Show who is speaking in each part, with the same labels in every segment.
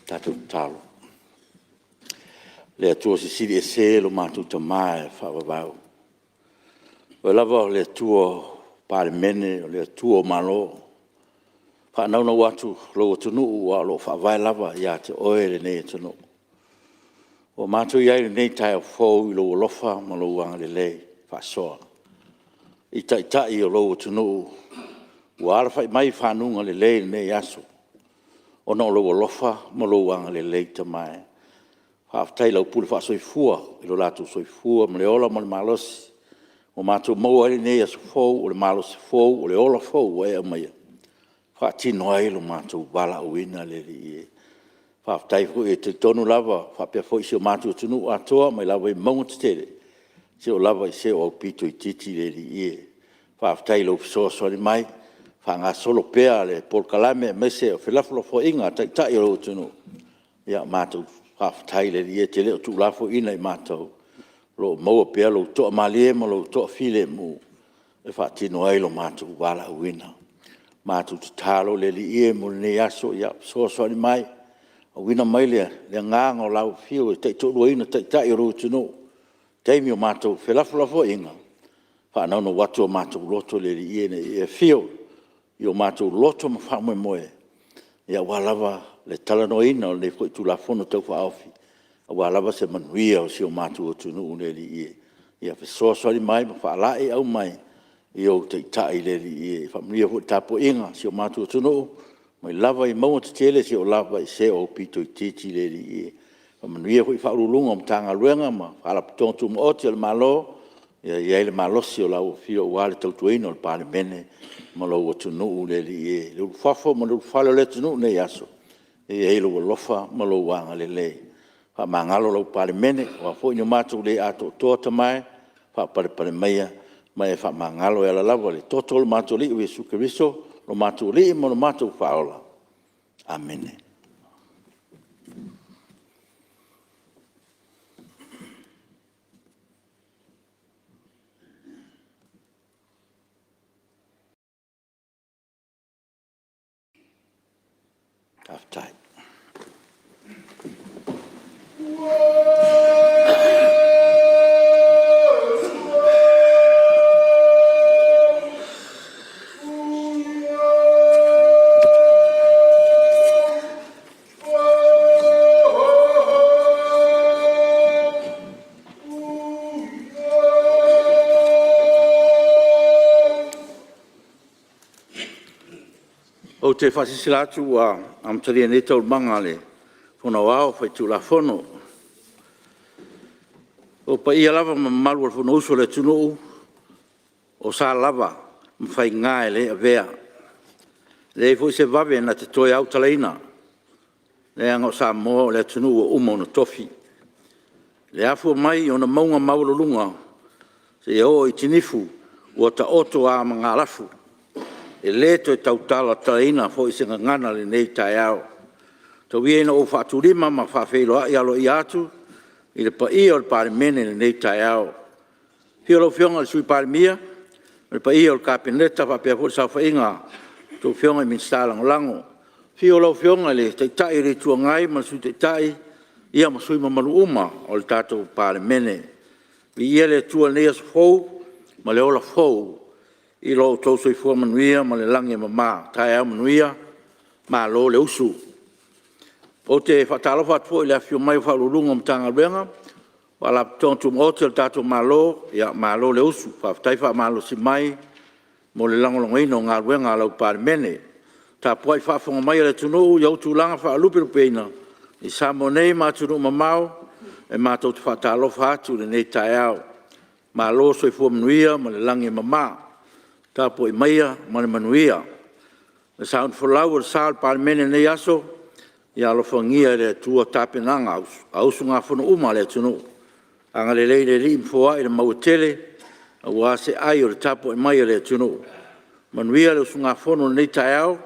Speaker 1: Tatou tatalo. Le Atua Silisili Ese lo matou Tama e faavavau. O Oe lava o le Atua o Palemene o le Atua o Malo. E faanaunau atu lou atunuu aua o lo o faavae lava ia te Oe lenei atunuu. Ua matou i ai i lenei taeao fou i lou alofa ma lou agalelei faasoa i Taitai o lou atunuu ua alafai mai i fanuga lelei i lenei aso, ona o lou alofa ma lou agalelei Tama e. Faafetai i lau pule faasoifua i lo latou soifua ma le ola ma le malosi ua matou maua ai lenei aso fou, o le malosi fou, o le ola fou ua e aumaia e faatino ai lo matou valaauina le Alii e. Faafetai foi, e talitonu lava faapea foi si o matou atunuu atoa mai lava i mauga tetele seia oo lava i se aupito itiiti le Alii e. Faafetai i lou fesoasoani mai, faagasolo pea le polokalame aemaise o felafolafoaiga a Taitai o lou atunuu. Ia matou faafetai i le Alii e, e te le o tuulafoaiina i matou, o lo o maua pea lou toamalie ma lou toafilemu e faatino ai lo matou valaauina. Matou tatalo le Alii e mo lenei aso, ia fesoasoani mai, auina mai le Agaga o lau Afio e taitoaluaina Taitai o lou atunuu i taimi o matou felafolafoaiga, faanaunau atu o matou loto le Alii e ina ia e afio i o matou loto ma faamoemoe aua lava le talanoaina o lenei foi Tulafono Tau Faaofi, aua lava se manuia o si o matou atunuu le Alii e. Ia fesoasoani mai ma faalaeiau mai i ou Taitai le Alii e. Faamanuia foi i le tapuaiga a si o matou atunuu mai lava i mauga tetele seia oo lava i se aupito itiiti le Alii e. Faamanuia foi i Ofisa Sili o Pulega o Matagaluega ma Faalapotopotoga Tumaoti a le Malo, ia i ai le malosi o lau Afio aua le tautuaina o le Palemene ma lou atunuu le Alii e. Le ulufafo ma le ulufale o le atunuu i lenei aso, ia i ai lou alofa ma lou agalelei, faamagalo lau Palemene, o a foi ni o matou le atoatoa Tama e, faapalepale maia ma e faamagalo e ala lava i le toto o lo matou Alii o Iesu Keriso lo matou Alii ma lo matou Faaola. Amene. Faafetai. Ou te faasilasila atu ua amatalia nei Taualumaga a le Fono Aoao Faitulafono. O paia lava ma mamalu o le Fonousu a le atunuu, o sa lava ma faiga e le avea, e leai foi se vave na te toe autalaina, leaga o Samoa o le atunuu ua uma ona tofi, i le afua mai i ona mauga maualuluga seia oo i tinifu ua taoto a magalafu. E le toe tautala talaina foi se gagana i lenei taeao. Tau ia ina ou faatulima ma faafeiloai aloaia atu i le paia o le Palemene i lenei taeao. Afio lau Afioga i le Sui Palemia ma le paia o le Kapeneta faapea foi le saofaiga a outou Afioga i Minisita Lagolago. Afio lau Afioga i le Taitai o le Itu Agai ma le Sui Taitai ma sui usufono mamalu uma o le tatou Palemene. Viia le Atua i lenei aso fou ma le ola fou i lo outou soifua manuia ma le lagi e mama. Taeao manuia, malo le usu. Ou te faatalofa atu foi i le afifio mai o Ofisa Sili o Pulega o Matagaluega ma Faalapotopotoga Tumaoti a le tatou Malo, malo le usu, faafetai faamalosi mai mo le lagolagoina o galuega a lau Palemene. Le tapuai faafofoga mai a le atunuu i ona tulaga faalupelupeina i Samoa nei ma atunuu mamao, e matou te faatalofa atu i lenei taeao. Malo le soifua manuia ma le lagi e mama. Tapuai maia ma le manuia. Le saofolau o le sa o le Palemene i lenei aso, ia alofagia e le Atua tapenaga a usugafono uma a le atunuu, agalelei le Alii ma foai le mau e tele aua se ai o le tapuai mai a le atunuu. Manuia le usugafono i lenei taeao,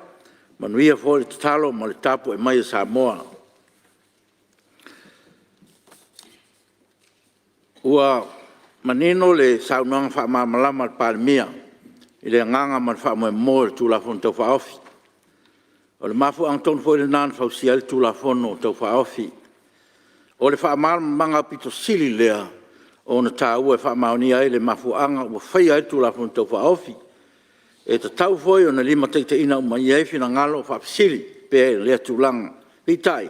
Speaker 1: manuia foi le tatalo ma le tapuai mai a Samoa. Ua Manino le saunoaga faamalamalama a le Palemia i le agaga ma le faamoemoe o le Tulafono Tau Faaofi. O le mafuaaga tonu foi lena na fausia ai le Tulafono Tau Faaofi. O le faamalamalamaga aupito sili lea ona taua e faamaonia ai le mafuaaga ua faia ai le Tulafono Tau Faaofi. E tatau foi ona limataitaiina uma i ai finagalo o faafesili pea i lea tulaga. Peitai,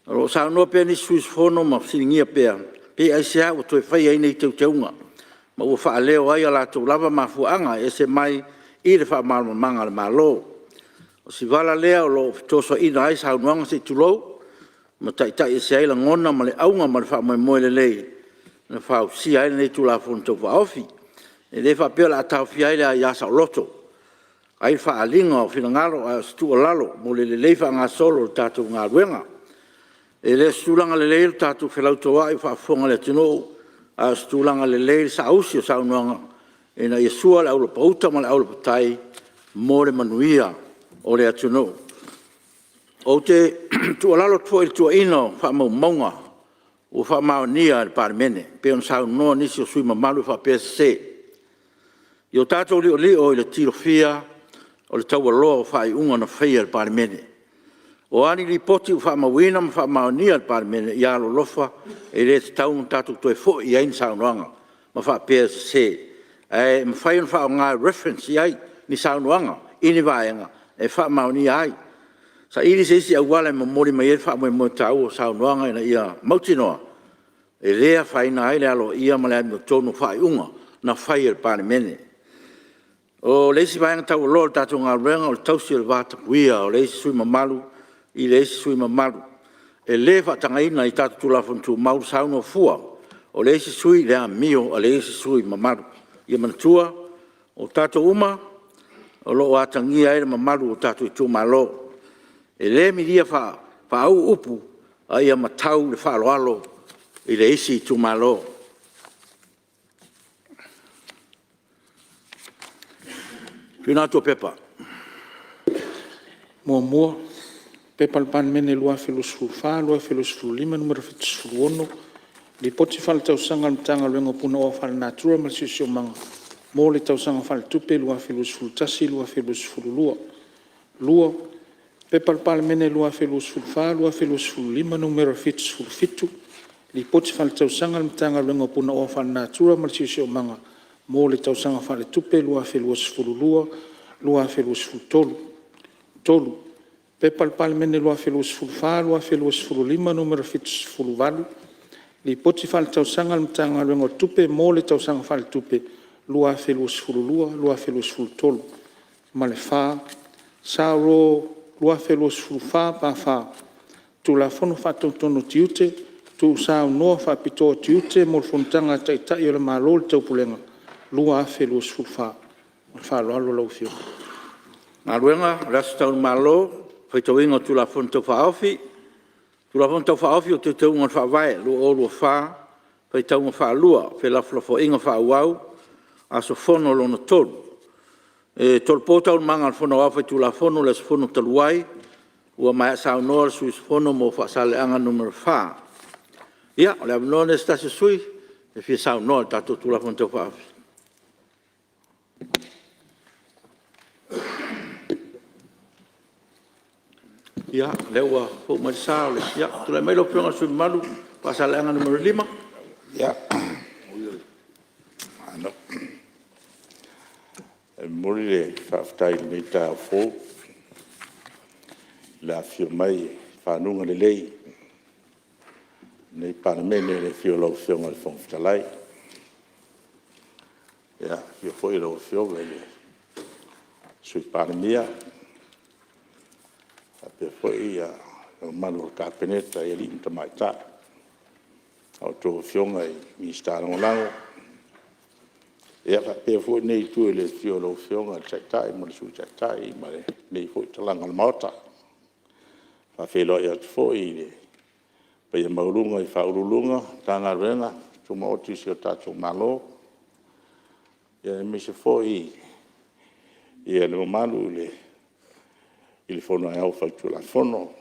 Speaker 1: o lo o saunoa pea nisi sui usufono ma fesiligia pea, pe aisea ua toe faia ai nei Teuteuga ma ua faaleo ai a latou lava mafuaaga e ese mai i le faamalamalamaga a le Malo. O si vala lea o lo o fetosoaina ai saunoaga se i tulou ma taitaiese ai lagona ma le auga ma le faamoemoe lelei na fausia ai lenei Tulafono Tau Faaofi. E le faapea o le a taofia ai le aia saoloto ai le faaaliga o finagalo, a o se tuualalo mo le lelei faagasolo o le tatou galuega. E le o se tulaga lelei lo tatou felautoa'i o faafofoga le atunuu, a o se tulaga lelei le saausi o saunoaga ina ia sua le aulapa uta ma le aulapa tai mo le manuia o le atunuu. Ou te tuualalo atu foi i le tuuaina o faamaumauga ua faamaonia e le Palemene, e pei ona saunoa nisi o sui usufono mamalu e faapea e sese. Ia o tatou li'oli'o i le tilofia o le taualoa o faaiuga na faia e le Palemene. O a ni Lipoti ua faamauina ma faamaonia e le Palemene, ia alolofa e le tatau ona tatou toe foi i ai ni saunoaga ma faapea e sese. Ae mafai ona faaaoga e reference i ai ni saunoaga i ni vaega e faamaonia ai. Saili se isi auala e momoli mai ai le faamoemoe taua o saunoaga ina ia mautinoa e le afaina ai le aloaia ma le amiotonu o faaiuga na faia e le Palemene. O le isi vaega taualoa o le tatou galuega o le tausi o le vatapuia o le isi sui usufono mamalu i le isi sui usufono mamalu. E le faatagaina i tatou Tulafono Tumau le saunoa fua o le isi sui usufono i le amio a le isi sui usufono mamalu. Ia manatua, o tatou uma o lo o atagia ai le mamalu o tatou itumalo. E le milia faauu upu, a ia matau le faaaloalo i le isi itumalo. 1. P.P.2024/2025 Nu.76, Lipoti Faaletausaga a le Matagaluega o Punaoa Faalenatura ma le Siosiomaga mo le Tausaga Faaletupe 2021/2022. 2. P.P.2024/2025 Nu.77, Lipoti Faaletausaga a le Matagaluega o Punaoa Faalenatura ma le Siosiomaga mo le Tausaga Faaletupe 2022/2023. 3. P.P.2024/2025 Nu.78, Lipoti Faaletausaga a le Matagaluega o Tupe mo le Tausaga Faaletupe 2022/2023. Ma le 4. S.R 2024/4, Tulafono Faatonutonu o Tiute (Tuusaunoa Faapitoa Tiute mo le Fonotaga a Taitai o Malo o le Taupulega 2024). Ma le faaaloalo lau Afioga. Galuega, O le aso Tau i le Malo, Faitauina o Tulafono Tau Faaofi. Tulafono Tau Faaofi o Teuteuga o le Faavae 2024 – Faitauga Faalua – Felafolafoaiga Faaauau Aso Fono lona 3. E tolopo Taualumaga a le Fono Aoao Faitulafono i le aso fono talu ai ua maea saunoa le sui usufono mo Faasaleleaga 4. Ia, o le avanoa lenei o se tasi o sui usufono e fia saunoa i le tatou Tulafono Tau Faaofi. Ia, o lea ua fou mai le sa o le… Ia, tulai mai lau Afioga i le sui usufono mamalu mo Faasaleleaga 5.
Speaker 2: E momoli le faafetai i lenei taeao fou i le afifio mai i fanuga lelei o lenei Palemene i le afio o lau Afioga i le Fofoga Fetalai, afio foi lau Afioga i le Sui Palemia, faapea foi le mamalu o le Kapeneta i alii ma tamaitai, a outou Afioga i Minisita Lagolago. E faapea foi lenei Itu i le afio o lau Afioga i le Taitai ma le Sui Taitai ma lenei foi Talaga o le Maota. E faafeiloai atu foi i le paia maualuga i Ofisa Sili o Pulega o Matagaluega Tumaoti a si o tatou Malo, aemaise foi le mamalu i le Fono Aoao Faitulafono.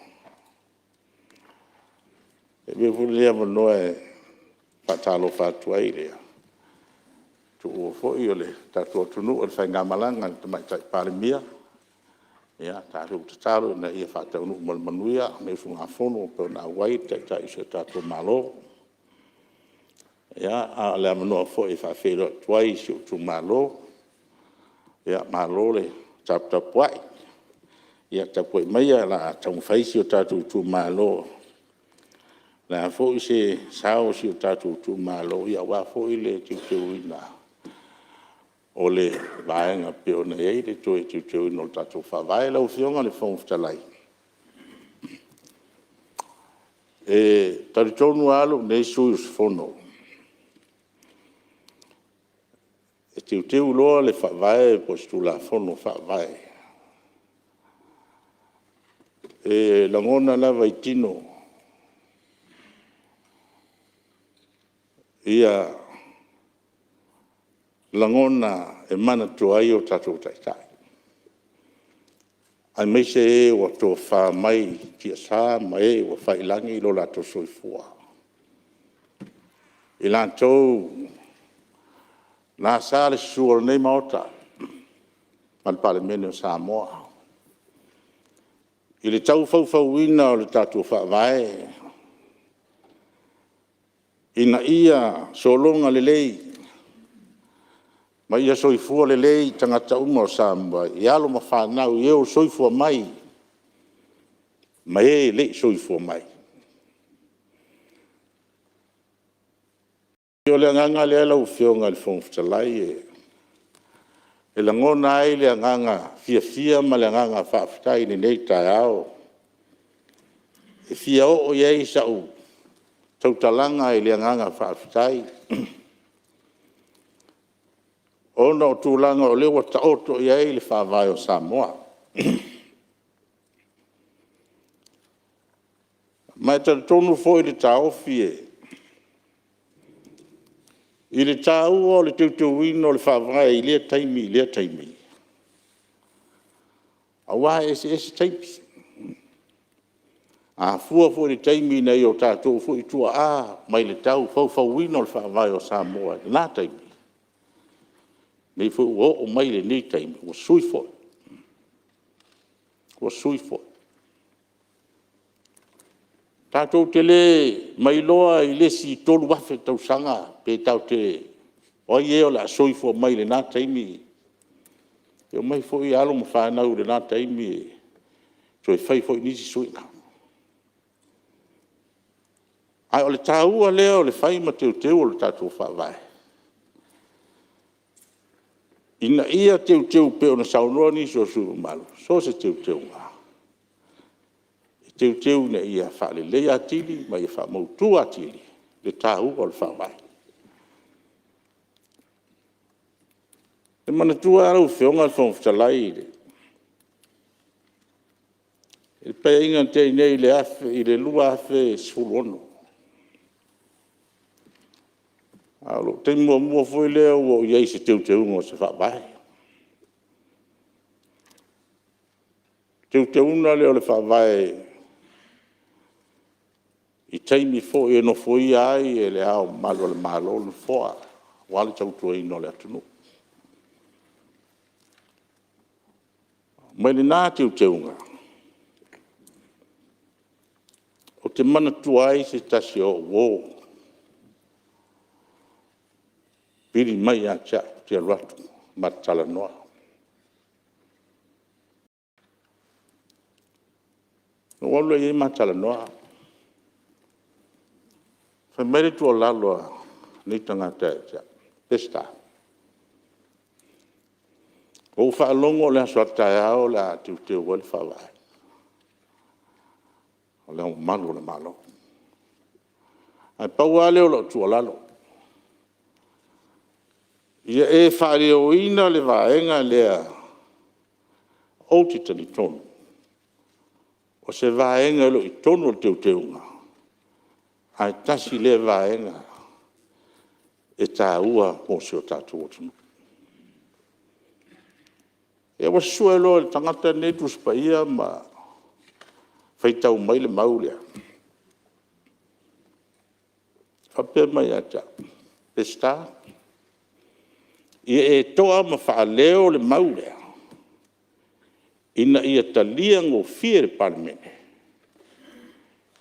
Speaker 2: E avea foi lenei avanoa e faatalofa atu ai i le tuua foi o le tatou atunuu e le faigamalaga a le Tamaitai Palemia. Ia tatou tatalo ina ia faataunuu ma le manuia le usugafono e pei ona auai le Taitai o si o tatou Malo. Ia, a o le avanoa foi e faafeiloai atu ai i si ou itumalo, ia malo le taputapuai. Ia tapuai maia o le a taumafai si o tatou itumalo, o le a foi se sao o si o tatou itumalo aua foi le teuteuina o le vaega e pei ona i ai le toe teuteuina o le tatou Faavae. Lau Afioga i le Fofoga Fetalai, e talitonu lava lou nei sui usufono, e teuteu loa le Faavae po o se Tulafono Faavae, e lagona lava i tino ia lagona e manatua ai o tatou taitai, aemaise e ua tofafa mai tiasa ma e ua fai i lagi lo latou soifua, i latou na asa le susu o lenei Maota ma le Palemene o Samoa i le tau faufauina o le tatou Faavae, ina ia sologa lelei ma ia soifua lelei tagata uma o Samoa i alo ma fanau i e ua soifua mai ma e e le i soifua mai. O le agaga lea lau Afioga i le Fofoga Fetalai, e lagona ai le agaga fiafia ma le agaga faafetai i lenei taeao. E fia oo i ai sau tautalaga i le agaga faafetai, ona o tulaga o lea ua taoto i ai le Faavae o Samoa. Ma e talitonu foi le taofi i le taua o le teuteuina o le Faavae i lea taimi i lea taimi, aua e eseese taimi. A fua foi i le taimi na i o tatou foi tuaa mai le tau faufauina o le Faavae o Samoa i lena taimi, lenei foi ua oo mai i lenei taimi, ua sui foi, ua sui foi. Tatou te le mailoa i le isi 3,000 tausaga pe tatou te… o ai e o le a soifua mai i lena taimi, e omai foi alo ma fanau i lena taimi toe fai foi nisi suiga. A o le taua lea o le fai ma teuteu o le tatou Faavae, ina ia teuteu e pei ona saunoa nisi o sui usufono mamalu, so o se teuteuga, e teuteu ina ia faaleleia atili ma ia faamautu atili le taua o le Faavae. E manatua lava lau Afioga i le Fofoga Fetalai i le Paeaiga na tea nei i le 2016, a o lou taimi muamua foi lea ua ou i ai i se teuteuga o se Faavae. O le teuteuga lea o le Faavae i taimi foi e nofoia ai e Le Ao Mamalu o le Malo le Nofoa aua le tautuaina o le atunuu. Mai lena teuteuga, ou te manatua ai se tasi o au uo na vili mai ia te au ou te alu atu ma ta talanoa. Ona ou alu lea i ai ma talanoa. Fai mai le tuualalo a lenei tagata ia te au, “Peseta, ua ou faalogo o le aso a taeao o le a teuteu ai le Faavae o Le Ao Mamalu o le Malo. Ae pau lava lea o lau tuualalo, ia e faaleoina le vaega lea ou te talitonu o se vaega e le o i totonu o le teuteuga, ae tasi lea vaega e taua mo si o tatou atunuu. Ia ua susue loa e le tagata lenei le Tusi Paia ma faitau mai le mau lea, faapea mai ia te au, “Peseta, Ia e toa ma faaleo le mau lea, ina ia talia gofie e le Palemene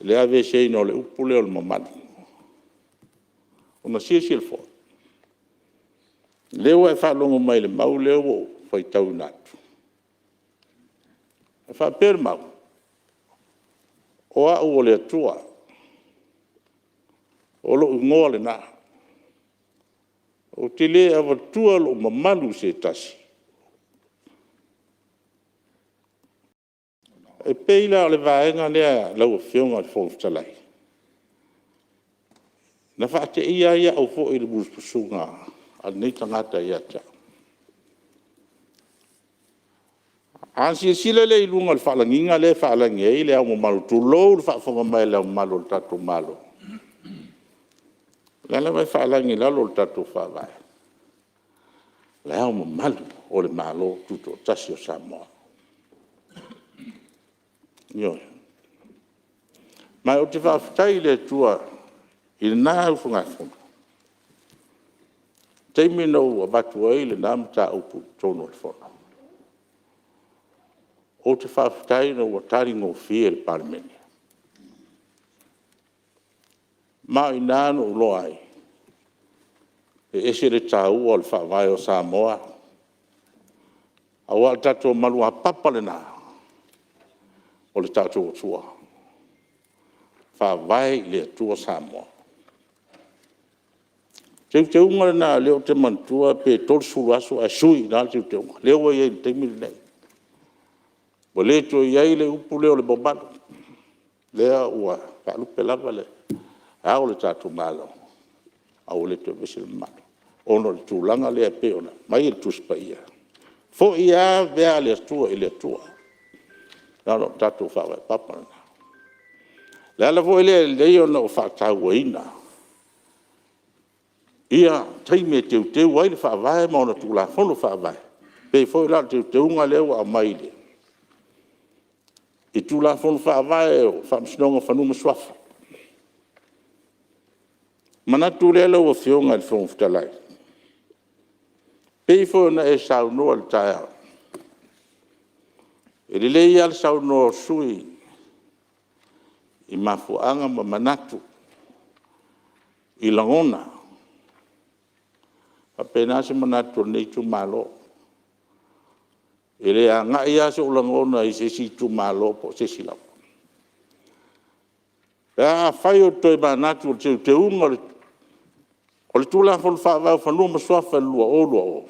Speaker 2: le aveeseina o le upu lea o le mamalu. Ona silasila foi, o lea ua e faalogo mai i le mau lea ua ou faitauina atu, e faapea le mau, “O au o le Atua, o lou igoa lena, ou te le avatua lou mamalu i se tasi.” E pei la o le vaega lea lau Afioga i le Fofoga Fetalai, na faateia ai au foi i le musumusuga a lenei tagata ia te au. A silasila lea i luga o le faalagiga lea e faalagi ai Le Ao Mamalu, tulou le faafofoga mai a Le Ao Mamalu o le tatou Malo, o la e lava e faalagi i lalo o le tatou Faavae, Le Ao Mamalu o le Malo Tutoatasi o Samoa. Ioe. Ma ou te faafetai i le Atua i lena usugafono, i le taimi na ou avatu ai lena mataupu i totonu o le Fono, ou te faafetai ina ua taligofie e le Palemene. Ma o i ina na ou iloa ai, e ese le taua o le Faavae o Samoa, aua o le tatou maluapapa lena o le tatou Atua, e Faavae i le Atua Samoa. O le teuteuga lena o lea ou te manatua pe 30 aso ae sui i ina le teuteuga, lea ua i ai i le taimi lenei. Ua le toe i ai le upu lea o le mamalu, o lea ua faalupe lava Le Ao o le tatou Malo, ae ua le toe aveese le mamalu, ona o le tulaga lea e pei ona aumai e le Tusi Paia, foi lava mea a le Atua i le Atua, leaga o le tatou faavae papa lena. O le ala foi lea e lelei ona ou faatauaina ia taimi e teuteu ai le Faavae ma ona Tulafono Faavae, e pei foi la o le teuteuga lea ua aumai i le Tulafono Faavae o le Faamasinoga o Fanua ma Suafa. Ona manatu lea lau Afioga i le Fofoga Fetalai, e pei foi ona e saunoa i le taeao, e lelei lava le saunoa o sui usufono i mafuaaga ma manatu, i lagona. E faapena se manatu o lenei itumalo. E le agai lava sou lagona i se isi itumalo po o se isi lava. Pe afai ou te tomanatu i le teuteuga o le Tulafono Faavae o Fanua ma Suafa i le 2020,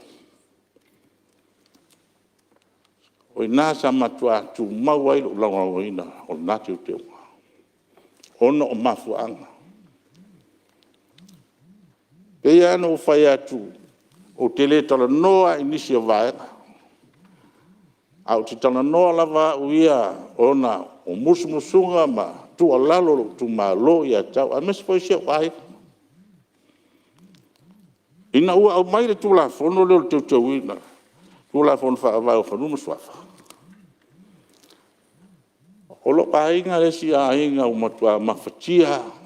Speaker 2: o i ina sa matua tumau ai lou lagolagoina o lena teuteuga, ona o mafuaaga. E pei lava ona ou fai atu, ou te le talanoa lava i nisi o vaega, ae ou te talanoa lava au ia ona o musumusuga ma tuualalo a lou itumalo ia te au, aemaise foi si ou aiga. Ina ua aumai le Tulafono lea o le Teuteuina o le Tulafono Faavae o Fanua ma Suafa, o lou aiga le isi aiga ua matua mafatia lava,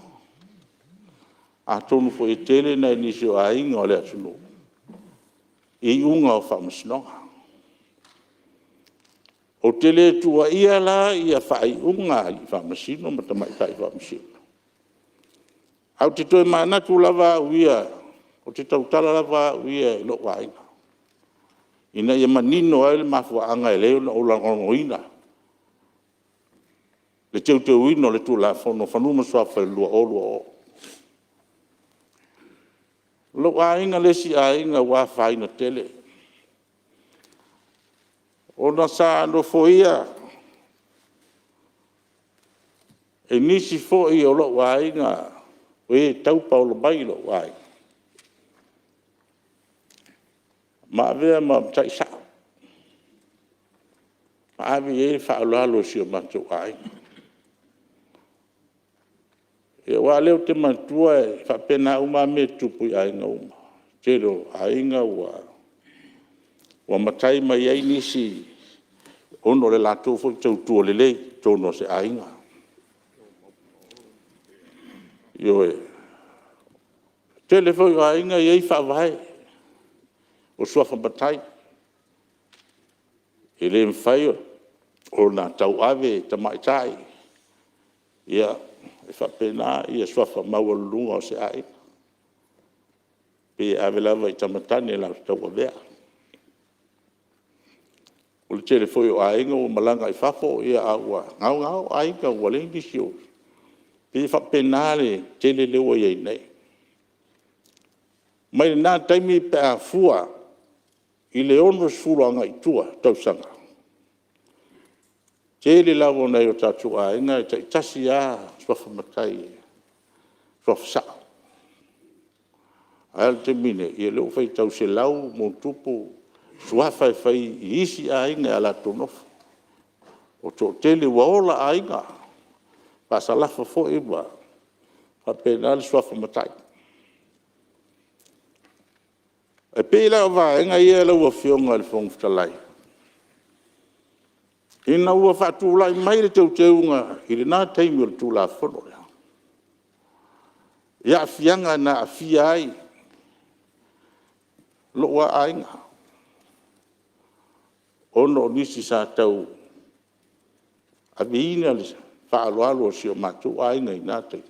Speaker 2: atonu foi e tele nai nisi o aiga o le atunuu i iuga o faamasinoga. Ou te le tuuaia la faaiuga a alii faamasino ma tamaitai faamasino, ae ou te toe manatu lava au ia, ou te tautala lava au ia i lou aiga, ina ia manino ai le mafuaaga e ala ai ona ou lagolagoina le teuteuina o le Tulafono o Fanua ma Suafa i le 2020. O lou aiga le isi aiga ua afaina tele, ona sa nofoia e nisi foi o lou aiga, o e taupaolo mai i lou aiga, ma avea ma matai sao, ma ave i ai le faaaloalo a si o matou aiga. Aua o lea ou te manatua e faapena uma lava mea e tutupu i aiga uma. O le tele o aiga ua matai mai ai nisi ona o le latou foi tautua lelei i totonu o se aiga. Ioe. O le tele foi o aiga e i ai faavae. O suafa matai, e le mafai ona tauave tamaitai, e faapena suafa maualuluga o se aiga. E pei e ave lava i tama tane latou te tauavea. O le tele foi o aiga ua malaga i fafo ae ua gaogao aiga ua leai nisi o… E pei e faapena le tele lea ua i ai nei. Mai lena taimi pe a fua i le 60 agai i tua tausaga, tele lava o nai o tatou aiga e taitasi lava suafa matai, suafa sao. Ae o le taimi lenei, o lea ua faitau 100+ suafa e fai i isi aiga i a latou nofo. Ua toatele ua ola aiga, faasalafa foi ma faapena le suafa matai. E pei la o vaega ia lau Afioga i le Fofoga Fetalai, ina ua faatulai mai le teuteuga i lena taimi o le Tulafono lea, i aafiaga na aafia ai lou lava aiga, ona o nisi sa tauaveina le faaaloalo a si o matou aiga i na taimi.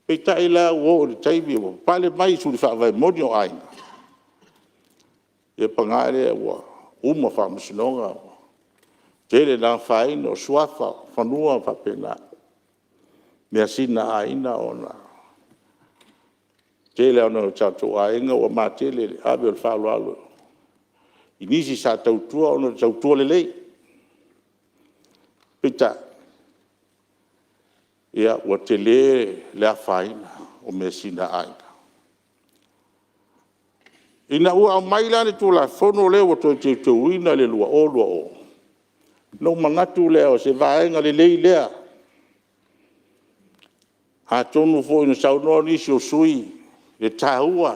Speaker 2: Peitai la ua oo i le taimi ua papale mai suli faavae moni o aiga, ia paga lea ua uma faamasinoga ua tele le afaina o suafa o fanua ma faapena, measina a aiga ona o le tele lava o nai o tatou aiga ua matele i le ave o le faaaloalo i nisi sa tautua ona o le tautua lelei. Peitai, ua tele le afaina o measina a aiga. Ina ua aumai la le Tulafono lea ua toe teuteuina i le 2020, ona ou manatu lea o se vaega lelei lea. Atonu foi na saunoa nisi o sui usufono i le taua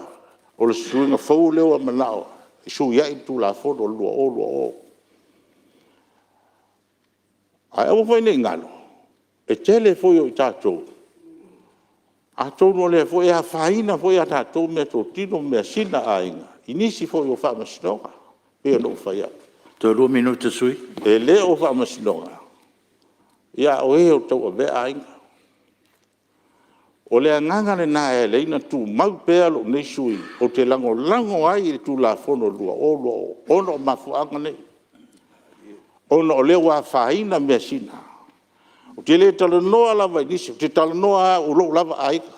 Speaker 2: o le suiga fou lea ua manao e sui ai le Tulafono o le 2020. Ae aua foi ne i galo, e tele foi o tatou, atonu o lea foi e afaina foi a tatou meatotino ma measina a aiga i nisi foi o faamasinoga. E pei ona ou fai atu,
Speaker 1: Toe 2 minute o le sui usufono.
Speaker 2: E le o faamasinoga, a o e o lo o tauavea aiga. O le agaga lena e ala ai ona tumau pea lou nei sui usufono ou te lagolago ai i le Tulafono 2020 ona o mafuaaga nei, ona o lea ua afaina measina. Ou te le talanoa lava i nisi, ou te talanoa lava au i lou lava aiga,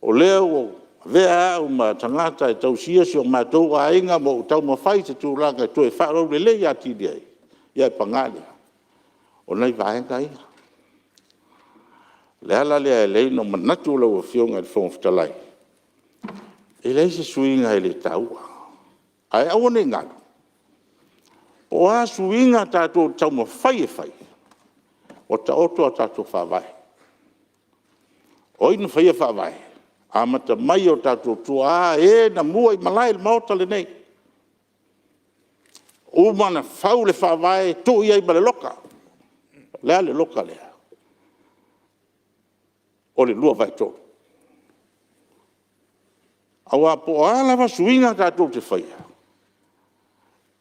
Speaker 2: o lea ua avea au ma tagata e tausia si o matou aiga ma ou taumafai i se tulaga e toe faalaulelei atili ai, ae paga lea, o nai vaega ia. O le ala lea e ala ai ona manatu lau Afioga i le Fofoga Fetalai, e leai se suiga e le taua. Ae aua ne i galo, o a suiga tatou te taumafai e fai, ua taoto a tatou faavae. O ai na faia faavae? Amata mai i o tatou tuaa e na muaimalae i le Maota lenei. Ua uma ona fau le faavae tuu i ai ma le loka. O le a le loka lea? O le 2/3. Aua po o a lava suiga tatou te faia,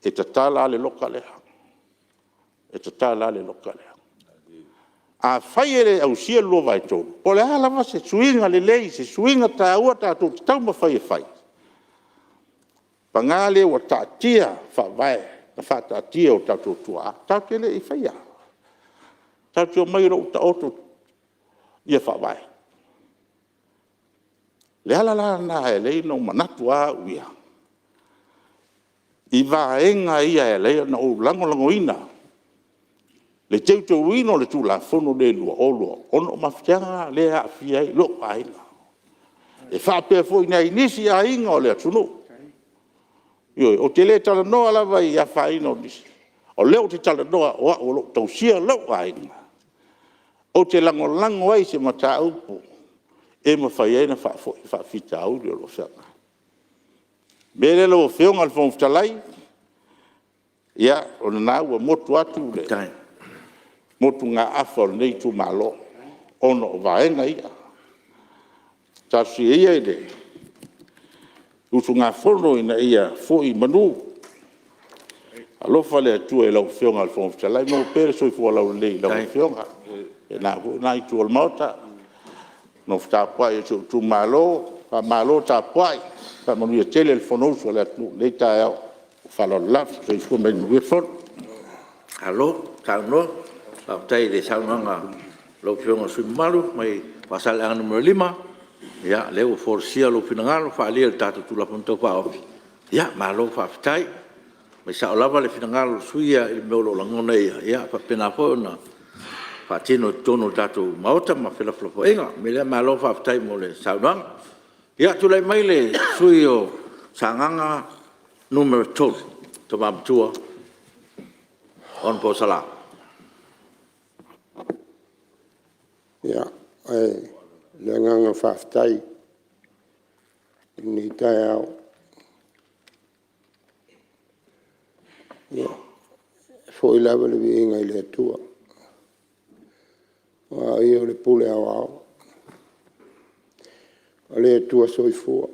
Speaker 2: e tatala lava le loka lea, e tatala lava le loka lea. Afai e le ausia le 2/3, po o le a lava se suiga lelei, se suiga taua tatou te taumafai e fai, paga lea ua taatia faavae na faataatia e o tatou tuaa, tatou te le i faia. Tatou te omai o lea ua taoto faavae. O le ala la lena e ala ai ona ou manatu lava au ia, i vaega ia e ala ai ona ou lagolagoina le teuteuina o le Tulafono lenei 2020, ona o mafutiaga lea e aafia ai lou aiga, e faapea foi i nai nisi aiga o le atunuu. Ioe. Ou te le talanoa lava i le afaina o nisi, o lea ou te talanoa o au o lo o tausia lou aiga, ou te lagolago ai i se mataupu e mafai ai ona faafoi faafitauli o lo o feagai. O le mea lea lau Afioga i le Fofoga Fetalai, ia o lena ua motu atu le motugaafa a lenei itumalo ona o vaega ia. Talosia ia i le usugafono ina ia foi i manu. Alofa le Atua i lau Afioga i le Fofoga Fetalai, maua pea le soifua laulelei i lau Afioga, faapena foi lena Itu o le Maota. Le nofo tapuai a si ou itumalo, faamalo tapuai, faamanuia tele le Fonousu a le atunuu i lenei taeao. Ma le faaaloalo lava. Soifua ma ia manuia le Fono.
Speaker 1: Malo saunoa, faafetai i le saunoaga a lau Afioga i le sui usufono mamalu mai Faasaleleaga 5. O lea ua folasia lou finagalo faaalia i le tatou Tulafono Tau Faaofi, ia malo faafetai. E aumai sao lava le finagalo o le sui usufono ia i le mea o lo o lagona e ia, e faapena foi ona faatino i totonu o le tatou Maota ma felafolafoaiga. O le mea lea malo faafetai mo le saunoaga. Ia tulai mai le sui usufono mo Sagaga 3, le Tama Matua Honourable Sala.
Speaker 3: Ia, o le agaga faafetai i lenei taeao, e foi lava le viiga i le Atua aua o Ia o le Pule Aoao, o le Atua Soifua.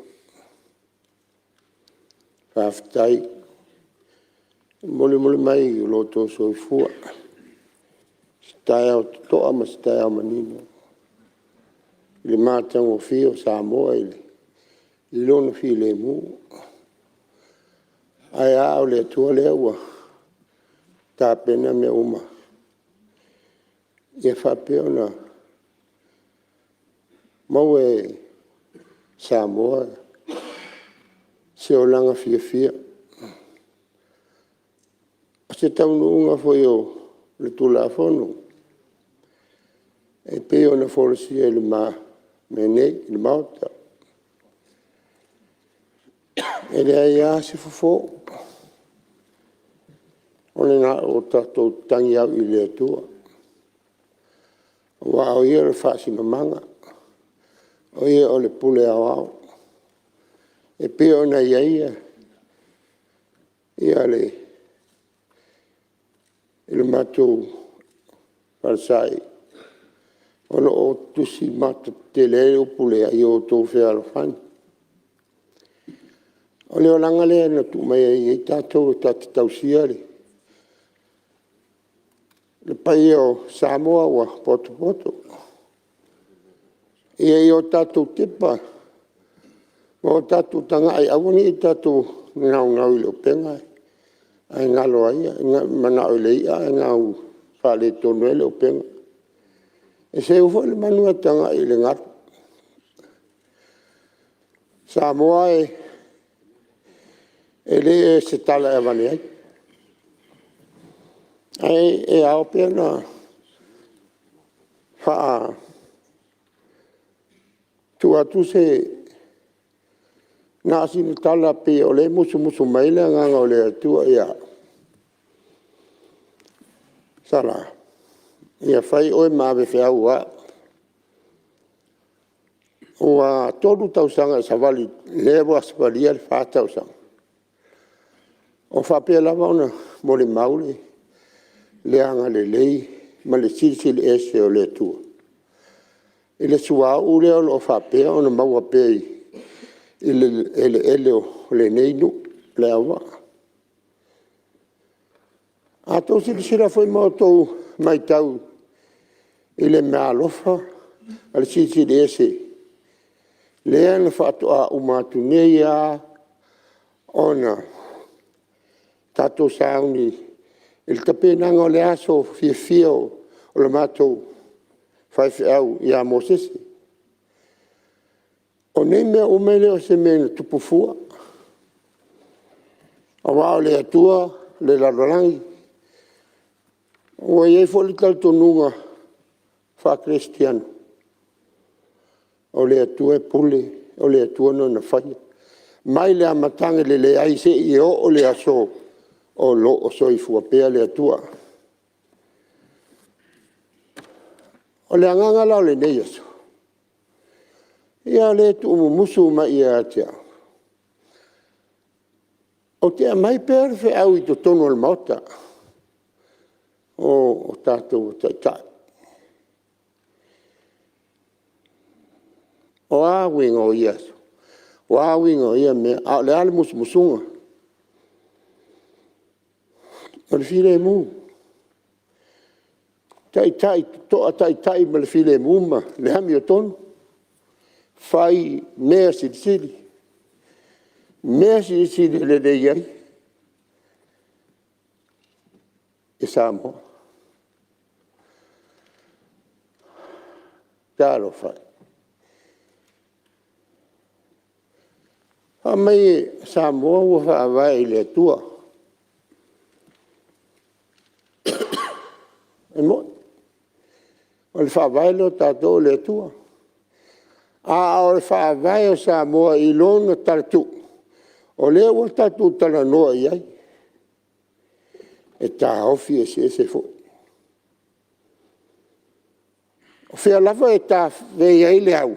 Speaker 3: Faafetai le molimoli mai o lo outou soifua i se taeao totoa ma se taeao manino i le matagofie o Samoa i lona filemu. Ae a o le Atua lea ua tapena mea uma ia faapea ona maua e Samoa se olaga fiafia. O se taunuuga foi o le Tulafono e pei ona folasia i lumamea nei i le Maota. E leai lava se fofo, na o tatou tatagi atu i le Atua aua o Ia o le faasinomaga, o Ia o le Pule Aoao. E pei ona i ai le matou falesa o lo o tusi matatele ai le upu lea, ia outou fealofani. O le olaga lea na tuu mai ai tatou tatou te tausia le paia o Samoa ua potopoto. Ia o tatou tepa ma o tatou tagai, aua ne i tatou naunau i le upega ae galo ai, manao i le i'a ae faaletonu ai le upega. E seu foi le manu ae tagai i le galu. Samoa e, e le o se tala e avane ai, ae ao pea ona tuu atu se na o sina tala pei o lea e musumusu mai ai le agaga o le Atua ia au, “Sala, ia fai oe ma avefeau o au.” Ua 3 tausaga e savali, lea ua savalia le 4 tausaga o faapea lava ona molimau le agalelei ma le Silisili Ese o le Atua i le suauu lea o lo o faapea ona maua pea i le eleele o lenei nuu o Leauvaa. A outou silasila foi ma outou matau i le meaalofa a le Silisili Ese lea na faatoa uma atu nei lava ona tatou sauni i le tapenaga o le aso fiafia o le matou faifeau ia Mosese. O nei mea uma e le o se mea na tupu fua, aua o le Atua o le lalolagi. Ua i ai foi le talitonuga faa-Kerisiano, o le Atua e pule, o le Atua e na faia, mai le amataga i le leai seia oo i le aso o lo o soifua pea le Atua. O le agaga la o lenei aso, ia o lea e tuumumusu mai ia te au, ou te aumai pea le feau i totonu o le Maota, o tatou o taitai. O a uiga o ia aso? O a uiga o ia mea, a o le a le musumusuga? O le filemu, taitai, toa taitai ma le filemu ma le amiotonu, fai mea silisili, mea silisili e lelei ai i Samoa. Talofa e! Fai mai Samoa ua faavae i le Atua. E moni, o le Faavae lea o tatou o le Atua. A o le Faavae o Samoa i lona talatuu, o lea ua tatou talanoa i ai, e taofi eseese foi. O fea lava e tafe ai le au,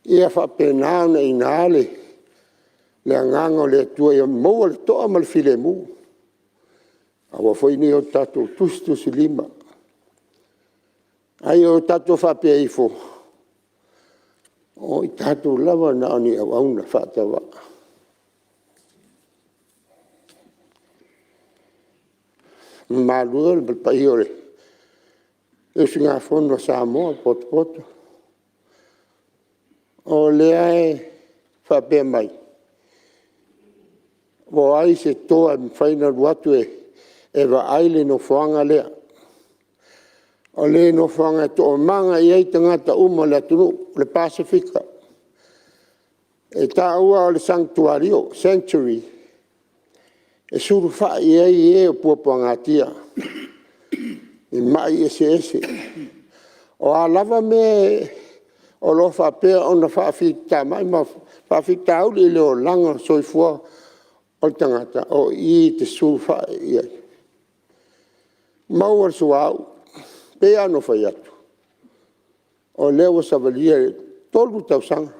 Speaker 3: ia faapena ona i ina le agaga o le Atua ia maua le toa ma le filemu. Aua foi ne i o tatou tusitusilima, a ia o tatou faapea ifo, o i tatou lava na o ni auauna faatauvaa. Le mamalu e o le paia o le usugafono a Samoa ua potopoto, o lea e faapea mai, po o ai se toa e mafai ona alu atu e vaai le nofoaga lea. O le nofoaga e toomaga i ai tagata uma o le atunuu, le Pasefika. E taua o le sagituario, sanctuary e sulufai i ai e puapuagatia i mai eseese. O a lava mea o lo o faapea ona faafitamai ma faafitauli i le olaga o le soifua o le tagata, o i e te sulufai i ai, maua le suauu. E pei lava ona ou fai atu, o lea ua savalia i le 3 tausaga.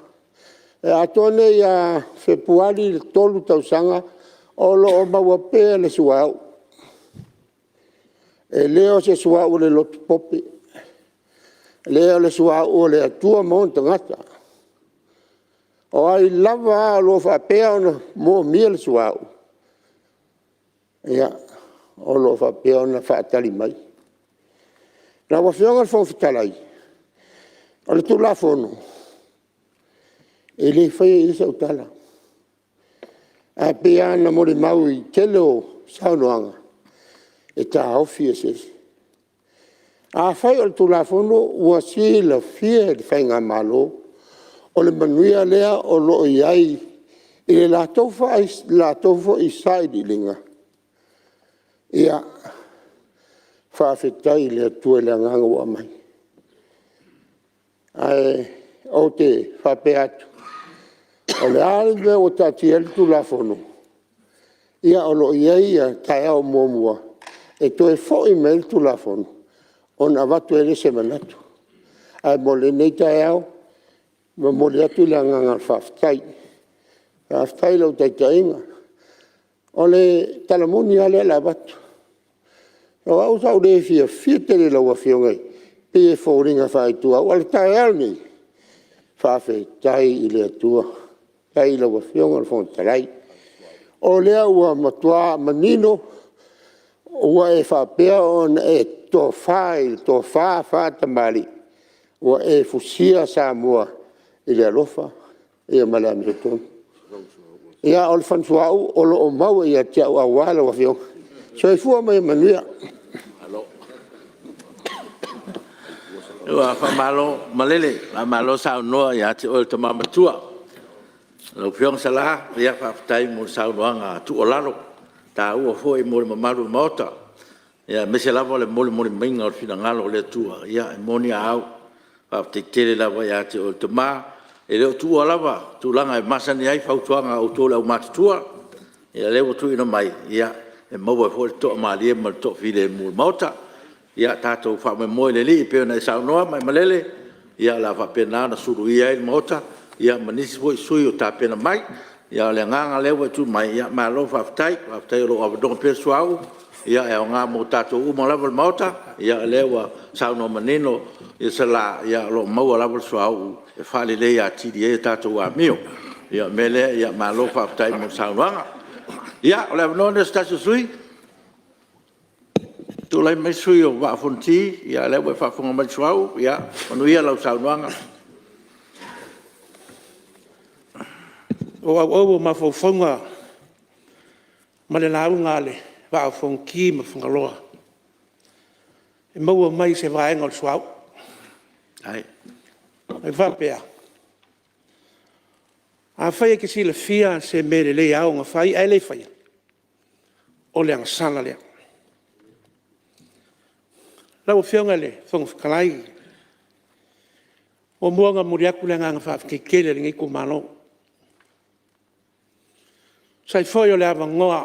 Speaker 3: E atoa nei ia Fepuari le 3 tausaga o lo o maua pea le suauu. E le o se suauu o le lotu Pope, leai o le suauu o le Atua ma ona tagata. O ai lava o lo o faapea ona moomia le suauu, ia, o lo o faapea ona faatali mai. Lau Afioga i le Fofoga Fetalai, o le Tulafono, e le faia i ai sau tala, ae pei lava ona molimau i le tele o saunoaga, e taofi eseese. Afai o le Tulafono ua silafia e le faigamalo o le manuia lea o lo o i ai i le latou foi sailiiliga, ia, faafetai i le Atua i le agaga ua aumai. Ae ou te faapea atu, o le a le mea ua taatia ai le Tulafono, ia o lo o i ai taeao muamua e toe foi mai ai le Tulafono ona avatu ai lea o se manatu. Ae mo lenei taeao, e momoli atu le agaga o le faafetai. Faafetai i lau taitaiga. O le tala moni lava lea o le a avatu, o au sa ou le fiafia tele i lau Afioga, pei e foliga faaituau, a o le taeao lenei, faafetai i le Atua, faafetai i lau Afioga i le Fofoga Fetalai, o lea ua matua manino ua e faapea ona e tofa i le tofa faatamalii, ua e fusia Samoa i le alofa ma le amiotonu. Ia, o le fagu suauu o lo o maua ia te au aua lau Afioga. Soifua ma ia manuia. Ua faamalo malele, faamalo saunoa ia te oe le Tama Matua. Lau Afioga Sala, faafetai mo le saunoaga tuualalo taua foi mo le mamalu o le Maota, aemaise lava o le molimoli maiga o le finagalo o le Atua. Ia e moni a au, faafetai tele lava ia te oe le tama. E le o tuua lava tulaga e masani ai fautuaga a outou le aumatutua. Ia o lea ua tuuina mai e maua ai foi le toamalie ma le toafilemu o le Maota. Ia tatou faamoemoe i le Alii pei ona e saunoa ma e malele, o le a faapena ona suluia ai le Maota ma nisi foi sui usufono o tapena mai. A o le agaga o lea ua e tu mai, malo faafetai, faafetai o lo o avanoa pea le suauu
Speaker 1: E aoga mo tatou uma lava le Maota. O lea ua saunoa manino Sala o lo o maua lava le suauu e faaleleia atili ai a tatou amio. O le mea lea malo faafetai mo le saunoaga. Ia o le avanoa lenei o se tasi o sui usufono. Tulai mai le sui usufono o le Vaa o Fonoti o lea ua e faafofoga mai i le suauu, ia manuia lau saunoaga.
Speaker 4: O auau o mafaufauga ma le lauga a le Vaa o Fonoti ma Fagaloa e maua mai se vaega o le suauu. E faapea, afai e te silafia se mea lelei e ao ona fai ae le faia, o le agasala lea. Lau Afioga i le Fofoga Fetalai, e muamua ona momoli atu le agaga faafetai tele a lenei itumalo e tusa ai foi o le avanoa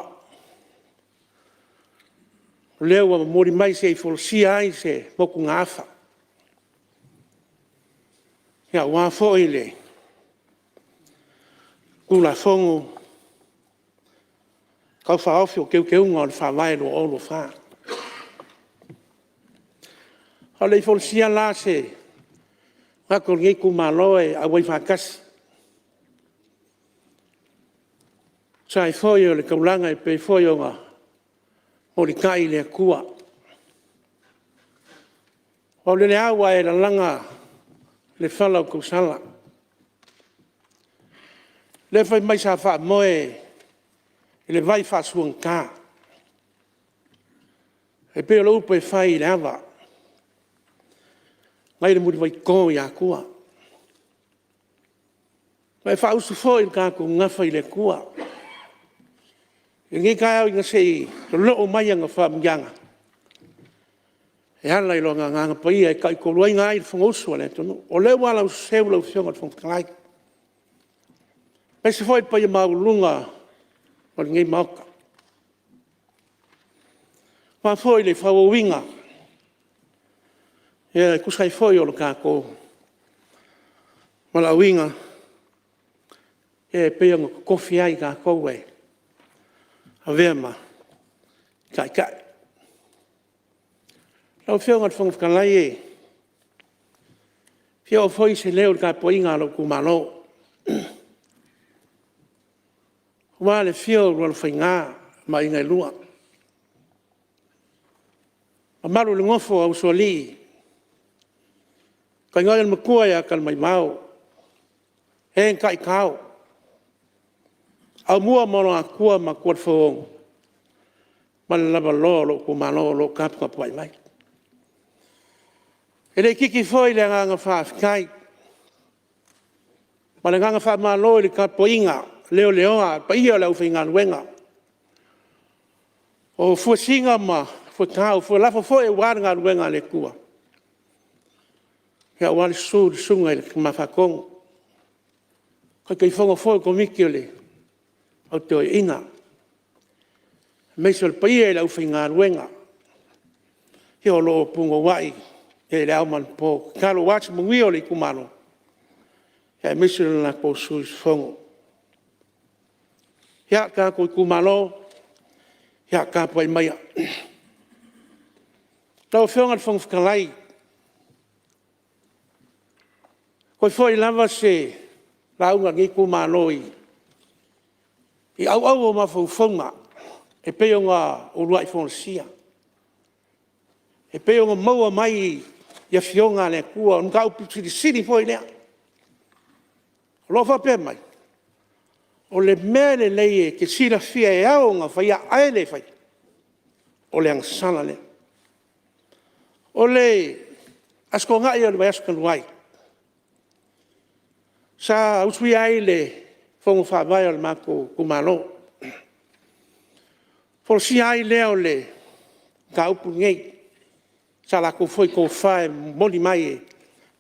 Speaker 4: o lea ua momoli mai se i folasia ai se motugaafa, aua foi le Tulafono Tau Faaofi o Teuteuga o le Faavae 2024. A o le i folasia la se manatu o lenei itumalo e auai faatasi e tusa ai foi o le taulaga e pei foi ona molitai i le Atua. Aua o lele lava ua e lalaga le fala o tausala, lea fai mai sa faamoe i le vai faasuagata e pei o le upu e fai i le ava mai le mulivai toto i Atua. Ua e faausu foi le tatou gafa i le Atua i lenei taeao ina se i loloo mai ana faamanuiaga e ala i Lona Agaga Paia e tautoaluaina ai le Fonousu a le atunuu. O lea ua alauseu lau Afioga i le Fofoga Fetalai, aemaise foi le paia maualuga o lenei Maota. Aua foi le faaauauina e tusa ai foi o le tatou valaauina e pei ona totofi ai tatou e avea ma taitai. Lau Afioga i le Fofoga Fetalai, e fia oo foi se leo i le tapuaiga a lou itumalo, aua le afio o Ulualofaiga ma Aiga e Lua, le mamalu i le nofo a usoalii, tainane le matua ia Talamaivao, e na taitao, Aumua ma Luatua ma Matuanifogolo ma le lavaloa o lou itumalo o lo o taputapuai mai. E le itiiti foi le agaga faafetai ma le agaga faamalo i le tapuaiga leleoa a le paia o le aufaigaluega, o fuesina ma fueta, o fuelafo foi aua le galuega a le Atua, aua le susu i le susuga i le Tama Faatonu, Taitaifono foi o le Komiti o le Aoao Toeaina, aemaise o le paia i le aufaigaluega o lo o punouai i le ao ma le po, tatalo aua se manuia o le itumalo aemaise o le latou sui usufono. Ia, le tatou itumalo, ia tapuai maia. Lau Afioga i le Fofoga Fetalai, toe foi lava se lauga a lenei itumalo i auau o mafaufauga e pei ona uluai folasia, e pei ona maua mai i Afioga a le Atua. O le mataupu silisili foi lea. O lo o faapea mai, o le mea lelei e te silafia e ao ona faia ae le faia, o le agasala lea. O le Aso Toonai o le vaiaso talu ai, sa usuia ai le fono faavae a le matou itumalo, folasia ai lea o le mataupu lenei, sa latou foi tofa e momoli mai e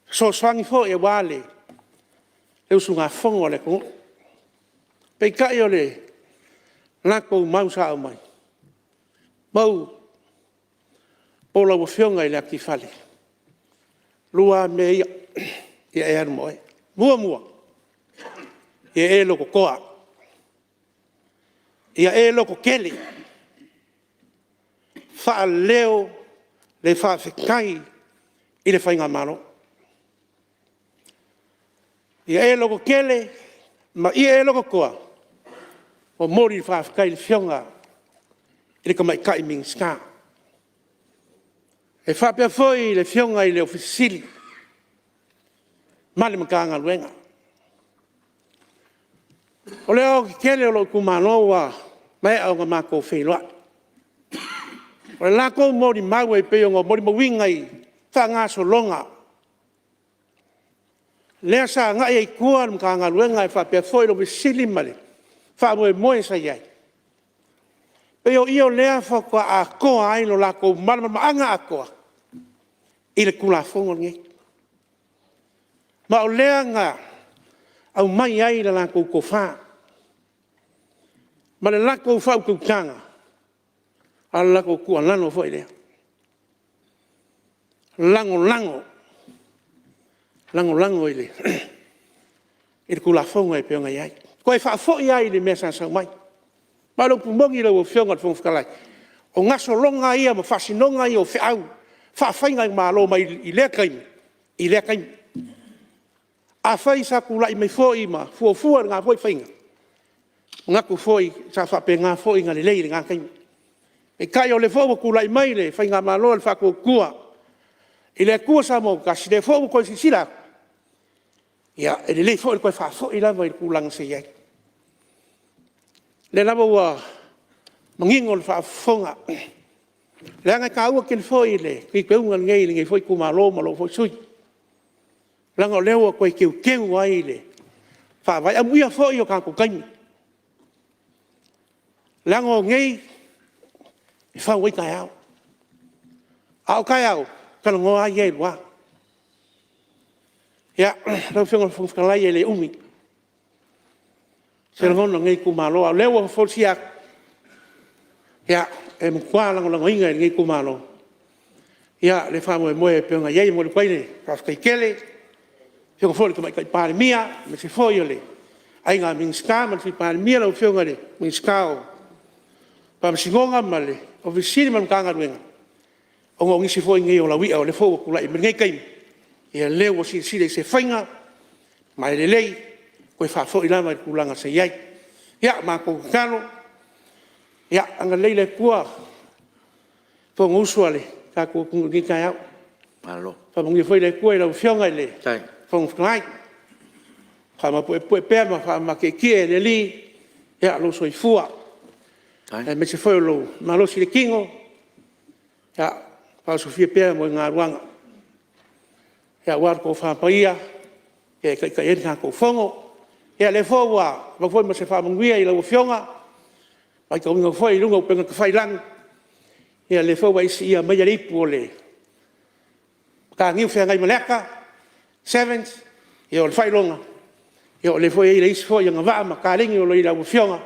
Speaker 4: fesoasoani foi aua le usugafono a le atunuu. Peitai o le latou mau sa aumai, Mauu po o lau Afioga i le atifale, e 2 lava mea ia, ia e alu ma oe. Muamua, ia e lototoa, ia e lototele. Faaleo le faafetai i le faigamalo. Ia e lototele ma ia e lototoa, momoli le faafetai i le Afioga i le Tamaitai Minisita. E faapea foi le Afioga i le Ofisa Sili o Pulega ma le Matagaluega. O le aoaotetele o lou itumalo ua maea ona matou feiloai. O le latou molimau e pei ona molimauina i faagasologa, lea sa agai ai i tua le Matagaluega e faapea foi le Ofisa Sili o Pulega ma le faamoemoe sa i ai. E pei o i lea faatoa atoa ai lo latou malamalamaaga atoa i le Tulafono lenei. Ma o lea na aumai ai le latou tofa ma le latou faautautaga, a o le latou tuualalo foi lea, lagolago, lagolago i le Tulafono e pei ona i ai. Toe faafoi lava i le mea sa sau ai. Aua o le upu moni lau Afioga i le Fofoga Fetalai, o gasologa lava ia ma faasinoga ia o feau faafaigamalo mai lea taimi i lea taimi. Afai sa tulai mai foi ma fuafua i lena foi faiga, e manatu foi sa faapena foi ona lelei i lena taimi. Peitai o lea foi ua tulai mai le faigamalo a le Faatuatua i le Atua Samoa ua Tasi, o lea foi ua toe silasila atu, ia, e lelei foi le toe faafoi lava i le tulaga sa i ai. O lea lava ua manino le faafofoga, leaga e taua tele foi le teuteuga lenei i lenei foi itumalo ma lou foi sui usufono, leaga o lea ua toe teuteu ai le Faavae. Amuia foi o tatou taimi, leaga o nei e fau ai taeao, a o taeao, e talanoa lava ia e lua. Ia, lau Afioga i le Fofoga Fetalai, e le umi se lagona o lenei itumalo, a o lea ua folasia atu, ia, e matua lagolagoina e lenei itumalo le faamoemoe e pei ona i ai. E momoli atu ai le faafetai tele i le Afioga foi i le Tamaitai Palemia, aemaise foi o le Aiga Minisita ma le Sui Palemia, lau Afioga i le Minisita o Faamasinoga ma le Ofisa Sili ma le Matagaluega, ona o nisi foi nei o lauia o lea foi ua tulai mai i lenei taimi, ia lea ua silasila i se faiga ma e lelei le toe faafoi lava i le tulaga sa i ai. Ia, matou tatalo, ia agalelei le Atua i le Fonousu a le tatou atunuu i lenei taeao. Faamanuia foi le Atua i lau Afioga i le Fofoga Fetalai, faamaupuepue pea ma faamatietie e le Alii lou soifua aemaise foi o lou malosi i le tino, ia faaosofia pea moegaluaga aua le tofa paia e taitai ai le tatou Fono. Ia o lea foi ua maua foi ma se faamanuia i lau Afioga, ua matauina foi i luga o upega tafailagi, ia lea foi ua e siia maia le ipu o le Mataniu Feagaimaleata Sevens, ia o le faailoga o lea foi e i ai le isi agavaa ma taleni o lo o i lau Afioga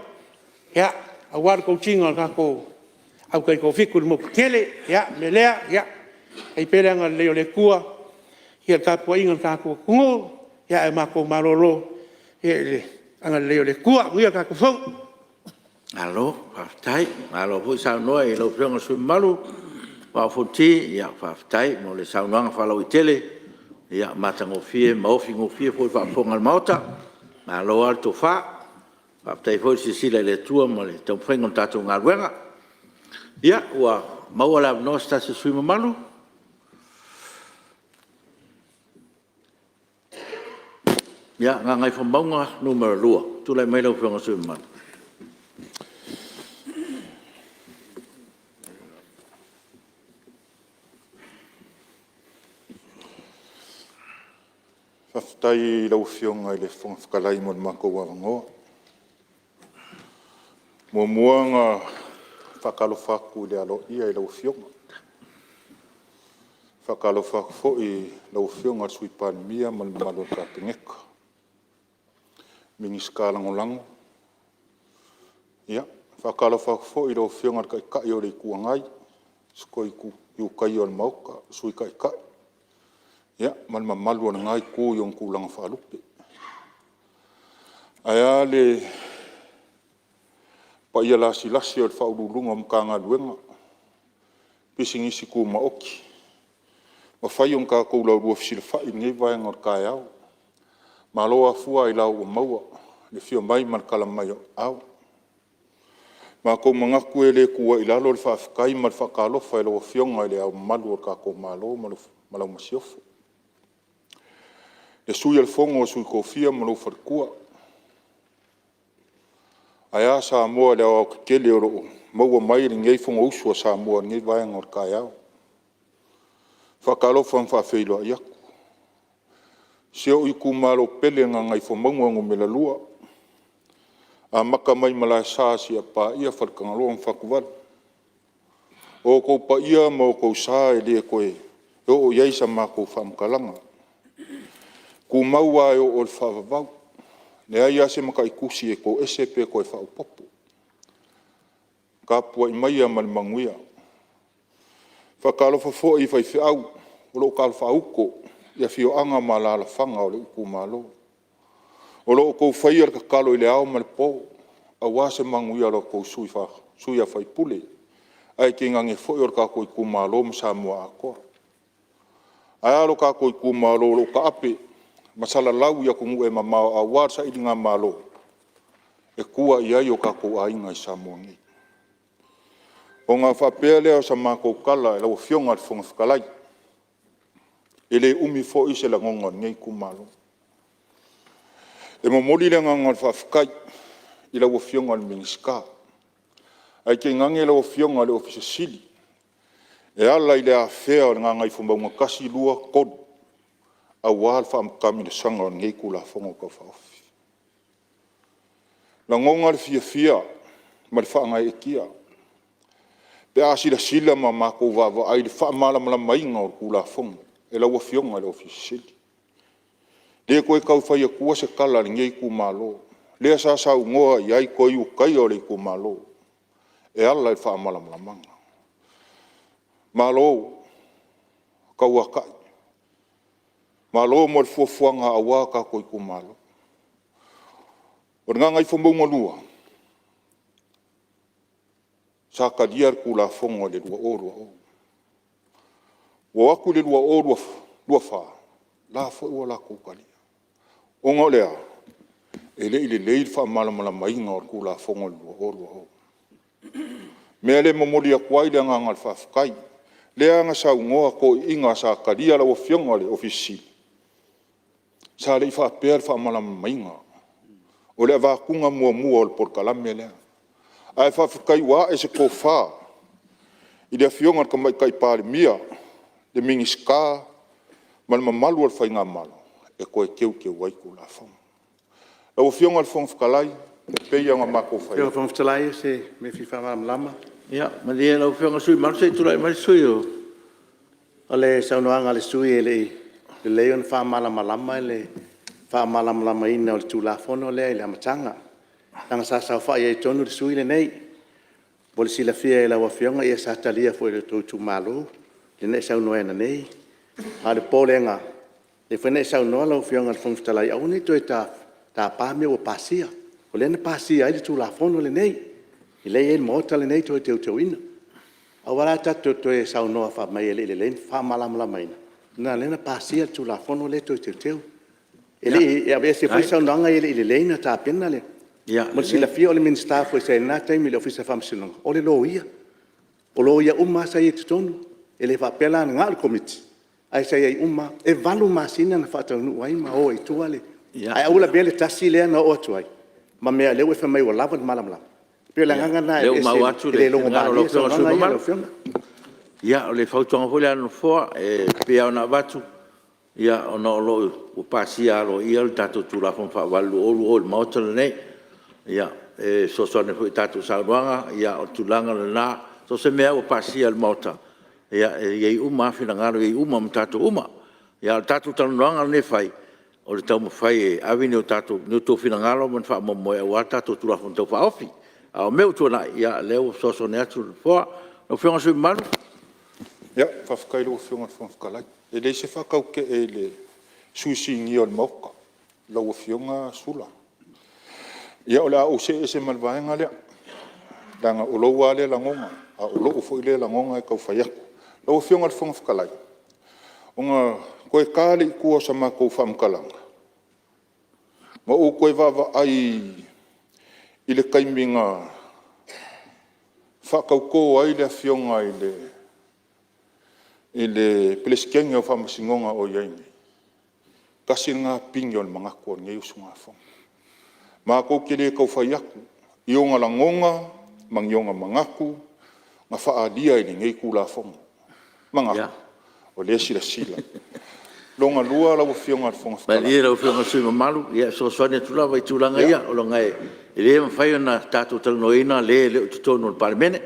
Speaker 4: aua le coach ina o le tatou au taitoafitu i le motu tele. Ia o le mea lea, ia fai pea le agalelei o le Atua i le tapuaiga a le tatou atunuu, ae matou malolo i le agalelei o le Atua. Manuia le tatou Fono. Malo faafetai, malo foi saunoa i lau Afioga i le sui usufono mamalu mo le Vaa o Fonoti. Faafetai mo le saunoaga faalauaitele matagofie ma ofi gofie foi i le faafofoga a le Maota. Malo lava le tofa, faafetai foi le silasila i le Atua ma le taumafaiga o le tatou galuega. Ia ua maua le avanoa o se tasi o sui usufono mamalu. Ia, Gagaifomauga 2, tulai mai lau Afioga i le sui usufono mamalu.
Speaker 5: Faafetai i lau Afioga i le Fofoga Fetalai mo le matou avanoa. E muamua ona faatalofa atu i le aloaia i lau Afioga. E faatalofa atu foi i lau Afioga i le Sui Palemia ma le mamalu o le Kapeneta, Minisita Lagolago. E faatalofa atu foi i lau Afioga i le Taitai o le Itu Agai, se Toe Itutaia o le Maota, le Sui Taitai ma le mamalu o lena Itu i ona tulaga faalupe. Ae a le paia lasilasi o Ofisa Sili o Pulega o Matagaluega Pisinisi Tumaoti, mafai ona tatou lalua fesilafai i lenei vaega o le taeao. Malo afua ailao ua maua i le afio mai ma le tala mai o aao. Matou te manatu e le tuua i lalo le faafetai ma le faatalofa i lau Afioga i Le Ao Mamalu o le tatou Malo ma lau Masiofo, le Sui o le Fono a Sui Tofia ma lou Faletua. Ae a Samoa i le aoaotetele o lo o maua mai lenei Fonousu a Samoa i lenei vaega o le taeao. E faatalofa ma faafeiloai atu. Si ou itumalo pele Gagaifomauga 2, amata mai Malaesa seia paia Faletagaloa ma Fatuvalu. O outou paia ma outou sa e le toe oo i ai sa matou faamatalaga, e tumau lava e oo i le faavavau. E leai lava se mataitusi e toese pe toe faaopoopo. Tapuai maia ma le manuia. E faatalofa foi i faifeau o lo o talafaauto i afioaga ma alaalafaga o lou itumalo, o lo o outou faia le tatalo i le ao ma le po aua se manuia o la outou sui usufono, ae tainane foi o le tatou itumalo ma Samoa atoa. Ae a lo tatou itumalo o lo o taape ma salalau i atunuu e mamao aua le sailigamalo e tua i ai o tatou aiga i Samoa nei. Ona faapea lea o se matou tala lau Afioga i le Fofoga Fetalai, e le umi foi se lagona o lenei itumalo. E momoli le agaga o le faafetai i lau Afioga i le Minisita, ae tainane lau Afioga i le Ofisa Sili o Pulega e ala i le afea o le Gagaifomauga 1, 2, 3 aua le faataamilosaga o lenei Tulafono Tau Faaofi. E lagona le fiafia ma le faagaeetia pe a silasila ma matou vaavaai i le faamalamalamaina o le Tulafono e lau Afioga i le Ofisa Sili o Pulega. E le toe tau fai atua se tala a lenei itumalo, lea sa saunoa i ai toe Ulutaia o le itumalo e ala i le faamalamalamaga. Malo tauatai, malo mo le fuafuaga aua tatou itumalo. O le Gagaifomauga 2, sa talia le Tulafono i le 2020. Ua o atu i le 2024, o la foi ua latou talia. Ona o le a? E le i lelei le faamalamalamaina o le Tulafono i le 2020. O le mea lea e momoli atu ai le agaga o le faafetai. Lea na saunoa toeaiina sa talia lau Afioga i le Ofisa Sili o Pulega, sa le i faapea le faamalamalamaina. O le avatuga muamua o le polokalame lea. Ae faafetai ua ae se tofa i le Afioga i le Tamaitai Palemia, le Minisita ma le mamalu o le faigamalo e toe teuteu ai le Tulafono. Lau Afioga i le Fofoga Fetalai, e pei lava ona matou fai
Speaker 6: Lau
Speaker 5: atu…
Speaker 6: Afioga i le Fofoga Fetalai o se mea e fia faamalamalama.
Speaker 1: Ia malie lau Afioga i le sui usufono mamalu se i tulai mai le sui usufono mo…
Speaker 6: O le saunoaga a le sui usufono e le i lelei ona faamalamalama le faamalamalamaina o le Tulafono lea i le amataga, leaga sa saofai ai tonu le sui usufono lenei. Mo le silafia e lau Afioga, ia sa talia foi e le tou itumalo lea na e saunoa ai ananei. A o le popolega, lea foi na e saunoa lau Afioga i le Fofoga Fetalai, aua ne i toe tapa mea ua pasia. O lea na pasia ai le Tulafono lenei, lea e i ai i le Maota lenei le toe teuteuina. Aua la tatou te toe saunoa fai mai e le i lelei le faamalamalamaina, leaga o lea na pasia le Tulafono lea toe teuteu. E le i… aveese foi saunoaga ia e le i lelei ona tapena le… Mo le silafia o le Minisita foi sa i ai i lena taimi i le Ofisa o Faamasinoga, o le Loia. O Loia uma lava sa i ai i totonu, e le faapea la na o le Komiti, ae sa i ai uma lava. E 8 masina na faataunuu ai ma o ai i tua le… Ae aua le avea le tasi lea na oo atu ai ma mea o lea ua e fai mai ua lava le malamalama. E pei o le agaga lena e aveese, e le logomalie le saunoaga ia lau Afioga.
Speaker 1: Ia, o le fautuaga foi lea a le Nofoa, e pei lava ona avatu, ona o lo o ua pasia aloaia le tatou Tulafono Faavae 2020 i le Maota lenei. E fesoasoani ai foi i a tatou saunoaga, o le tulaga lena. So o se mea lava ua pasia e le Maota, e i ai uma lava finagalo, e i ai uma ma tatou uma. A o le tatou talanoaga lenei e fai, o le taumafai e ave ni outou finagalo ma ni faamoemoe aua le tatou Tulafono Tau Faaofi. A o mea ua tuanai, ia o lea ua fesoasoani atu le Nofoa. Lau Afioga i le sui usufono mamalu.
Speaker 5: Faafetai i lau Afioga i le Fofoga Fetalai. E leai se faatautee i le sui usufono sinia o le Maota, lau Afioga Sula. Ia o le a ou see ese ma le vaega lea. Leaga o lou lava lea lagona, a o lou foi lea lagona e tau fai atu. Lau Afioga i le Fofoga Fetalai, ona toe ta lea i tua o sa matou faamatalaga, ma ou toe vaavaai i le taimi na faatauto ai le Afioga i le Peresetene o Faamasinoga o i ai nei, tasi lena pine o le manatu o lenei usugafono. Matou te le tau fai atu i ona lagona ma ni ona manatu na faaalia i lenei Tulafono. Manatu o lea e silasila. Lona lua lau Afioga i le Fofoga Fetalai… Malie lau Afioga i le sui usufono mamalu, e fesoasoani atu lava i tulaga ia ona e le mafai ona tatou talanoaina le e le o i totonu o le Palemene.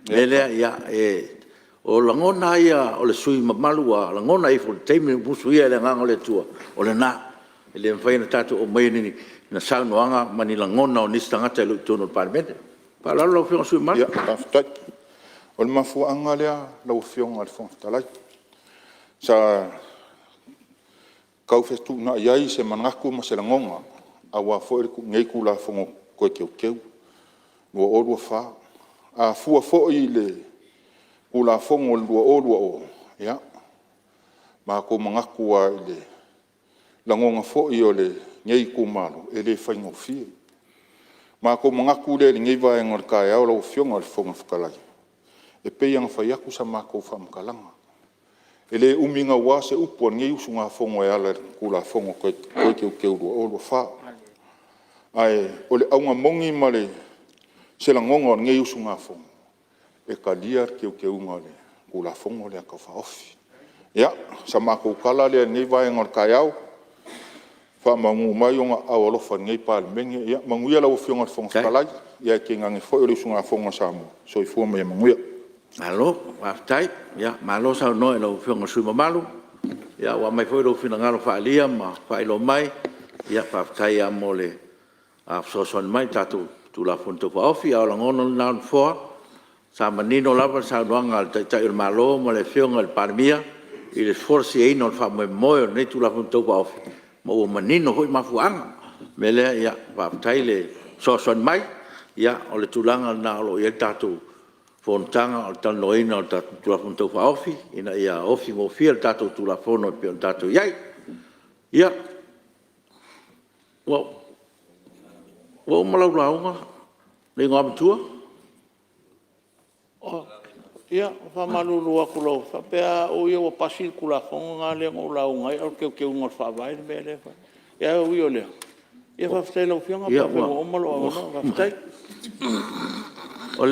Speaker 5: O le mea lea, o lagona lava ia o le sui usufono mamalu ua lagona ifo i le taimi ua musuia e le Agaga o le Atua, o lena. E le mafai ona tatou aumaia ni saunoaga ma ni lagona o nisi tagata e le o i totonu o le Palemene. Ma le faaaloalo lau Afioga i le sui usufono mamalu. Ia faafetai. O le mafuaaga lea lau Afioga i le Fofoga Fetalai sa tau fetuunai ai se manatu ma se lagona aua foi lenei Tulafono Toe Teuteu 2024. A fua foi i le Tulafono o le 2020, ia, matou manatu lava i le lagona foi o lenei itumalo, e le faigofie. Ona matou manatu lea i lenei vaega o le taeao lau Afioga i le Fofoga Fetalai, e pei lava ona fai atu sa matou faamatalaga, e le umi naua se upu a lenei usugafono e ala i le Tulafono Toe Teuteu 2024. Ae o le auga moni ma se lagona o lenei usugafono, e talia le Teuteuga o le Tulafono lea Tau Faaofi. Ia, o sa matou tala lea i lenei vaega o le taeao, faamanu mai ona aao alofa i lenei Palemene. Ia manuia lau Afioga i le Fofoga Fetalai, ae tainane foi le usugafono a Samoa. Soifua ma ia manuia.
Speaker 1: Malo faafetai, malo saunoa i lau Afioga i le sui usufono mamalu, ua aumai foi lou finagalo faaalia ma faailoa mai. Faafetai lava mo le fesoasoani mai i le tatou Tulafono Tau Faaofi. A o lagona lena o le Nofoa, sa manino lava le saunoaga a le Taitai o le Malo ma le Afioga i le Palemia i le folasiaina o le faamoemoe o lenei Tulafono Tau Faaofi ma ua manino foi mafuaaga. O le mea lea, faafetai le fesoasoani mai. O le tulaga lena o lo o i ai le tatou fonotaga o le talanoaina o le tatou Tulafono Tau Faaofi ina ia ofi gofie le tatou Tulafono e pei ona tatou i ai. Ia, ua uma lau lauga le Igoamatua?
Speaker 7: Ia, e faamalulu atu faapea lava au ia ua pasi le Tulafono lena na ou lauga ai a o le Teuteuga o le Faavae le mea lea e fai. Ae ui i lea, ia faafetai i lau Afioga pe afai ua uma lou avanoa. Faafetai.
Speaker 1: O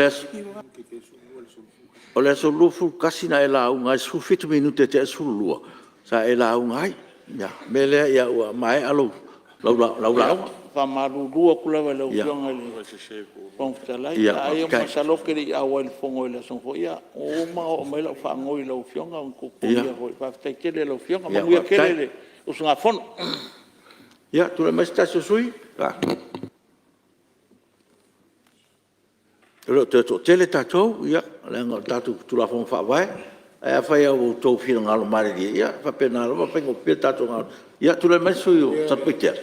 Speaker 1: le aso 21 na e lauga ai, e 17 minute i le tea le 12 sa e lauga ai. O le mea lea ua maea lau lauga.
Speaker 7: E faamalulu atu lava i lau Afioga i le Fofoga Fetalai, ai masalo ou te le i auai i le fono i le aso Gafua. Ua uma ona oo mai lau faanoi i lau Afioga. Faafetai tele i lau Afioga. Manuia tele le usugafono.
Speaker 1: Ia, tulai mai se tasi o sui usufono. E le o toe toatele tatou leaga o le tatou Tulafono Faavae. Ae afai lava ua outou finagalo malilie, ia e faapena lava ona faigofie le tatou galuega. Ia tulai mai le sui usufono mo Satupaitea.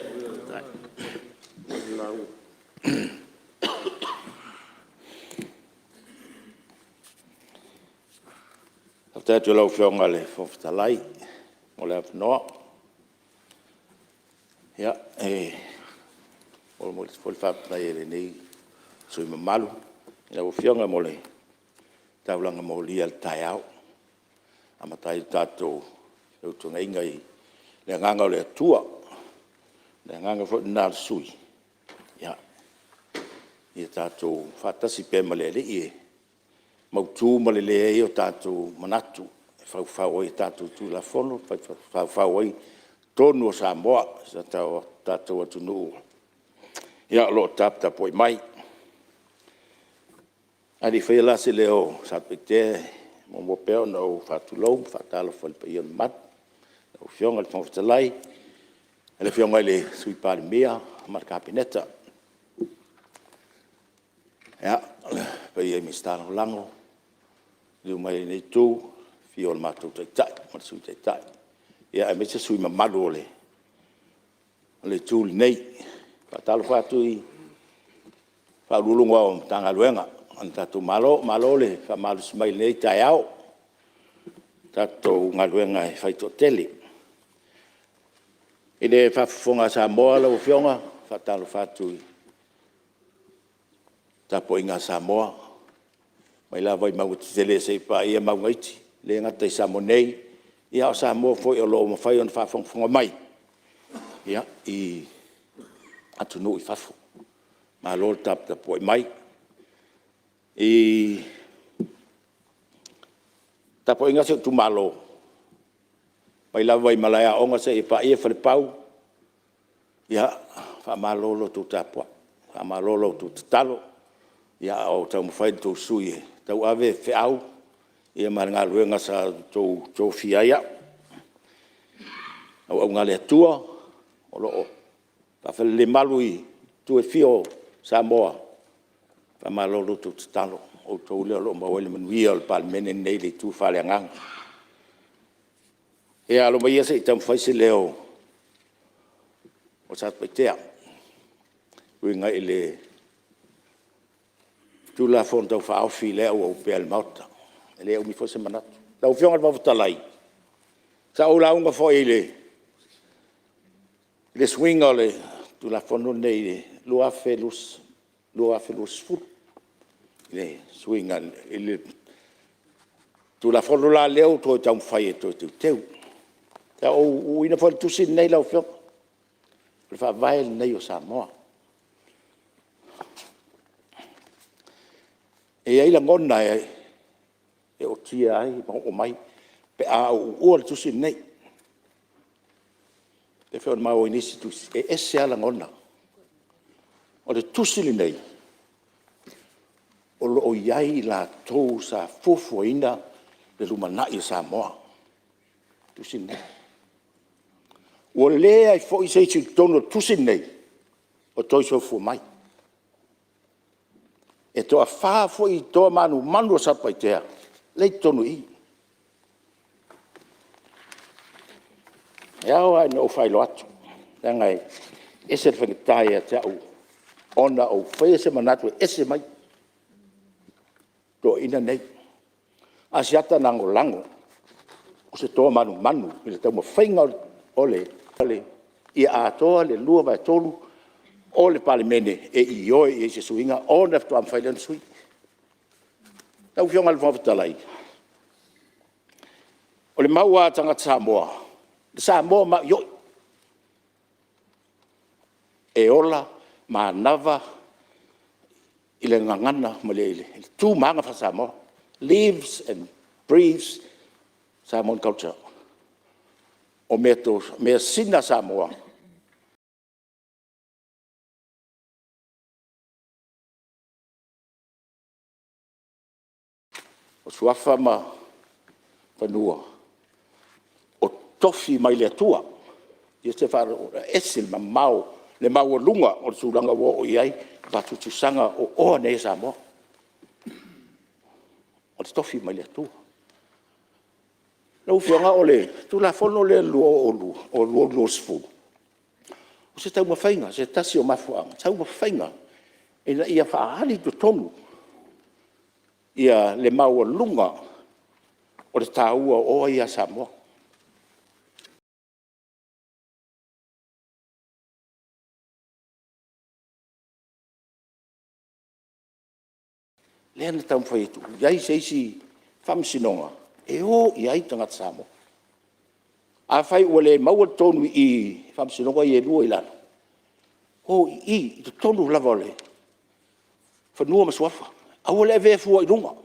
Speaker 1: Faafetai atu i lau Afioga i le Fofoga Fetalai mo le avanoa. Ia, e momoli atu foi le faafetai a lenei sui usufono mamalu i lau Afioga mo le taulaga molia i le taeao e amata ai le tatou feutagaiga i le agaga o le Atua. O le agaga foi lena o le sui usufono, ia tatou faatasi pea ma le Alii e mautu ma lelei ai o tatou manatu e faufau ai a tatou Tulafono, faufau ai tonu a Samoa, si o tatou atunuu o lo o taputapuai mai. A o le i faia la se leo o Satupaitea, e muamua pea ona ou faatulou ma faatalofa i le paia ma le mamalu i lau Afioga i le Fofoga Fetalai, le Afioga i le Sui Palemia ma le Kapeneta. Ia, le paia i Minisita Lagolago, liliu mai i lenei Itu, i le afio o le matou Taitai ma le Sui Taitai, aemaise sui usufono mamalu o le Itu lenei. E faatalofa atu i Ofisa Sili o Pulega o Matagaluega a le tatou Malo. Malo le faamalosi mai i lenei taeao i le tatou galuega e fai toatele. I le faafofoga a Samoa lau Afioga, e faatalofa atu i le tapuaiga a Samoa, mai lava i mauga tetele seia paia mauga iti, e le gata i Samoa nei, a o Samoa foi o lo o mafai ona faafogafoga mai i atunuu i fafo. Malo le taputapuai mai. I le tapuaiga a si ou itumalo, mai lava i Malaeaoga seia paia Falepau, ia, faamalo lo outou tapuai, faamalo la outou tatalo a o taumafai la outou sui usufono e tauave feau ma le galuega sa outou tofia ai au. O auauna a le Atua o lo o faafalelemalu i itu e fia o Samoa, faamalo i la outou tatalo, o outou lea o lo o maua ai le manuia o le Palemene lenei i le itu faaleagaga. Ia, alo maia se i taumafai se leo o Satupaitea e uiga i le Tulafono Tau Faaofi lea ua opea i le Maota. E le umi foi se manatu. Lau Afioga i le Fofoga Fetalai, sa ou lauga foi i le suiga o le Tulafono lenei i le 2020 i le suiga i le Tulafono la lea ua toe taumafai e toe teuteu. Sa ou uuina foi le tusi lenei lau Afioga, o le Faavae lenei o Samoa. E i ai lagona e ootia ai ma oo mai pe a ou uua le tusi lenei. E pei foi ona maua i nisi tusi, e ese lava lagona. O le tusi lenei, o lo o i ai i latou sa fuafuaina le lumanai o Samoa, le tusi lenei. Ua leai foi se isi i totonu o le tusi lenei o toe soifua mai. E toa-fa foi toa manumanu o Satupaitea lea e i totonu i i. E ao lava ona ou faailoa atu, leaga e ese le faigata ia te au ona ou faia se manatu e ese mai toeaiina nei. Asiata Lagolago, o se toa manumanu i le taumafaiga o le... ia atoa le 2/3 o le Palemene e ioe i ai se suiga ona faatoa mafai lea ona sui. Lau Afioga i le Fofoga Fetalai, o le mau a tagata Samoa, le Samoa maioio, e ola manava i le gagana ma le tu ma aga faa-Samoa, lives and breathes Samoan culture. O measina a Samoa, o suafa ma fanua, o tofi mai le Atua. Ia e ese le mamao, le maualuga o le tulaga ua oo i ai le faatusatusaga o oa nei a Samoa. O le tofi mai le Atua. Lau Afioga o le Tulafono lea 2020, o se taumafaiga, o se tasi o mafuaaga, taumafaiga ina ia faaali i totonu le maualuga o le taua o oa ia a Samoa. Lea na taumafai e tuu i ai se isi Faamasinoga e o i ai tagata Samoa. Afai ua le maua tonu i i i Faamasinoga ia e lua i lalo, o i i i totonu lava o le Fanua ma Suafa. Aua le avea fua i luga. O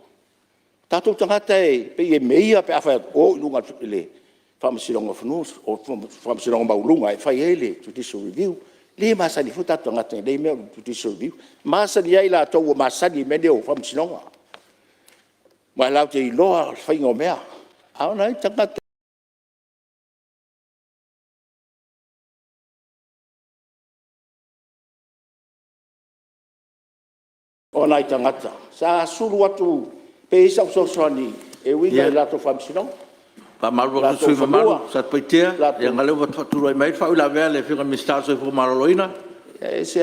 Speaker 1: tatou tagata e pei e meia pe a fai atu, o i luga i le Faamasinoga o Fanua ma Faamasinoga Maualuga e fai ai le Judicial Review. E le masani foi o tatou tagata i nei mea o le Judicial Review. E masani ai latou ua masani i mea nei o Faamasinoga, aua latou te iloa le faiga o mea. A o nai tagata o nai tagata sa sulu atu pe i ai sau fesoasoani e uiga i latou faamasinoga. Ia, e faamalulu atu i le sui usufono mamalu o Satupaitea, leaga o lea ua faatulai mai le faauilavea a le Afioga i le Minisita o le Soifua Maloloina. E ese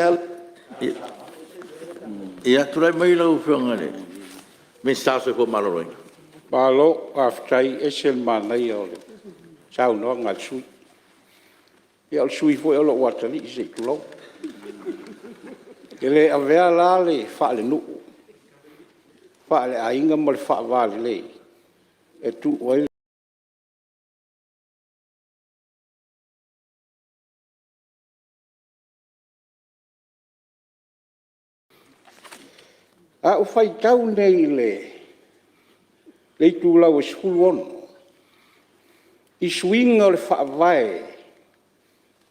Speaker 1: Ia tulai mai lau Afioga i le Minisita o le Soifua Maloloina.
Speaker 8: Malo faafetai, e ese le manaia o le saunoaga a le sui usufono. Ia o le sui usufono foi o lou atalii se i tulou. E le avea la le faalenuu, faaleaiga ma le faava lelei e tuu ai le… A ou faitau nei i le itulau e 16 i suiga o le Faavae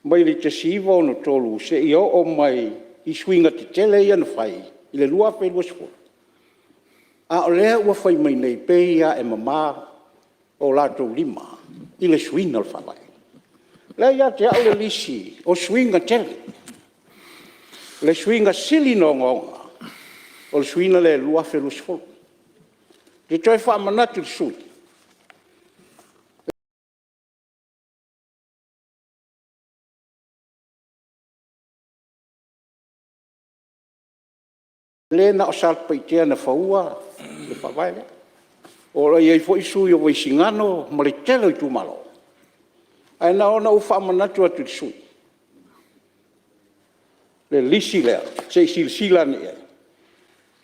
Speaker 8: mai le 1963 seia oo mai i suiga tetele ia na fai i le 2020, a o lea ua fai mai nei, e pei lava e mama o latou lima i le suiga o le Faavae. O la e ia te au le lisi o suiga tetele, le suiga sili ona ogaoga, o le suiga lea i le 2020. E toe faamanatu i le sui usufono, e le na o Satupaitea na faua le Faavae lea, o lo o i ai foi sui usufono o Vaisigano ma le tele o itumalo. Ae na ona ou faamanatu atu i le sui usufono le lisi lea se i silasila ane i ai. E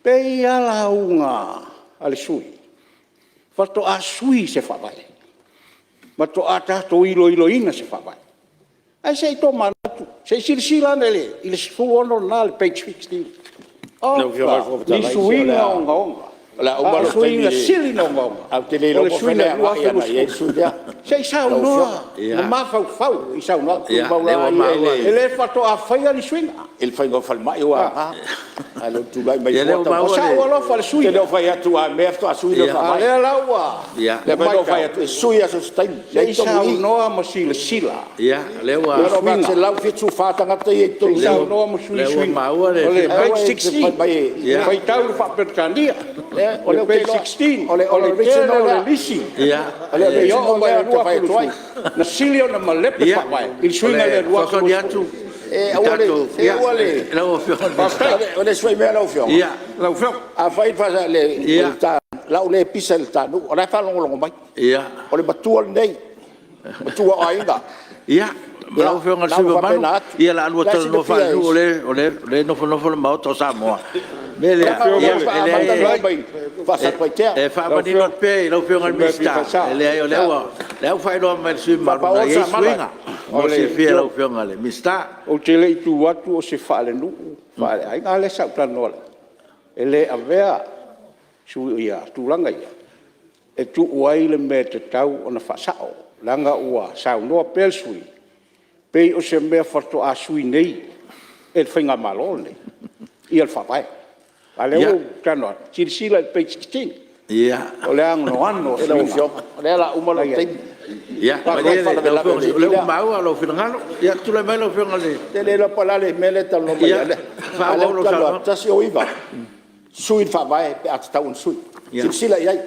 Speaker 8: pei lava lauga a le sui usufono faatoa sui se Faavae, faatoa tatou iloiloina se Faavae. Ae se i tomanatu, se i silasila ane i le 16 lena page 16. Oka, ni suiga ogaoga, a o le suiga sili ona ogaoga, o le suiga o le 2020. Se i saunoa ma mafaufau i saunoaga. E le faatoa faia ni suiga. I le faiga o falemai ua aoga, ae le o le tulai mai fua. O sa'u alofa i le sui usufono. Ou te le o fai atu a mea faatoa sui lea o le Faavae. A o lea la ua matau… Lea na ou fai atu e sui lava so o se taimi. Se i saunoa ma silasila i suiga. E 174 tagata ia i totonu i i. Se i saunoa ma sui suiga. O le page 16, faitau i le faa-Peretania, o le page 16, o le tele o le lisi seia oo mai i le 2020, na sili ona malepe le Faavae i le suiga lea i le 2020. E aua le… O le isi foi mea lau Afioga, afai o le a ou le pisa i le ta nuu o la e faalogologo mai. O le matua lenei, o le matua o aiga. Ia, lau Afioga i le sui usufono mamalu, o le a lua talanoa faalenuu o lea e nofonofo le Maota o Samoa. O le mea lea, e leai, e faamanino atu pea i lau Afioga i le Minisita, e leai o lea ua faailoa mai e le sui usufono mamalu na i ai suiga mo le silafia e lau Afioga i le Minisita. Ou te le i tu atu o se faalenuu, faaleaiga, a lea sa ou talanoa e le avea tulaga ia e tuu ai le mea e tatau ona faasao, leaga ua saunoa pea le sui usufono pei o se mea faatoa sui nei e le faigamalo lenei le Faavae. A o lea ua ou talanoa atu, silasila i le page 16, o le anoano o suiga. O lea o le a uma lou taimi. Ia malie lau Afioga o lea ua maua lou finagalo. Ia tulai mai lau Afioga i le… Ou te le iloa po o le a le mea lea e talanoa mai ai, a o lea ou te talanoa atu, 19 sui le Faavae pe a tatau ona sui. Silasila i ai,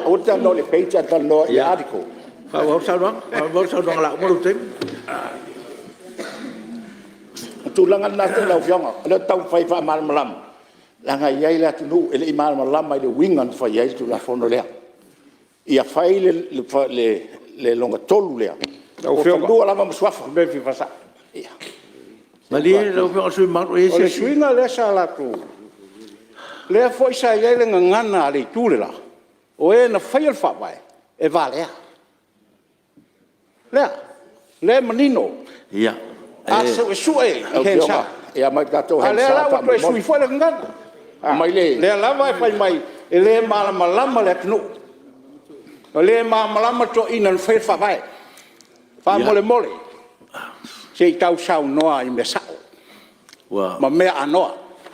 Speaker 8: aua e te talanoa i le page ae talanoa i le article. Faaauau le saunoaga o le a uma lou taimi. O le tulaga lena lau Afioga o lea ou te taumafai e faamalamalama leaga e i ai le atunuu e le i malamalama i le uiga na fai ai le Tulafono lea. Ia fai le lona tolu lea, o fanua lava ma suafa. Malie lau Afioga i le sui usufono mamalu, o i ai se isi… O le suiga lea sa latou… lea foi sa i ai le gagana a le Itu le la, o e na faia le Faavae, e valea. Lea e manino, a suesue i le Hansard, a o lea la ua toe sui foi le gagana. O lea lava e fai mai e le malamalama le atunuu, e le malamalama toeaiina na faia le Faavae. Faamolemole, se i tau saunoa i mea sao ma mea anoa.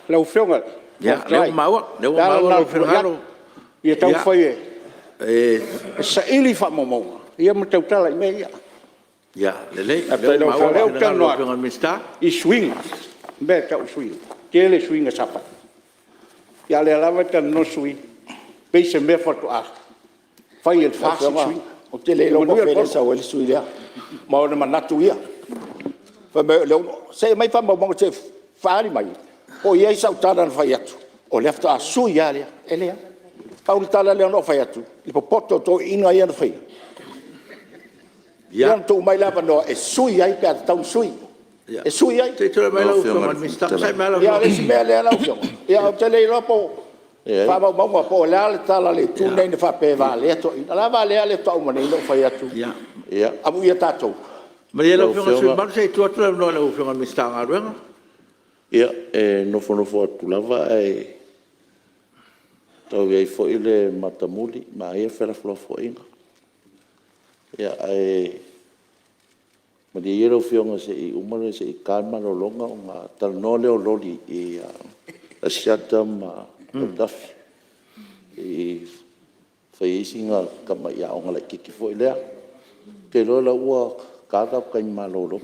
Speaker 8: Lau Afioga i le Fofoga Fetalai, o le ala lena o le tulai atu, ia taumafai e saili faamaumauga ma tautala i mea ia. O lea ou te talanoa atu i suiga, mea e tau o suiga, e tele suiga sa fai, a o lea lava e talanoa le sui usufono pei se mea faatoa fai e le FAST le suiga. Ou te le iloa po o fea lea e sau ai le sui usufono lea ma ona manatu ia. Fai mai o lea ua… Se i aumai faamaumauga se i faaali mai. Po o i ai sau tala na fai atu o lea faatoa sui lava lea. E leai. Pau le tala lea na ou fai atu, i le popoto o toeaiina ia na faia, lea na tuu mai le avanoa e sui ai pe a tatau ona sui, e sui ai.
Speaker 1: Se i tulai mai lau Afioga i le Minisita. Onosai mai lava lau
Speaker 8: Ia o le isi mea lea lau Afioga, ou te le iloa po o faamaumauga po o le a le tala a le Itu lenei na faapea e valea toeaiina. O le a valea lea faatoa uma nei ona ou fai atu, amuia tatou.
Speaker 1: Malie lau Afioga i le sui usufono mamalu se i tuu atu le avanoa i lau Afioga i le Minisita o Galuega.
Speaker 2: Ia, e nofonofo atu lava ae tau i ai foi le matamuli, manaia felafolafoaiga. Ae malie ia lau Afioga se i uma se i ta le malologa ona talanoa lea o loli i Asiata ma Lautafi e fai ai sina tamai aoga laitiiti foi lea. Ou te iloa o la e ua ta le tatou taimi malolo.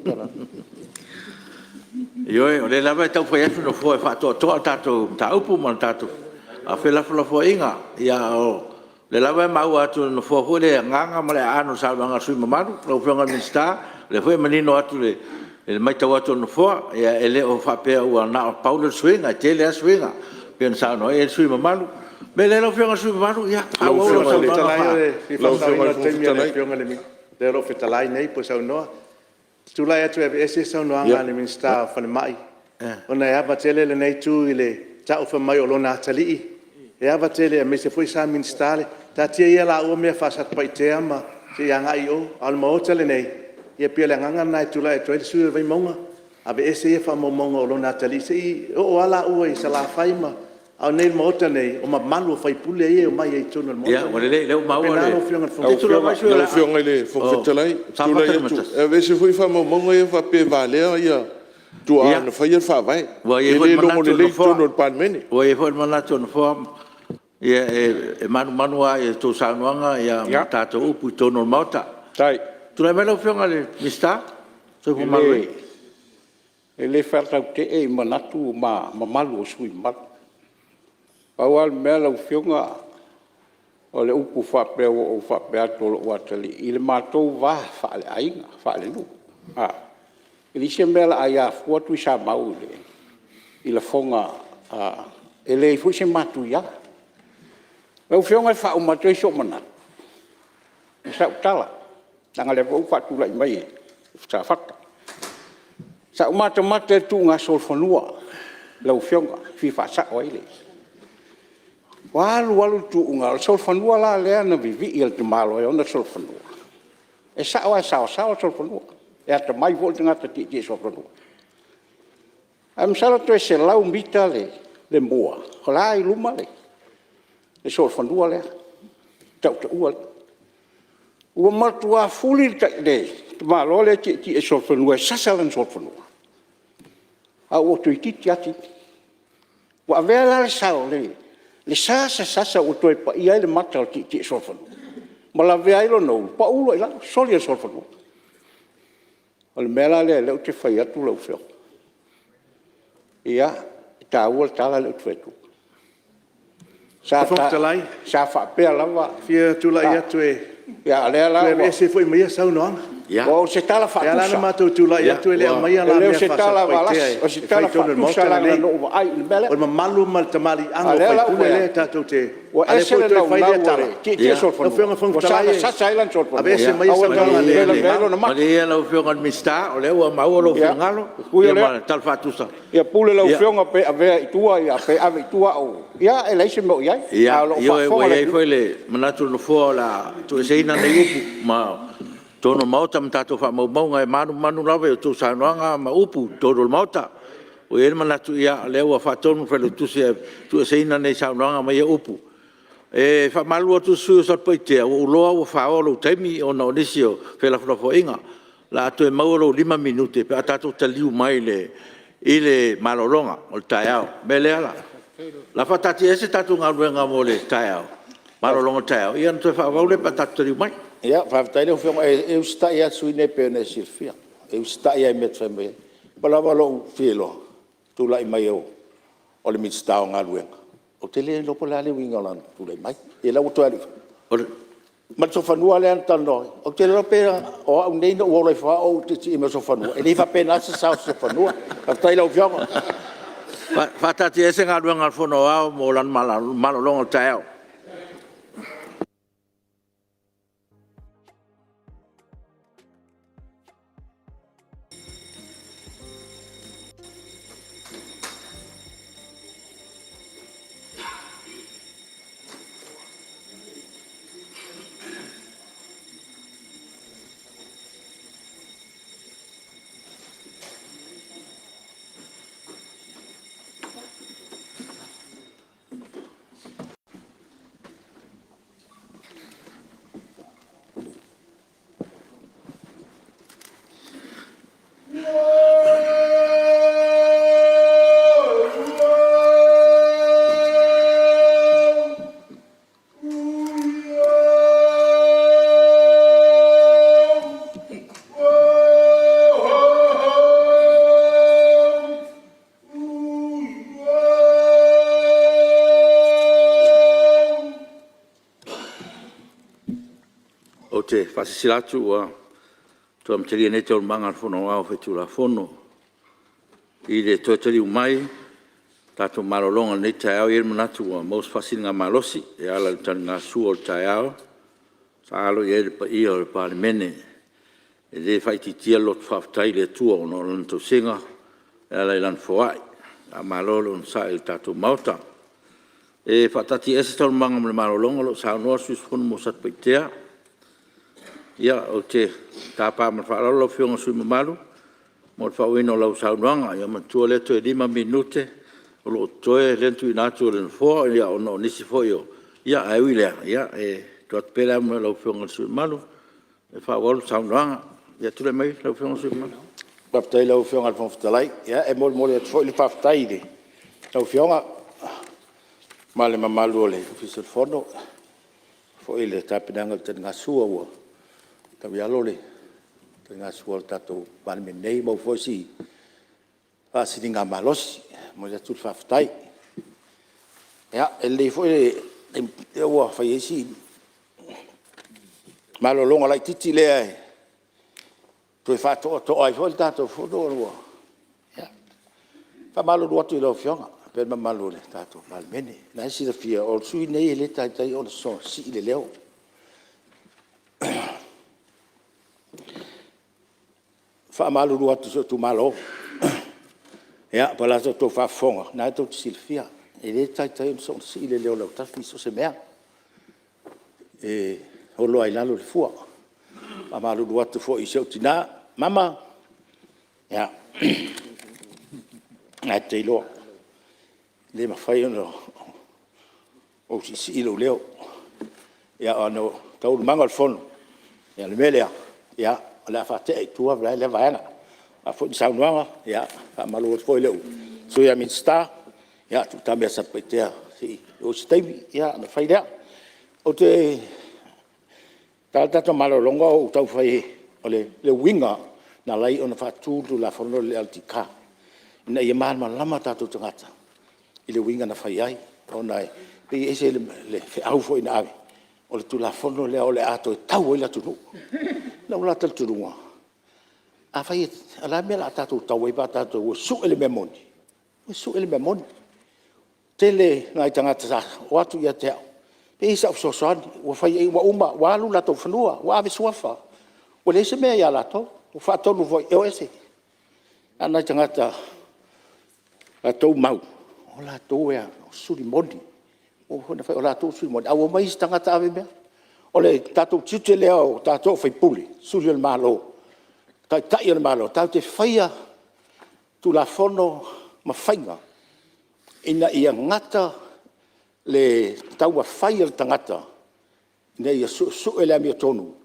Speaker 1: Ioe, o lea lava e taumafai atu le Nofoa e faatoatoa a tatou mataupu ma tatou felafolafoaiga. A o lea lava e maua atu e le Nofoa foi le agaga ma le aano o le saunoaga a le sui usufono mamalu lau Afioga i le Minisita. O lea foi e manino atu i le maitau atu a le Nofoa, e le o faapea ua na o le pau lea o le suiga, e tele lava suiga e pei ona saunoa i ai le sui usufono mamalu. O le mea lea lau Afioga i le sui usufono mamalu, faaauau lau saunoaga.
Speaker 6: Lau Afioga i le Fofoga Fetalai… Lau Afioga i le Fofoga Fetalai… Lea o lo o fetalai nei po o saunoa. Ou te tulai atu e aveese le saunoaga a le Minisita o le Falemai ona e ava tele lenei itu i le ta'u fai mai o lona atalii, e ava tele aemaise foi sa Minisita le… Taatia ia laua mea faa-Satupaitea ma… se i agai i o. A o le Maota lenei, ia pei o le agaga lena e tulai atu ai le sui usufono o le Vaimauga, aveese ia faamaumauga o lona atalii, se i oo lava laua i Salafai ma… A o i inei i le Maota lenei, o mamalu o sui usufono ia e omai ai i totonu o le Maota lenei.
Speaker 1: Ia ua lelei o lea ua maua le…
Speaker 6: E faapena lau Afioga i le Fofoga Fetalai.
Speaker 5: Lau Afioga i le Fofoga Fetalai, ou te tulai atu e aveese foi faamaumauga ia faapea e valea tuaa na faia le Faavae.
Speaker 1: Ua i
Speaker 5: E
Speaker 1: ai foi
Speaker 5: le
Speaker 1: le
Speaker 5: logo
Speaker 1: manatu o le
Speaker 5: lelei i
Speaker 1: Nofoa,
Speaker 5: totonu o le Palemene.
Speaker 1: Ua i ai foi le manatu o le Nofoa, e manumanu lava i a outou saunoaga ma tatou upu i totonu o le Maota. Tulai mai lau Afioga i le Minisita o le Soifua Maloloina.
Speaker 8: E le faatautee i manatu ma mamalu o sui usufono mamalu. Pau lava le mea lau Afioga, o le upu faapea ua ou faapea atu o lou atalii, i le matou va faaleaiga, faalenuu, e leai se mea o le a aia fua Tuisamau i lafoga a… E leai foi se matuia. Lau Afioga e faauma atu ai sou manatu, sau tala, leaga o lea foi ua faatulai mai e Safata. Sa ou matamata i le tuuga solofanua lau Afioga e fia faasao ai le… Ua alu alu le tuuga, o le solofanua la lea na vivii e le tamaloa e ona le solofanua, e sao lava e saoasaoa le solofanua, e atamai foi le tagata tietie solofanua. Ae masalo toe 100 mita le mua, o la e i luma le solofanua lea, le tautaua lea. Ua matua fuli le tamaloa lea e tietie i le solofanua e sasa lana solofanua, ae ua toeitiiti lava tipi. Ua avea la le sasasa ua toe paia ai le mata o le tietie solofanua ma lavea ai lona ulu, pau loa i lalo, soli e le solofanua. O le mea la lea ou te fai atu lau Afioga, ia, e taua le tala lea ou te fai atua. Sa faapea lava…
Speaker 6: Lau Afioga i le Fofoga Fetalai, e fia tulai atu e
Speaker 8: A o lea la
Speaker 6: toe
Speaker 8: ua…
Speaker 6: aveese foi ma ia saunoaga.
Speaker 8: O se tala
Speaker 6: O lea la na
Speaker 8: faatusa.
Speaker 6: matou tulai atu e le aumaia
Speaker 8: E le
Speaker 6: la
Speaker 8: o
Speaker 6: mea
Speaker 8: se tala
Speaker 6: faa-Satupaitea
Speaker 8: Valasi o se
Speaker 6: e fai
Speaker 8: tala
Speaker 6: i totonu o le
Speaker 8: faatusa
Speaker 6: Maota
Speaker 8: leaga
Speaker 6: lenei.
Speaker 8: na ou vaai i le mea lea.
Speaker 6: O le mamalu ma le tamaliiaga
Speaker 8: A o
Speaker 6: o
Speaker 8: lea
Speaker 6: sui
Speaker 8: la ua
Speaker 6: usufono
Speaker 8: ou fai
Speaker 6: lea
Speaker 8: atu,
Speaker 6: tatou te…
Speaker 8: ua
Speaker 6: A o lea
Speaker 8: ese
Speaker 6: foi ua
Speaker 8: le
Speaker 6: toe fai lea
Speaker 8: naunau o
Speaker 6: tala.
Speaker 8: le tietie
Speaker 6: Lau
Speaker 8: solofanua
Speaker 6: Afioga i le Fofoga
Speaker 8: ua
Speaker 6: Fetalai,
Speaker 8: sasasa ai lana solofanua
Speaker 6: aveese ma ia
Speaker 8: a ua
Speaker 6: saunoaga le
Speaker 8: lavea ai lona mata.
Speaker 1: Malie ia lau Afioga i le Minisita o lea ua maua lou finagalo
Speaker 8: Ui o
Speaker 1: ma
Speaker 8: lea,
Speaker 1: le tala faatusa.
Speaker 8: ia pule lau Afioga pe avea i tua pe ave i tua au… Ia e leai se mea o i ai, ae o lo o
Speaker 1: Ioe,
Speaker 8: faafofoga
Speaker 1: ua
Speaker 8: le
Speaker 1: i ai
Speaker 8: atunuu.
Speaker 1: foi le manatu o le Nofoa o le a tuueseina nei upu ma totonu o le Maota ma tatou faamaumauga. E manumanu lava i a outou saunoaga ma upu i totonu o le Maota. Ua i ai le manatu o lea ua faatonu le Failautusi e tuueseina nei saunoaga ma ia upu. E faamalulu atu i le sui usufono mo Satupaitea, ua ou iloa ua faoa lou taimi ona o nisi o felafolafoaiga. O le a toe maua lou 5 minute pe a tatou taliu mai i le malologa o le taeao. O le mea lea, o le a faataatiaese tatou galuega mo le taeao, malologa o le taeao, ona toe faaauau lea pe a tatou taliu mai.
Speaker 8: Faafetai lau Afioga. E usitai lava le sui usufono lenei pei ona e silafia, e usitai lava i mea e te fai mai ai. Ua uma lava lou fia iloa i le tulai mai o le Minisita o Galuega, ou te le iloa po o le a le uiga o lana tulai mai. Ia lea ua toe alu i fafo. Ma le solofanua lea na talanoa ai, ou te le iloa pe o au nei na ou ola ifo lava o ou tietie i mea o solofanua. E le faapena se sao o le solofanua. Faafetai i lau Afioga.
Speaker 1: faataatiaese Galuega a le Fono Aoao mo lana malologa o le taeao. Ou te faasilasila atu ua toe amatalia nei Taualumaga a le Fono Aoao Faitulafono. I le toe taliu mai i le tatou malologa i lenei taeao, e i ai le manatu ua maua se faasiligamalosi e ala i le taligasua o le taeao sa alo i ai le paia o le Palemene. E le faaitiitia le loto faafetai i le Atua ona o Lana tausiga e ala i Lana foai. Faamalo le onosai i le tatou Maota. E faataatiaese Taualumaga mo le malologa o lo o saunoa le sui usufono mo Satupaitea. Ia, ou te tapa ma le faaaloalo lau Afioga i le sui usufono mamalu mo le faaauauina o lau saunoaga. Ia manatua lea toe 5 minute o lo o totoe lea na tuuina atu e le Nofoa ona o nisi foi o… Ae ui i lea, e tuu atu pea le avanoa i lau Afioga i le sui usufono mamalu e faaauau le saunoaga. Ia tulai mai lau Afioga i le sui usufono mamalu. Faafetai i lau Afioga i le Fofoga Fetalai. Ia e molimoli atu foi le faafetai i lau Afioga ma le mamalu o le Ofisa o le Fono i le tapenaga o le taligasua ua tauialo le taligasua a le tatou Palemene nei, ua maua foi si faasiligamalosi. E momoli atu le faafetai. Ia, e lelei foi lea ua fai ai si malologa laitiiti lea e toe faatoatoa ai foi le tatou Fono. Ia, e faamalulu atu i lau Afioga faapea le mamalu o le tatou Palemene. O lena e silafia o le sui usufono lenei e le taitai ona soona sii le leo. E faamalulu atu i si ou itumalo, ia po o le a sa outou faafofoga, o lena e tou te silafia, e le taitai ona soona sii le leo o Lautafi i so o se mea, e olo lava i lalo le fua. E faamalulu atu foi i si ou tina, mama, ia, o lena e te iloa, e le mafai ona ou siisii lou leo, ona o taualumaga o le Fono. O le mea lea, o le a faatea i tua lea vaega. O a foi ni saunoaga, ia faamalu atu foi i lou uso a Minisita, ia tuu tama ia Satupaitea se i oo i se taimi ona fai lea. Ou te tatao le tatou malologa o ou taumafai o le uiga na ala ai ona faatu le Tulafono o le LTK, ina ia malamalama tatou tagata i le uiga na fai ai, ona e pei e ese le feau foi na ave, o le Tulafono lea o le a toe tau ai le atunuu. I lou la talitonuga, afai o le a le mea o le a tatou tau ai pe a tatou o e sue le mea moni? O e sue le mea moni. E tele nai tagata sa oo atu ia te au e i ai sau fesoasoani, ua fai i ai ua uma ua alu latou fanua, ua ave suafa, ua leai se mea ia latou, ua faatonu foi e o ese. A o nai tagata na latou mau, o latou e suli moni. Ua uma foi ona fai o latou e suli moni, a ua omai isi tagata ave mea. O le tatou tiute lea o tatou o sui usufono, suli o le Malo, Taitai o le Malo, tatou te faia Tulafono ma faiga ina ia gata le taumafai o le tagata ina ia suesue le amiotonu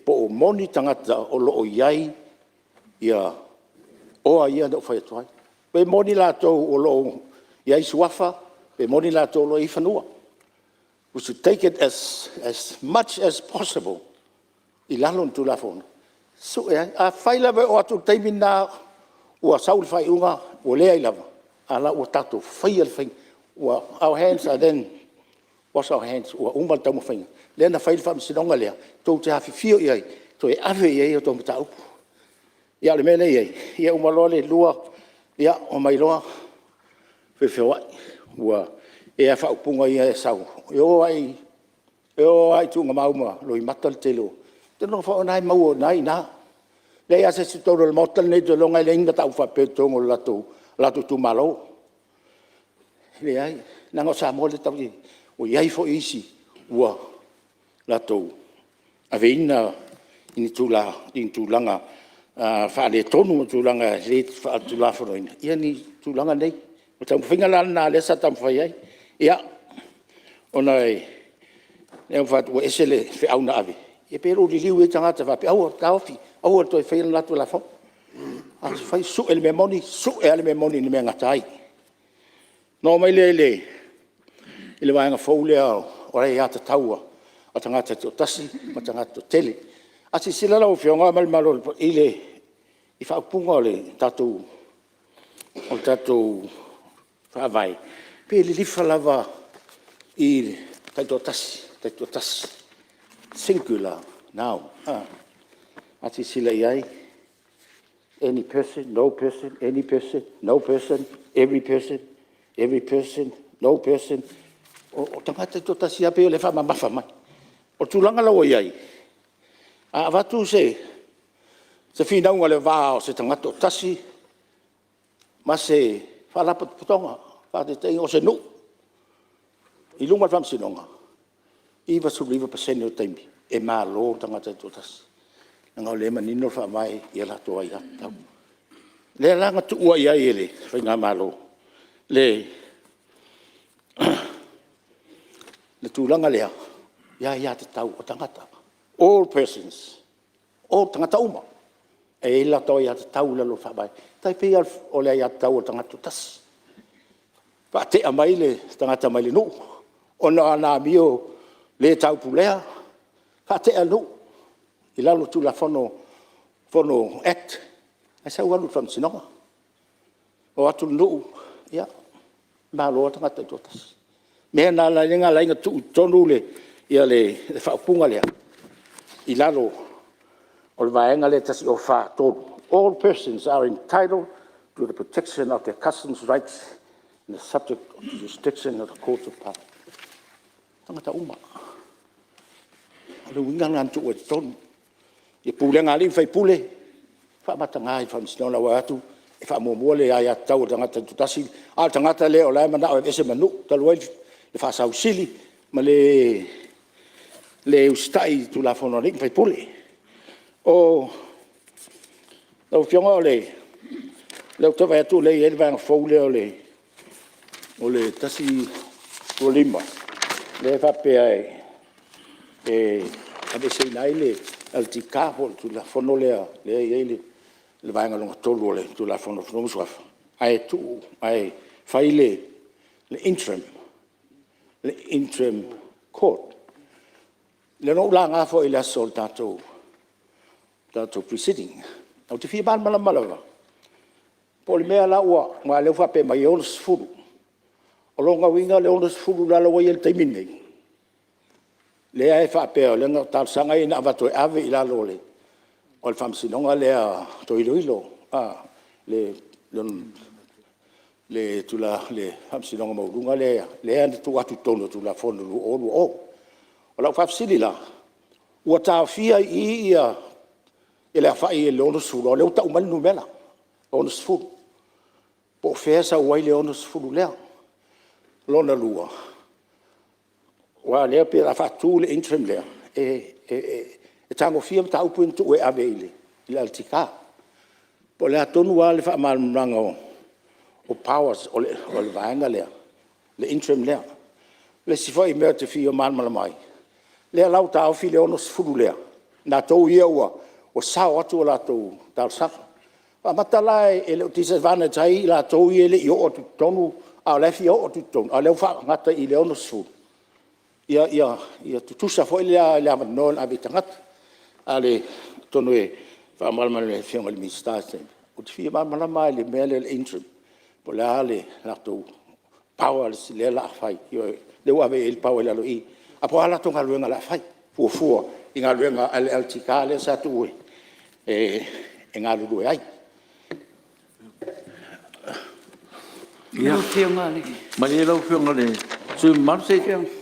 Speaker 1: po o moni tagata o lo o i ai oa ia na ou fai atu ai. Pe moni latou o lo o i ai suafa, pe moni latou o lo o i ai fanua. We should take it as much as possible i lalo o ni Tulafono e sue ai. Afai lava e oo atu i le taimi lena ua sau le faaiuga ua leai lava, a la e ua tatou faia le faiga. Our hands are then, wash our hands, ua uma le taumafaiga lea na fai ai le faamasinoga lea tou te afifio i ai e toe ave i ai a outou mataupu. A o le mea lea e i ai, ia uma loa le
Speaker 8: Ia, omai loa feofeoai, ua e pei lava o faaupuga ia e sau, e o lava i tuugamau ma loimata le tele o… Ou te iloa foi o lena e maua o lena e i ina. E leai lava se isi i totonu o le Maota lenei ou te iloa e leai ni mataupu faapea i totonu o le latou itumalo. E leai, leaga o Samoa lea tatou te i ai, ua i ai foi isi ua latou aveina i ni tulaga faaletonu ma tulaga le faaletulafonoina ni tulaga nei. O le taumafaiga la lena lea sa taumafai ai. Ia, ona o lea ua ou fai atu ua ese le feau na ave, ia pei o lo o liliu i ai tagata faapea, aua, taofi, aua le toe faia le la Tulafono. Afai e sue le mea moni, sue lava le mea moni i le mea e gata ai. Ona oo mai lea i le vaega fou lea o aiatatau a tagata e toatasi ma tagata e toatele. A silasila lau Afioga ma le mamalu i faaupuga o le tatou Faavae, e pei e lilifa lava i le taitoatasi, taitoatasi, singular noun. A silasila i ai, any person, no person, any person, no person, every person, every person, no person. O tagata taitoatasi lava pei o lea e faamamafa mai. O le tulaga la ua i ai, a avatu se finauga i le va o se tagata e toatasi ma se faalapotopotoga, faataitaiga o se nuu i luga o le Faamasinoga, e 99% o taimi e malo le tagata e toatasi, leaga o lea e manino le Faavae i a latou aiatatau. O lea la na tuu ai i ai e le faigamalo le tulaga lea i aiatatau a tagata, all persons, o tagata uma e i ai latou aiatatau i lalo o le Faavae, e tai pei lava o le aiatatau a le tagata e toatasi. Faatea mai le tagata mai le nuu ona o ana amio le taupulea, faatea e le nuu i lalo o Tulafono Act ae sau alu i le Faamasinoga. O atu le nuu, ia, malo lava le tagata e toatasi. O le mea lena lea na ala ai ona tuu i totonu le faaupuga lea i lalo o le Vaega lea 104(3), all persons are entitled to the protection of their customs rights in the subject of the Court of tagata uma. O le uiga lena na tuu ai i totonu. I pulega a alii ma faipule, e faamataga i le Faamasinoga ua o atu e faamuamua le aiatatau a le tagata e toatasi, a o le tagata lea o la e manao e aveese ma le nuu talu ai le faasausili ma le le usitai i Tulafono a alii ma faipule. Lau Afioga o lea ou te vaai atu o lea e i ai le vaega fou lea o le 125 lea e faapea e aveeseina ai le LTK po o le Tulafono lea e i ai le Vaega Lona III o le Tulafono o Fanua ma Suafa ae tuu ae fai le interim Court. Lea na ou laga foi i le aso o le tatou Pre-Sitting. Ou te fia malamalama lava po o le mea la ua… aua o lea ua faapea mai e 60. O lona uiga o le 60 la ua i ai i le taimi lenei? Lea e faapea o talosaga ia na avatu e ave i lalo o le Faamasinoga lea Toe Iloilo le Faamasinoga Maualuga lea na tuu atu i totonu o le Tulafono 2020. O lau faafesili la, ua taofia i i le aofai i le 60 aua o lea ua tau mai le numera 60. Po o fea e sau ai le 60 lea? Lona lua, aua o lea pei o le a faatu le interim lea e tagofia mataupu ia na tuu e ave i le LTK. Po o le a tonu lava le faamalamalamaga o powers o le vaega lea, le interim lea. O le isi foi mea ou te fia malamalama ai, lea la ua taofi le 60 lea, latou ia ua sao atu a latou talosaga. Faamata la e le o disadvantage ai i latou ia e le i oo atu i totonu a o la e fia oo atu i totonu, a o lea ua faagata i le 60, ia tutusa foi la le avanoa na ave i tagata. Atonu e faamalamalama e le Afioga i le Minisita i se taimi, ou te fia malamalama lava i le mea lea o le interim po o le a le latou power lea o le a fai, lea ua ave i ai le power i lalo i i, a po o a latou galuega o le a fai fuafua i galuega a le LTK lea sa tuu e galulue ai.
Speaker 1: Malie lau Afioga i le sui usufono mamalu, se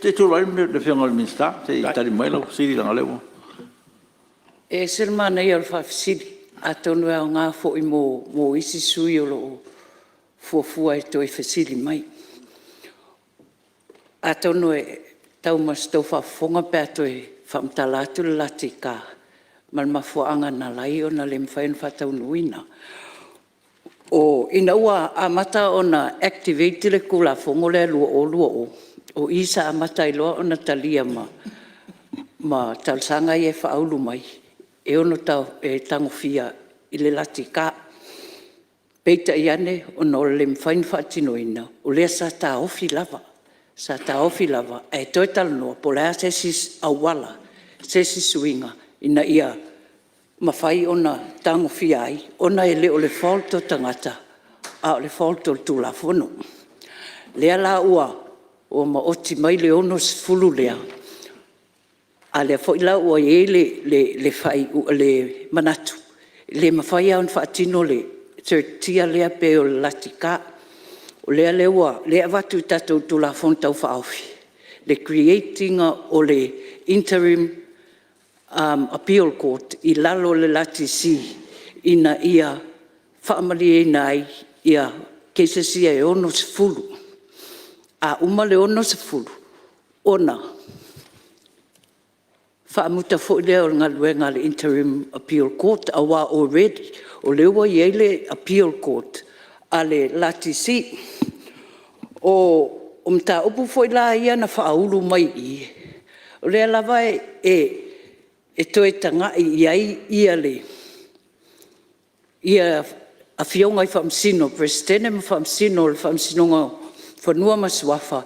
Speaker 1: i tulai mai le Afioga i le Minisita se i tali mai lau fesili leaga o lea ua… E ese le manaia o le faafesili, atonu e aoga foi mo isi sui usufono o lo o fuafua e toe fesili mai. Atonu e tau ma se tou faafofoga pe a toe faamatala atu le LTK ma le mafuaaga na ala ai ona le mafai ona faataunuuina. Ina ua amata ona activate le Tulafono lea i le 2020, o i sa amata ai loa ona talia ma talosaga ia e faaulu mai e tagofia i le LTK. Peitai ane ona o le le mafai ona faatinoina, o lea sa taofi lava, sa taofi lava ae toe talanoa po o le a se isi auala, se isi suiga ina ia mafai ona tagofia ai, ona e le o le fault o tagata a o le fault o le Tulafono. O lea la ua maoti mai le 60 lea, a o lea foi la ua i ai le manatu, e le mafai lava ona faatino le search lea pei o le LTK. O lea e avatu i le tatou Tulafono Tau Faaofi le create ina o le interim Appeal Court i lalo o le LTC ina ia faamalieina ai cases ia e 60. A uma le 60, ona faamuta foi lea o le galuega a le Interim Appeal Court, aua already o lea ua i ai le Appeal Court a le LTC. O mataupu foi la ia na faaulu mai i i, o lea lava e toe tagai i ai Afioga i Faamasino, Peresetene ma Faamasino o le Faamasinoga o Fanua ma Suafa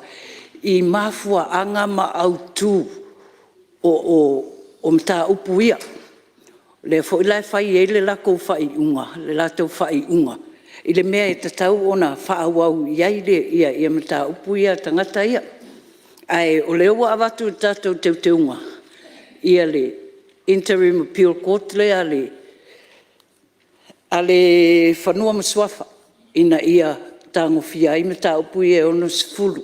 Speaker 1: i mafuaaga ma autu o mataupu ia. O lea foi la e fai ai le latou faaiuga i le mea e tatau ona faaauau i ai mataupu ia a tagata ia. Ae o lea ua avatu i le tatou teuteuga le Interim Appeal Court lea a le Fanua ma Suafa ina ia tagofia ai mataupu ia e 60.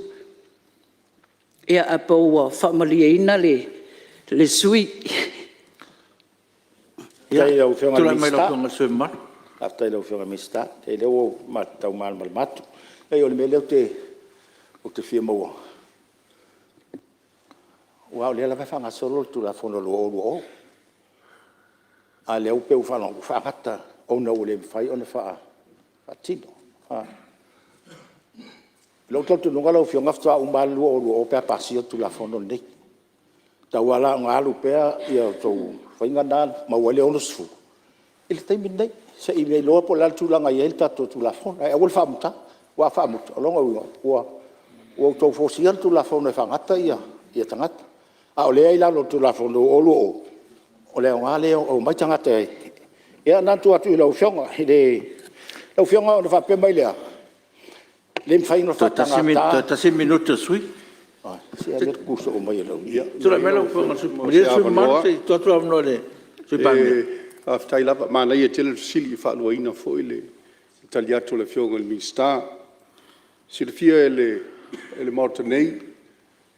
Speaker 1: Ia ae po ua faamalieina le sui usufono? Faafetai i lau Afioga i le Minisita, leai o lea ua ou tau malamalama atu. Leai o le mea lea ou te fia maua, aua o lea lava e faagasolo le Tulafono 2020, a o lea pei ua ou faalogo atu ua faagata ona ua le mafai ona faatino. I lou talitonuga lau Afioga faatoa uma lava le 2020 pe a pasia le Tulafono lenei. E tatau lava la ona alu pea a outou faiga lena e maua ai le 60 i le taimi lenei, se i iloa po o le a le tulaga e i ai le tatou Tulafono, ae aua le faamutaina. Aua a faamuta, o lona uiga ua outou force ina le Tulafono e faagata tagata. A o lea e i lalo o le Tulafono 2020, o le aoga lea e omai tagata e… Ia na ona tuu atu i lau Afioga. Lau Afioga ona faapea mai lea, e le mafai ona faatagata. Toe tasi le minute o le sui usufono.
Speaker 8: Se aua e te tu soo mai e Laauli.
Speaker 1: Malie le sui usufono mamalu se i tuu atu le avanoa i le Sui Palemia.
Speaker 9: Faafetai lava. Manaia tele le fesili e faaluaina foi le tali atu a le Afioga i le Minisita. E silafia e le Maota nei,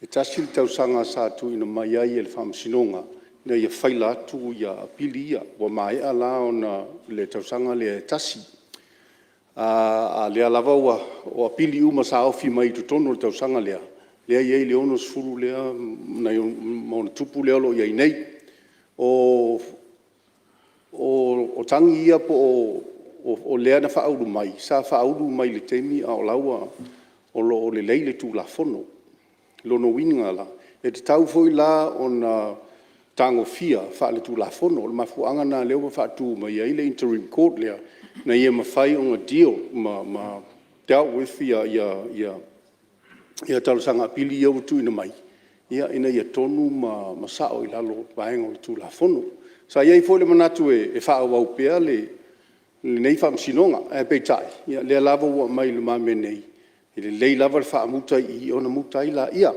Speaker 9: e tasi le tausaga sa tuuina mai ai e le Faamasinoga ina ia faila atu apili ia, ua maea la ona le tausaga lea e tasi. A o lea lava ua… o apili uma sa ofi mai totonu o le tausaga lea, lea e i ai le 60 lea ma ona tupu lea o lo o i ai nei. O tagi ia po o lea na faaulu mai, sa faaulu mai i le taimi a o la e ua lelei le Tulafono. O lona uiga la, e tatau foi la ona tagofia faaletulafono. O le mafuaaga lena o lea ua faatu mai ai le interim court lea, ina ia mafai ona deal ma dealt with talosaga apili ia ua tuuina mai, ina ia tonu ma sao i lalo o vaega o le Tulafono. Sa i ai foi le manatu e faaauau pea lenei Faamasinoga, ae peitai, o lea lava ua aumai i lumamea nei, e lelei lava le faamuta i i ona muta ai lea.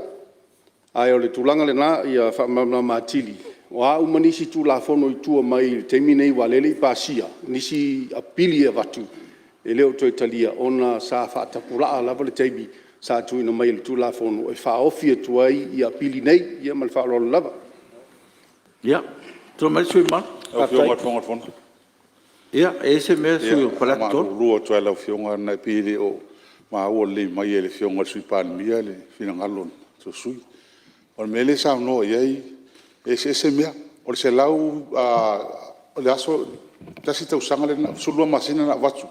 Speaker 9: Ae o le tulaga lena ia faamalamalama atili, o a uma nisi Tulafono i tua mai i le taimi lenei aua o lea e le i pasia nisi apili e avatu, E le o toe talia ona sa faatapulaa lava le taimi sa tuuina mai e le Tulafono e faaofi atu ai Apili nei. Ia ma le faaaloalo lava.
Speaker 1: Ia, tulai mai le sui usufono mamalu. Ia, e i ai se mea le sui usufono mo Faleata 3? E faamalulu atu lava i lau Afioga ona e pei e le o maua lelei mai e le Afioga i le Sui Palemia le finagalo o le sui usufono. O le mea lea e saunoa i ai, e eseese mea. O le aso, e tasi le tausaga lea na… 12 masina na avatu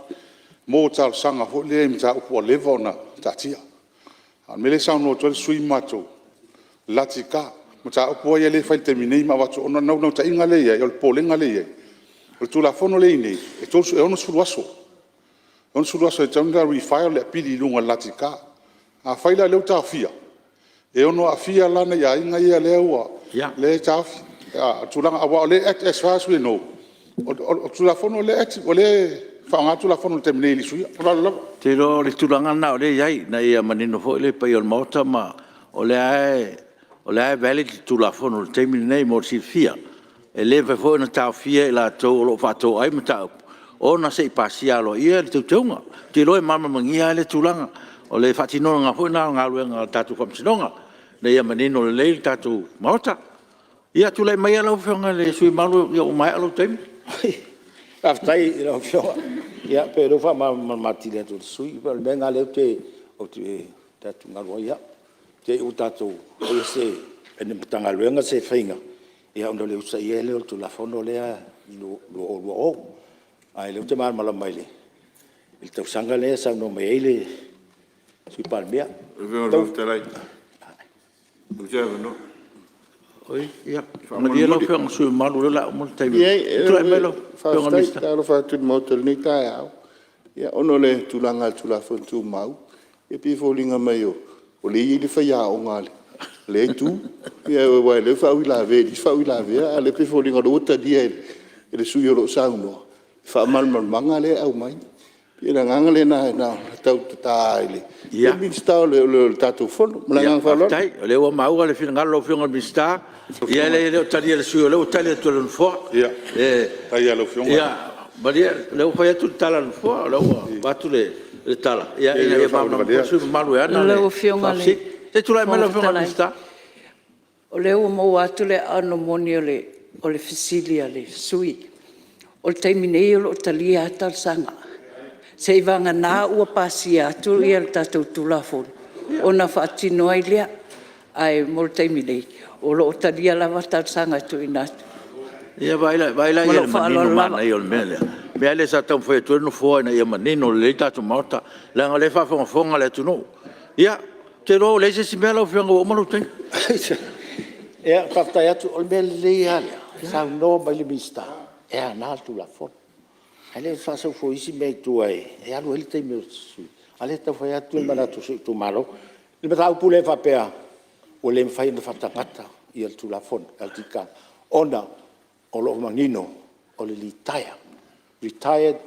Speaker 1: mo talosaga foi lea i mataupu ua leva ona taatia. A o le mea lea e saunoa atu ai le sui usufono ma matou, o le LTK, mataupu lava lea e fai i le taimi nei ma avatu. Ona o le naunautaiga lea e i ai, o le popolega lea e i ai, o le Tulafono lea e i ai nei, e 60 aso, e 60 aso e tatau ona refile le apili i luga o le LTK. Afai la o lea ua taofia, e ono aafia la nai aiga ia lea e taofi. Aua o lea e act, as far as we know, o le Tulafono lea e active, o lea e faaaoga le Tulafono i le taimi nei e le i suia. Ma le faaaloalo lava. Ou te iloa o le tulaga lena o lea e i ai, ina ia manino foi le paia o le Maota ma o lea lava e valid le Tulafono i le taimi lenei mo le silafia. E le mafai foi ona taofia i latou o lo o faatoai mataupu ona se i pasia aloaia le teuteuga. Ou te iloa e malamalamagia lava lea tulaga, o le faatinoga foi lena o galuega a le tatou Faamasinoga, ina ia manino lelei le tatou Maota. Ia tulai maia lau Afioga i le sui usufono mamalu ua maea lou taimi.
Speaker 10: Faafetai i lau Afioga. Ia pei o lea ua faamalamalama atili atu e le sui usufono. E pei o le mea lena lea ou te atugalu ai au, i te i ua tatou faia e le Matagaluega se faiga ona le usitaia ai lea o le Tulafono lea 2020. A o lea ou te malamalama i le tausaga lea e saunoa mai ai le Sui Palemia.
Speaker 1: Malie lau Afioga i le sui usufono mamalu o lea o le a uma le taimi. Tulai mai lau Afioga i le Minisita. Faafetai. E faatalofa atu i le Maota i lenei taeao. Ia ona o le tulaga lava i le Tulafono Tumau, e pei e foliga mai o lea e i ai le faiaoga a lea Itu, aua o lea e faauilavea i le isi faauilavea, a o lea e pei e foliga o lea ua talia e le sui usufono o lo o saunoa le faamalamalamaga lea e aumai. E pei o le agaga lena na ona tau ta i le Minisita o le tatou Fono. Ma le agaga faaaloalo. Faafetai o lea ua maua le finagalo o lau Afioga i le Minisita. Ia e leai e le o talia e le sui usufono o lea ua tali atu e le Nofoa. Malie o lea ua fai atu le tala a le Nofoa, o lea ua avatu le tala ina ia malamalama foi le sui usufono mamalu e ana le
Speaker 11: Lau Afioga i le
Speaker 1: faafesili. Se i tulai mai lau
Speaker 11: Fofoga
Speaker 1: Afioga i le
Speaker 11: Fetalai,
Speaker 1: Minisita.
Speaker 11: O lea ua maua atu le aano moni o le fesili a le sui usufono. O le taimi nei o lo o talia lava talosaga, seiavagana ua pasia atu le tatou Tulafono ona faatino ai lea. Ae mo le taimi nei, o lo o talia lava talosaga e tuuina atu.
Speaker 1: Ia vaai la
Speaker 11: Ma
Speaker 1: i ai i
Speaker 11: lou
Speaker 1: le manino
Speaker 11: faaaloalo lava.
Speaker 1: manaia o le mea lea? Le mea lea sa taumafai atu ai le Nofoa ina ia manino lelei le tatou Maota, leaga o lea e faafogafoga le atunuu. Ia, ou te iloa ua leai se isi mea lau Afioga ua uma lou taimi.
Speaker 10: Ia, faafetai atu. O le mea lelei lava lea, saunoa mai le Minisita e ana le Tulafono, ae le faasau fua i isi mea i tua e alu ai le taimi o le sui usufono, a o lea e tau fai atu le manatu o si ou itumalo. I le mataupu lea faapea ua le mafai ona faatagata le Tulafono LTK ona o lo o manino o le litaea, retired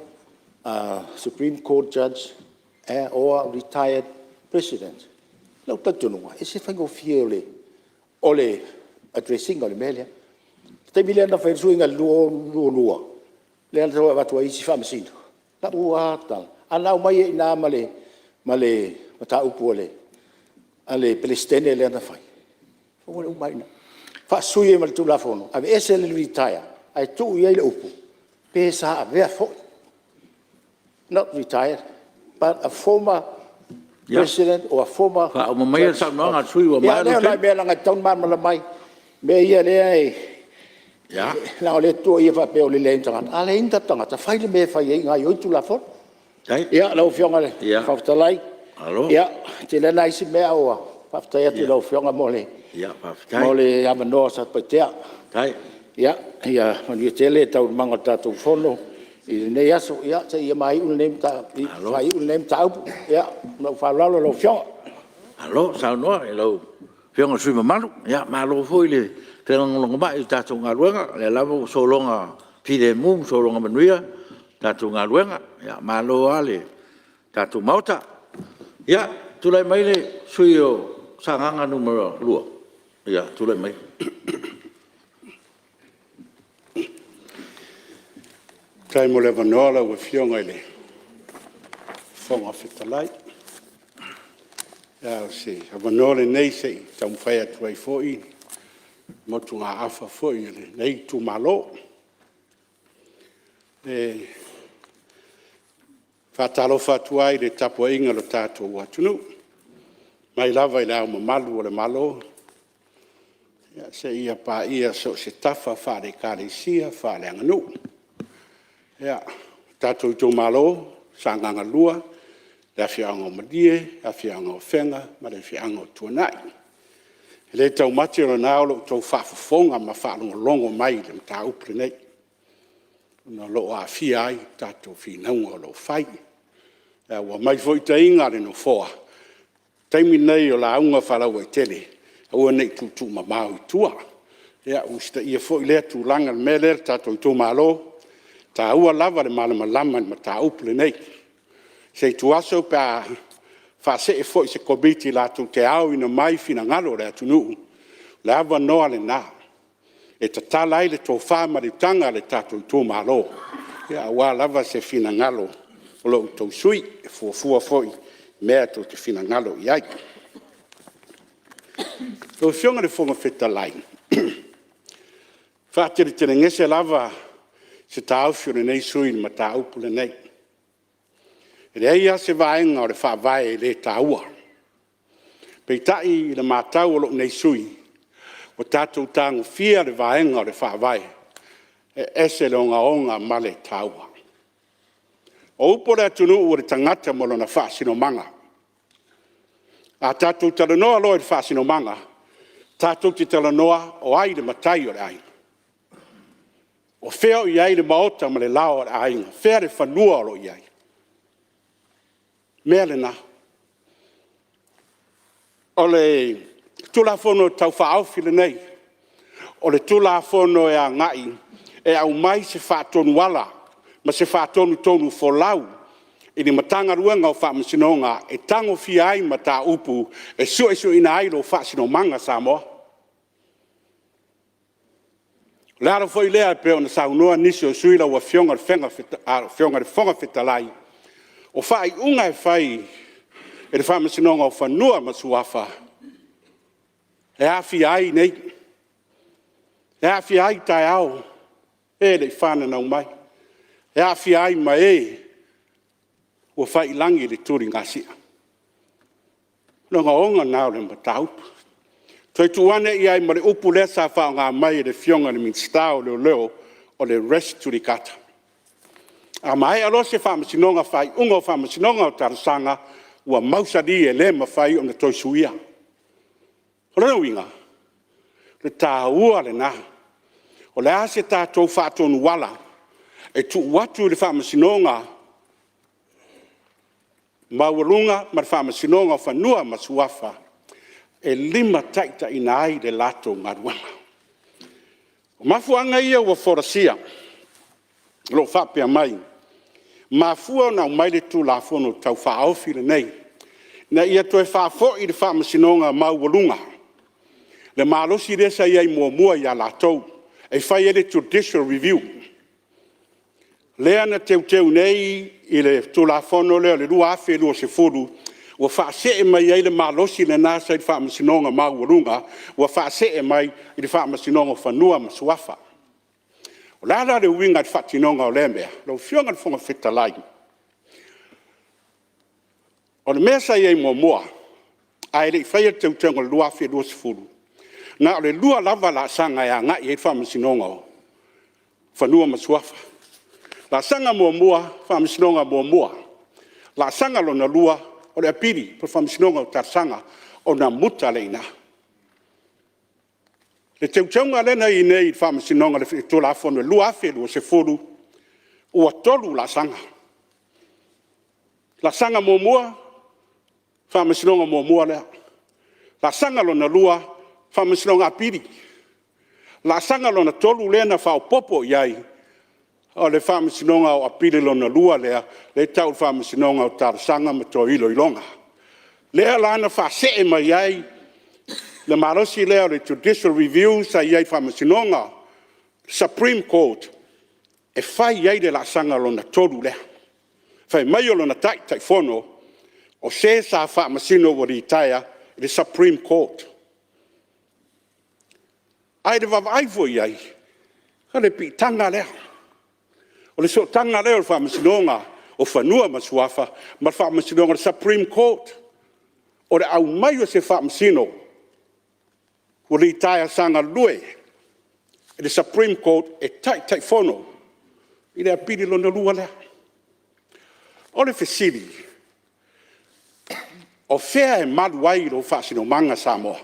Speaker 10: Supreme Court Judge or retired President. I lou talitonuga, e ese le faigofie o le address ina o le mea lea. O le taimi lea na fai ai le suiga i le 2022, lea na avatu ai isi Faamasino, o lau lava tala, ana aumai ai i ina ma le mataupu a le Peresetene lea na fai, ua uma ai i ina. Faasui ai ma le Tulafono, aveese le retire ae tuu i ai le upu, pe sa avea foi, not retired but a former President or a former…
Speaker 1: Faauma maia le saunoaga a le sui usufono ua maea lou
Speaker 10: Ia o nai mea leaga e tatau ona malamalama ai, mea ia o lea e… leaga o lea e tuuaia faapea o le leai o ni tagata. A leai ni tatou tagata, fai le mea e fai ai e gaoioi le Tulafono. Ia lau Afioga i le Fofoga Fetalai, e tele lava nai isi mea ae faafetai atu i lau Afioga mo le avanoa o Satupaitea. Ia manuia tele taualumaga o le tatou Fono i lenei aso seia faaiu lenei mataupu. Ma lou faaaloalo lau Afioga.
Speaker 1: Malo saunoa i lau Afioga i le sui usufono mamalu, malo foi le felagolagomai i le tatou galuega, o lea lava ua sologa filemu ma sologa manuia le tatou galuega. Malo lava le tatou Maota. Ia, tulai mai le sui usufono mo Sagaga 2. Tulai mai.
Speaker 9: Faafetai mo le avanoa lau Afioga i le
Speaker 2: Fofoga Fetalai. A o se avanoa lenei se i taumafai atu ai foi motugaafa foi a lenei itumalo. E faatalofa atu ai i le tapuaiga a lo tatou atunuu, mai lava i Le Ao Mamalu o le Malo seia paia so o se tafa faale-Ekalesia, faaleaganuu. Ia, le tatou itumalo o Sagaga 2, le afioaga o Malie, afioaga o Afega ma le afioaga o Tuanai. E le taumate o lena o lo o outou faafofoga ma faalogologo mai i le mataupu lenei, ona o lo o aafia ai tatou finauga o lo o fai. Ae ua aumai foi taiga a le Nofoa, o le taimi lenei o lauga faalauaitele, aua ne i tuutuumamao i tua. Ia usitaia foi lea tulaga. O le mea lea le tatou itumalo, e taua lava le malamalama i le mataupu lenei. Se ituaso pe a faasee foi i se Komiti latou te aoina mai finagalo o le atunuu, o le avanoa lena e tatala ai le tofa ma le utaga a le tatou itumalo aua lava se finagalo o lo outou sui usufono e fuafua foi i mea tou te finagalo i ai. Lau Afioga i le Fofoga Fetalai, e faateletelegese lava se taofi o lenei sui usufono i le mataupu lenei. E leai lava se vaega o le Faavae e le taua. Peitai i le matau a lou nei sui usufono, ua tatou tagofia le vaega o le Faavae, e ese le ogaoga ma le taua. O upu a le atunuu, o le tagata ma lona faasinomaga. A tatou talanoa loa i le faasinomaga, tatou te talanoa o ai le matai o le aiga? O fea o i ai le maota ma le laoa o le aiga? O fea le fanua o lo o i ai? O le mea lena. O le Tulafono Tau Faaofi lenei, o le Tulafono e agai e aumai se faatonuala ma se faatonutonufolau i le Matagaluega o Faamasinoga e tagofia ai mataupu e suesueina ai lou faasinomaga Samoa. O le ala foi lea e pei ona saunoa nisi o sui usufono lau Afioga i le Fofoga Fetalai, o faaiuga e fai e le Faamasinoga o Fanua ma Suafa, e aafia ai nei, e aafia ai taeao, o e le i fananau mai, e aafia ai ma e ua fai i lagi le tuligasia. O le ogaoga lena o le mataupu. Toe tuu ane i ai ma le upu lea sa faaaoga mai e le Afioga i le Minisita o Leoleo, o le res judicata. A maea loa se faamasinoga, faaiuga o faamasinoga o talosaga, ua mausali e le mafai ona toe suia. O lona uiga, o le taua lena. O le a se tatou faatonuala e tuu atu i le Faamasinoga Maualuga ma le Faamasinoga o Fanua ma Suafa e limataitaiina ai le latou galuega. O mafuaaga ia ua folasia o lo o faapea mai, e mafua ona aumai le Tulafono Tau Faaofi lenei, ina ia toe faafoi le Faamasinoga Maualuga le malosi lea sa i ai muamua ia latou e fai ai le Judicial Review. Lea na teuteu nei i le Tulafono lea o le 2020 ua faasee mai ai le malosi lena sa i le Faamasinoga Maualuga ua faasee mai i le Faamasinoga o Fanua ma Suafa. O le a la le uiga i le faatinoga o lea mea? Lau Afioga i le Fofoga Fetalai, o le mea sa i ai muamua ae le i faia le teuteuga o le 2020, na o le lua lava laasaga e agai i ai le Faamasinoga o Fanua ma Suafa. Laasaga muamua, Faamasinoga muamua. Laasaga lona lua, o le apili po o le Faamasinoga o Talosaga, ona muta lea i ina. O le teuteuga lea na i ai nei i le Faamasinoga o le Tulafono 2020, ua tolu laasaga. Laasaga muamua, Faamasinoga muamua lea. Laasaga lona lua, Faamasinoga Apili. Laasaga lona tolu lea na faaopoopo i ai, o le Faamasinoga Apili lona lua lea e tau o le Faamasinoga o Talosaga ma toe Iloiloga. Lea la na faasee mai ai le malosi lea o le Judicial Review sa i ai i Faamasinoga Supreme Court e fai ai le laasaga lona tolu lea. Fai mai o lona Taitaifono, o se sa faamasino ua litaea i le Supreme Court. Ae i le vaavaai foi i ai, o le piitaga lea. O le sootaga lea o le Faamasinoga o Fanua ma Suafa ma le Faamasinoga o le Supreme Court. O le aumai o se Faamasino ua litaea sa galue i le Supreme Court e Taitaifono i le Apili lona lua lea. O le fesili; o fea e malu ai lou faasinomaga Samoa?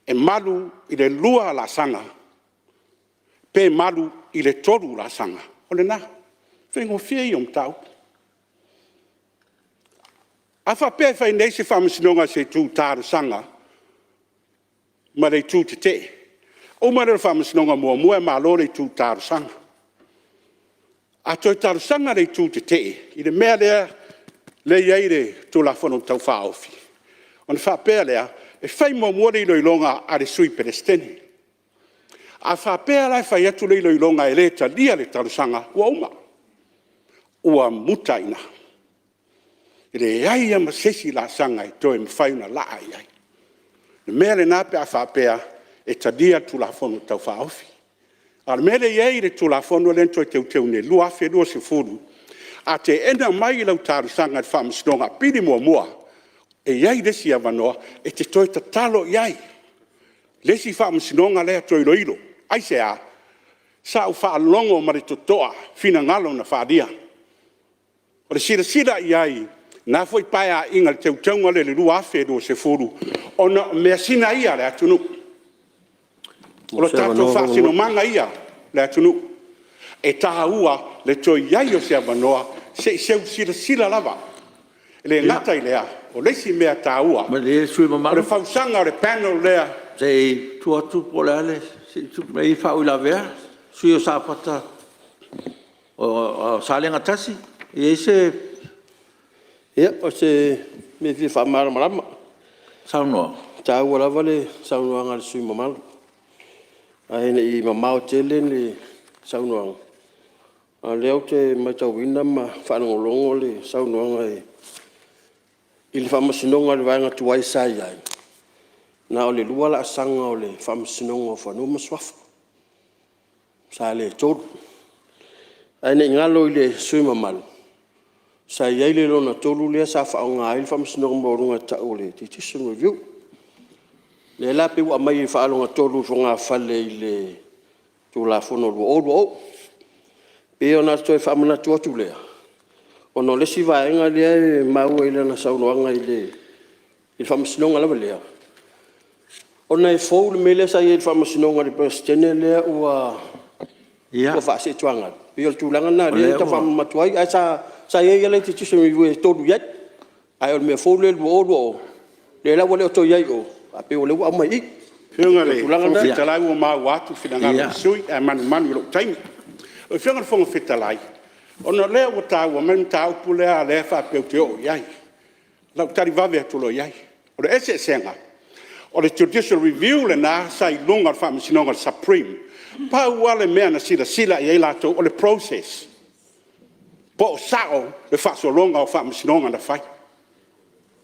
Speaker 2: E malu i le 2 laasaga pe malu i le 3 laasaga? O lena. O le faigofie ia o mataupu. A faapea e fai nei se faamasinoga i se itu talosaga ma le itu tetee, uma lea o le faamasinoga muamua e malo le itu talosaga. A toe talosaga le itu tetee i le mea lea e i ai le Tulafono Tau Faaofi, ona faapea lea, e fai muamua le iloiloga a le Sui Peresetene. A faapea la e fai atu le iloiloga e le talia le talosaga, ua uma, ua muta ai i ina. E leai lava ma se isi laasaga e toe mafai ona laa i ai. O le mea lena pe a faapea e talia le Tulafono Tau Faaofi. A o le mea lea e i ai le Tulafono lea na toe teuteu nei 2020, a teena mai lau talosaga e le Faamasinoga Apili muamua, e i ai le isi avanoa e te toe tatalo i ai i le isi Faamasinoga lea e toe iloilo. Aisea? Sa ou faalogo ma le totoa i finagalo na faaalia. O le silasila i ai i lena foi Paeaiga i le teuteuga lea i le 2020, ona o measina ia a le atunuu. O le tatou faasinomaga ia i le atunuu. E taua le toe i ai o se avanoa se i seu silasila lava. E le gata i lea, o le isi mea taua,
Speaker 1: Malie le sui usufono
Speaker 2: o
Speaker 1: mamalu
Speaker 2: le fausaga o le panel lea.
Speaker 1: Se i tuu atu po o le a le… e i ai faauilavea a le sui usufono o Salega 1. E i ai se…
Speaker 4: Ia, o se mea e fia faamalamalama.
Speaker 1: Saunoa.
Speaker 4: E taua lava le saunoaga a le sui usufono mamalu, ae le i mamao tele le saunoaga, a o lea ou te maitauina ma faalogologo le saunoaga i le Faamasinoga i le vaega tuai sa i ai, na o le lua laasaga o le Faamasinoga o Fanua ma Suafa, sa le tolu. Ae ne i galo i le sui usufono mamalu, sa i ai le lona tolu lea sa faaaoga ai le Faamasinoga maualuga e ta'u o le Judicial Review. O lea la pei ua aumai faa-alogatolu i fogafale i le Tulafono 2020. E pei ona toe faamanatu atu lea, ona o le isi vaega lea e maua i lana saunoaga i le Faamasinoga lava lea, ona e fou le mea lea sa i ai i le Faamasinoga i le Peresetene lea ua faa-Sea Tuagai, pei o le tulaga lena lea e tau faamanatu atu ai. Ae sa i ai lava le Judicial Review e tolu i ai, ae o le mea fou lea i le 2020, lea la ua le o toe i ai i o, ae pei o lea ua aumai i i.
Speaker 2: Lau
Speaker 4: O le
Speaker 2: Afioga i le
Speaker 4: tulaga
Speaker 2: Fofoga
Speaker 4: lena.
Speaker 2: Fetalai ua maua atu le finagalo o le sui usufono ae manumanu i lou taimi. Lau Afioga i le Fofoga Fetalai, ona o lea ua taua mai le mataupu lea e faapea ou te oo i ai, o lau tali vave atu loa i ai. O le eseesega, o le Judicial Review lena sa i luga o le Faamasinoga Supreme. Pau lava le mea na silasila i ai latou o le process, po o sao le faasologa o faamasinoga na fai.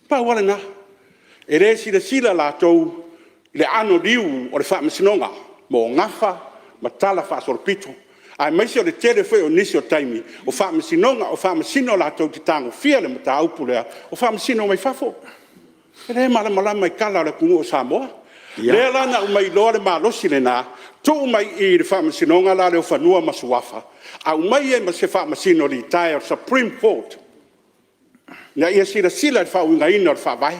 Speaker 2: Pau lava lena. E le silasila latou i le anoliu o le faamasinoga mo gafa ma talafaasolopito, aemaise o le tele foi o nisi o taimi o faamasinoga o faamasino latou te tagofia le mataupu lea, o faamasino mai fafo, e le malamalama i tala a le atunuu o Samoa. Lea la na aumai loa le malosi lena tuu mai i i le Faamasinoga lea o Fanua ma Suafa, aumai ai ma se Faamasino litaea o le Supreme Court ina ia silasila i le faauigaina o le Faavae,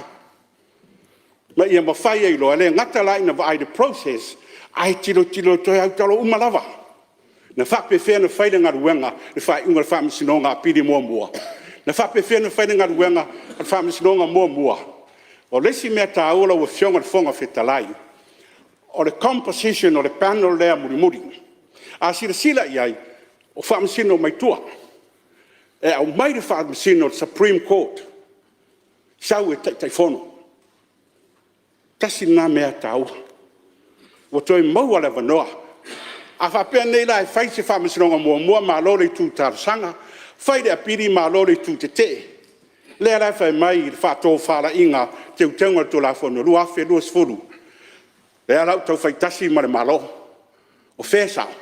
Speaker 2: ma ia mafai ai loa. E le gata la ina vaai i le process ae tilotilo toe autalo uma lava. Na faapefea ona fai le galuega i le faaiuga a le Faamasinoga Apili muamua? Na faapefea ona fai le galuega a le Faamasinoga muamua? O le isi mea taua lau Afioga i le Fofoga Fetalai, o le composition o le panel lea mulimuli. A silasila i ai, o faamasino mai tua. E aumai le faamasino a le Supreme Court sau e Taitaifono. Tasi lena mea taua, ua toe maua le avanoa. A faapea nei la e fai se faamasinoga muamua malo le itu talosaga, Fai le apili malo le Itu Tetee. Lea la e fai mai i le faatofalaiga o Teuteuga o le Tulafono 2020, lea la ua tau faitasi ma le Malo. O fea e sao? Ona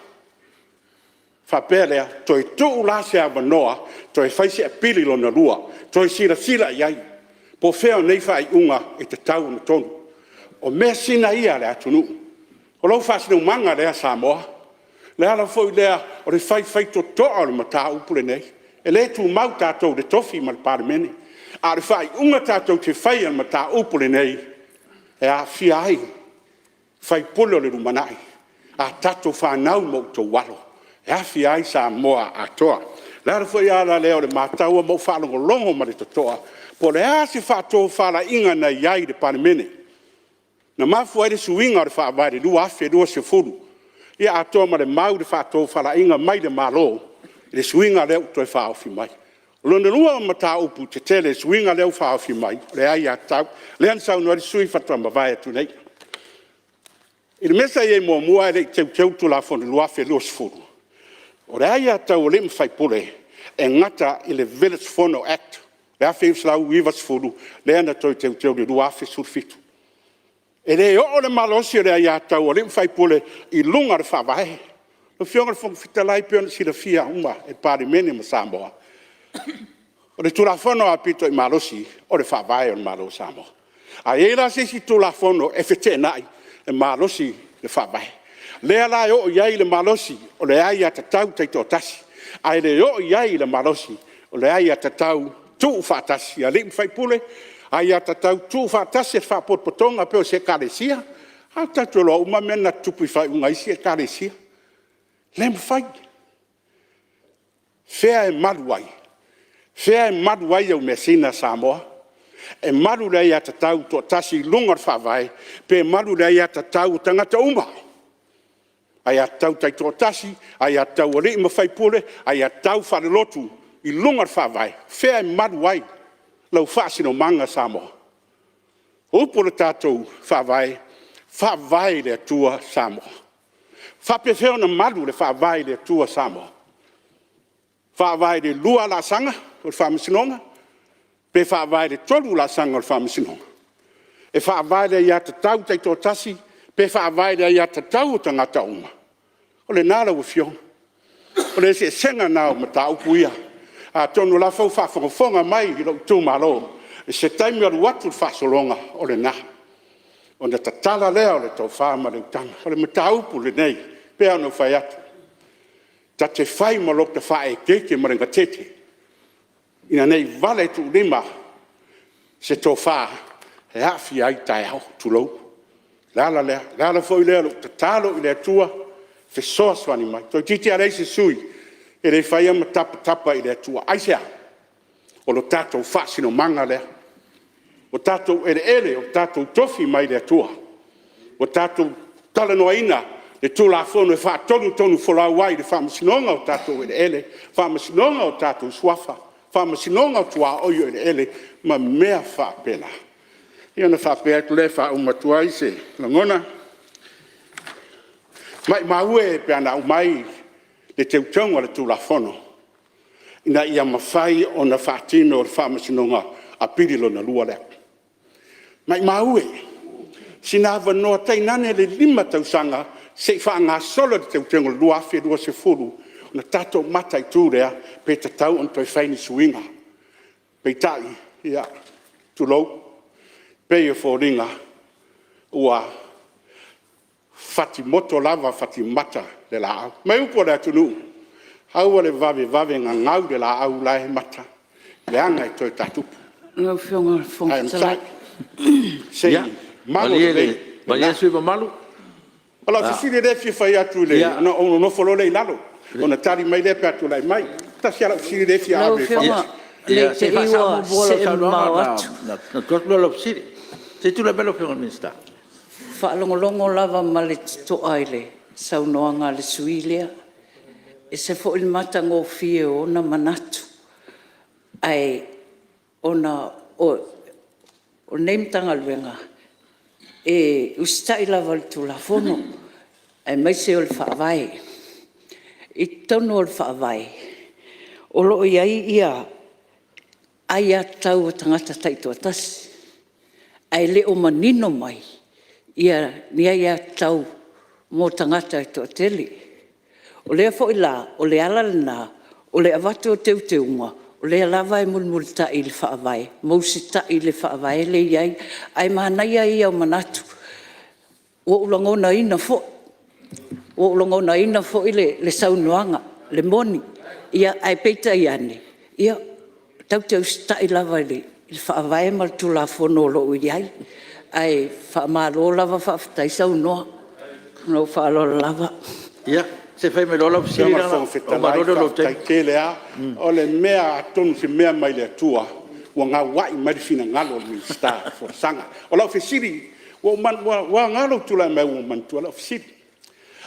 Speaker 2: faapea lea, toe tuu la se avanoa toe fai se apili lona lua, toe silasila i ai po o fea o nei faaiuga e tatau ona tonu. O measina ia a le atunuu. O lou faasinomaga lea Samoa. O le ala foi lea o le faifai totoa o le mataupu lenei. E le tumau tatou i le tofi ma le Palemene. A o le faaiuga tatou te faia i le mataupu lenei, e aafia ai sui usufono o le lumanai, a tatou fanau ma outou alo, e aafia ai Samoa atoa. O le ala foi lea o le matau ma ou faalogologo ma le totoa po o le a se faatofalaiga na i ai i le Palemene na mafua ai le suiga o le Faavae i le 2020. Ia atoa ma le mau le faatofalaiga mai le Malo i le suiga lea ua toe faaofi mai. O lona lua o mataupu tetele i suiga lea ua faaofi mai, o le aiatatau. Lea na saunoa ai le sui usufono faatoa mavae atu nei. I le mea sa i ai muamua ae le i teuteu le Tulafono i le 2020, o le aia tatau a alii ma faipule, e gata i le Village Fono Act 1990 lea na toe teuteu i le 2017. E le oo le malosi o le aiatatau a alii ma faipule i luga o le Faavae. Lau Afioga i le Fofoga Fetalai pei ona silafia uma e le Palemene ma Samoa, o le Tulafono aupito i malosi, o le Faavae o le Malo o Samoa. A i ai la se isi Tulafono e feteenai, e malosi le Faavae. O lea la e oo i ai le malosi o le aiatatau taitoatasi, ae le oo i ai le malosi o le aiatatau tuufaatasi a alii ma faipule, aiatatau tuufaatasi a faalapotopotoga pei o se Ekalesia. A tatou iloa uma mea na tutupu i faaiuga a isi Ekalesia. E le mafai. O fea e malu ai? O fea e malu ai au measina Samoa? E malu i le aiatatau toatasi i luga o le Faavae pe malu i le aiatatau a tagata uma? Aiatatau taitoatasi, aiatatau a alii ma faipule, aiatatau faalelotu i luga o le Faavae. O fea e malu ai lou faasinomaga Samoa? O upu o le tatou Faavae, e faavae i le Atua Samoa. E faapefea ona malu le faavae i le Atua Samoa? Faavae i le 2 laasaga o le Faamasinoga pe faavae i le 3 laasaga o le Faamasinoga? E faavae i le aiatatau taitoatasi pe faavae i le aiatatau a tagata uma? O lena lau Afioga. O le eseesega lena o mataupu ia. Atonu o la foi ua faafogafoga mai lou itumalo, i se taimi alu atu le faasologa, o lena. Ona tatala lea o le tofa ma le utaga. O le mataupu lenei, e pei lava ona ou fai atu, ta te fai ma lota faaeteete ma le gatete, ina ne i vale tuulima se tofa e aafia ai taeao, tulou. O le ala lea. O le ala foi lea o lou tatalo i le Atua e fesoasoani mai. Toeitiiti lava leai se sui usufono e le faia ma tapatapa i le Atua. Aisea? O lo tatou faasinomaga lea. O tatou eleele o tatou tofi mai le Atua. Ua tatou talanoaina le Tulafono e faatonutonufolau ai le Faamasinoga o tatou eleele, Faamasinoga o tatou suafa, Faamasinoga o tuaoi o eleele ma mea faapena. Ia ona faapea atu lea e faauma atu ai se lagona, maumau e pe ana aumai le teuteuga o le Tulafono ina ia mafai ona faatino le Faamasinoga Apili Lona Lua lea. Maumau e, sina avanoa tainane le 5 tausaga se i faagasolo le teuteuga o le 2020 ona tatou mataitu lea pe tatau ona toe fai ni suiga. Peitai, ia, tulou, e pei e foliga ua fatimoto lava fatimata le laau. Fai mai upu a le atunuu, aua le vavevave gagau le laau la e mata leaga e toe tatupu.
Speaker 11: Lau Afioga i le Fofoga
Speaker 2: Ae
Speaker 11: Fetalai…
Speaker 2: onosai se i malu lelei
Speaker 1: Malie le sui usufono mamalu.
Speaker 2: O lau fesili lea e fia fai atu ona ou nofo loa lea i lalo ona tali mai lea pe a tulai mai. E tasi lava lau fesili lea e fia
Speaker 11: Lau
Speaker 2: ave e
Speaker 11: Afioga ne i
Speaker 1: Se
Speaker 11: te
Speaker 1: i
Speaker 11: i
Speaker 1: faasao
Speaker 11: ua
Speaker 1: muamua lau
Speaker 11: see
Speaker 1: saunoaga
Speaker 11: mamao
Speaker 1: ona
Speaker 11: atu.
Speaker 1: tuu atu lea o lau fesili. Se i tulai mai lau Afioga i le Minisita.
Speaker 11: E faalogologo lava ma le totoa i le saunoaga a le sui usufono lea. E ese foi le matagofie o ona manatu. Ae ona o lenei Matagaluega, e usitai lava i le Tulafono aemaise o le Faavae. I totonu o le Faavae, O lo o i ai aiatatau a tagata taitoatasi, ae le o manino mai ni aiatatau mo tagata e toatele. O lea foi la o le ala lena o le avatu o teuteuga, o lea lava e mulimulitai i le Faavae ma usitai i le Faavae lea e i ai. Ae manaia ia o manatu, ua ou lagonaina foi, ua ou lagonaina foi le saunoaga, le moni. Ae peitai ane, tatou te usitai lava i le Faavae ma le Tulafono o lo o i ai. Ae faamalo lava faafetai saunoa. Ma lou faaaloalo lava.
Speaker 1: Ia, se i fai mai loa lau fesili
Speaker 2: Lau Afioga i le Fofoga Fetalai, faafetai tele lava. O le mea atonu o se mea mai le Atua ua gauai mai le finagalo o le Minisita i folasaga. O lau fesili, ua aoga lou tulai mai ua ou manatua lau fesili.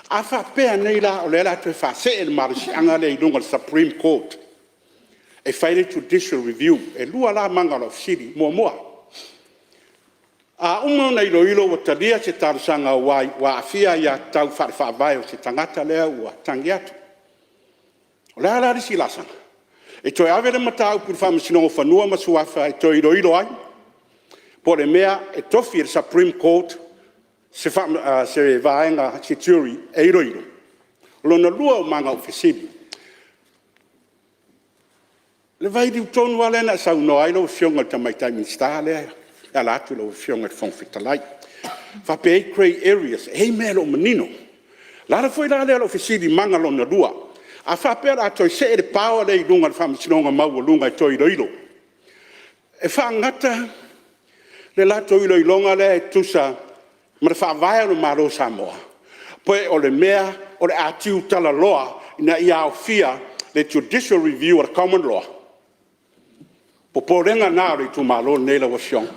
Speaker 2: A faapea nei la o lea o le a toe faasee le malosiaga lea i luga o le Supreme Court e fai le Judicial Review. E 2 la maga o lau fesili. Muamua, a uma ona iloilo ua talia se talosaga ua aafia aiatatau faale-Faavae o se tagata lea ua tagi atu. O le a la le isi laasaga? E toe ave le mataupu i le Faamasinoga o Fanua ma Suafa e toe iloilo ai? Po o le mea e tofi e le Supreme Court se vaega, se jury e iloilo? O lona lua o maga o fesili, le vailiu tonu lava lea na e saunoa ai lau Afioga i le Tamaitai Minisita lea e ala atu i lau Afioga i le Fofoga Fetalai, faapea e i ai grey areas, e i ai mea e le o manino. O le ala foi la lea o lau fesili i maga lona lua. A faapea o le a toe see le power lea i luga i le Faamasinoga Maualuga e toe iloilo, e faagata le latou iloiloga lea e tusa ma le Faavae o le Malo o Samoa? Pe o le mea o le a tiutalaloa ina ia aofia le Judicial Review a le Common Law? O popolega na o le itumalo lenei lau Afioga.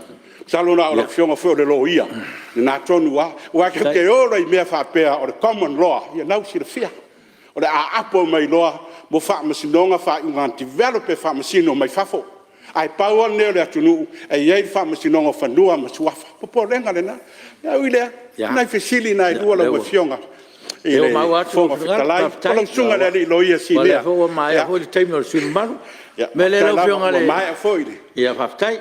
Speaker 2: Masalo na o lau Afioga foi o le Loia, o lena tonu lava. Aua tatou te o loa i mea faapea o le Common Law, ia lena ua silafia, o le a apo mai loa mo faamasinoga faaiuga na develop e faamasino mai fafo. Ae pau lava lenei o le atunuu e i ai le Faamasinoga o Fanua ma Suafa. O le popolega lena. Ae ui i lea, o nai fesili na e 2 lau Afioga i le Fofoga Fetalai. O lau Susuga i le alii Loia Sinia,
Speaker 1: Ia, faafetai. O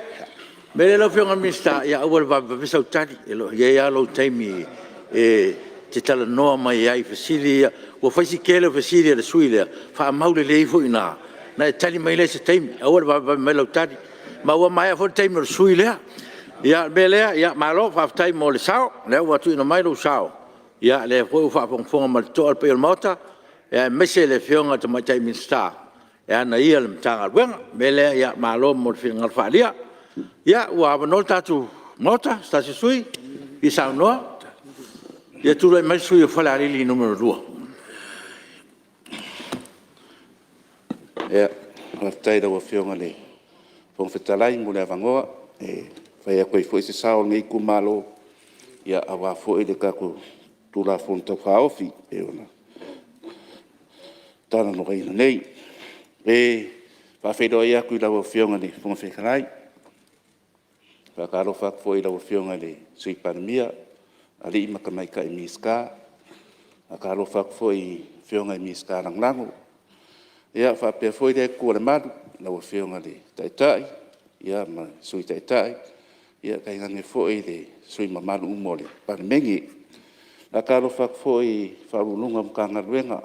Speaker 1: le mea lea lau Afioga i le Minisita, aua le vavevave sau tali, o lo o i ai lava lou taimi e te talanoa mai ai i fesili ia. Ua fai si tele o fesili a le sui usufono lea, faamau lelei foi i ina ona e tali mai lea i se taimi. Aua le vavevave mai lau tali, ma ua maea foi le taimi o le sui usufono lea. O le mea lea, malo faafetai mo le sao, o lea ua tuuina mai lou sao, o lea foi ua faafogafoga ma le totoa le paia o le Maota, aemaise le Afioga i le Tamaitai Minisita e ana ia le Matagaluega. O le mea lea, malo mo le finagalo faaalia. Ia, ua avanoa le tatou Maota i se tasi o sui usufono e fia saunoa. Ia, tulai mai le sui usufono mo Falealili 2.
Speaker 2: Faafetai i lau Afioga i le Fofoga Fetalai mo le avanoa e fai atu ai foi se sao o lenei itumalo aua foi le tatou Tulafono Tau Faaofi e pei ona talanoaina nei. E faafeiloai atu i lau Afioga i le Fofoga Fetalai, faatalofa atu foi i lau Afioga i le Sui Palemia, alii ma tamaitai Minisita. Faatalofa atu foi i Afioga i Minisita Lagolago. Ia faapea foi lea itu o le malu i lau Afioga i le Taitai ma le Sui Taitai, tainane foi sui usufono mamalu uma o le Palemene. E faatalofa atu foi i Ofisa Sili o Pulega o Matagaluega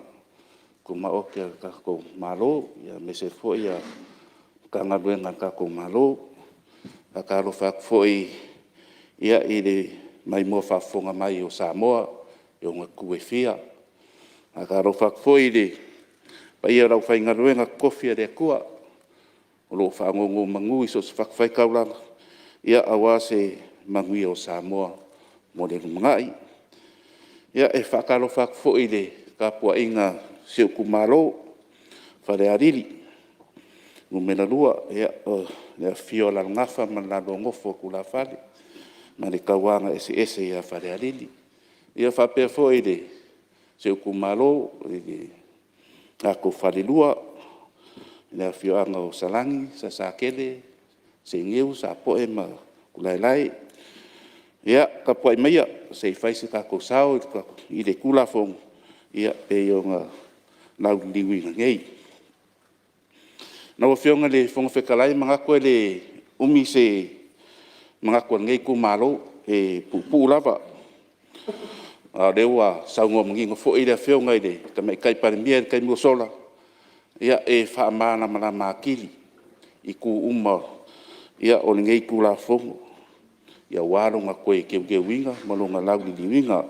Speaker 2: Tumaoti a le tatou Malo, aemaise foi Matagaluega a le tatou Malo. Faatalofa atu foi i le maimoa faafofoga mai o Samoa i ona itu e fia. Faatalofa atu foi i le paia o le aufaigaluega totofi a le Atua o lo o faanonomanu i so o se fatafaitaulaga aua se manuia o Samoa mo le lumanai. Ia, e faatalofa atu foi i le tapuaiga a si ou itumalo o Falealili 2, i le afifio o Alalagafa ma le lua nofo a tulafale ma le tauagaeseese ia Falealili. Ia faapea foi si ou itumalo i le latou falelua, le afioaga o Salani, Salesatele, Seiniu, Sapoe ma Utulaelae. Ia tapuai maia se i fai so tatou sao i le Tulafono e pei ona lauliliuina nei. Lau Afioga i le Fofoga Fetalai, e manatu e le umi se manatu o lenei itumalo, e puupuu lava. A o lea ua saunoa manino foi le Afioga i le Tamaitai Palemia i le taimi ua sola, e faamalamalama atili itu uma o lenei Tulafono aua lona toe teuteuina ma lona lauliliuina.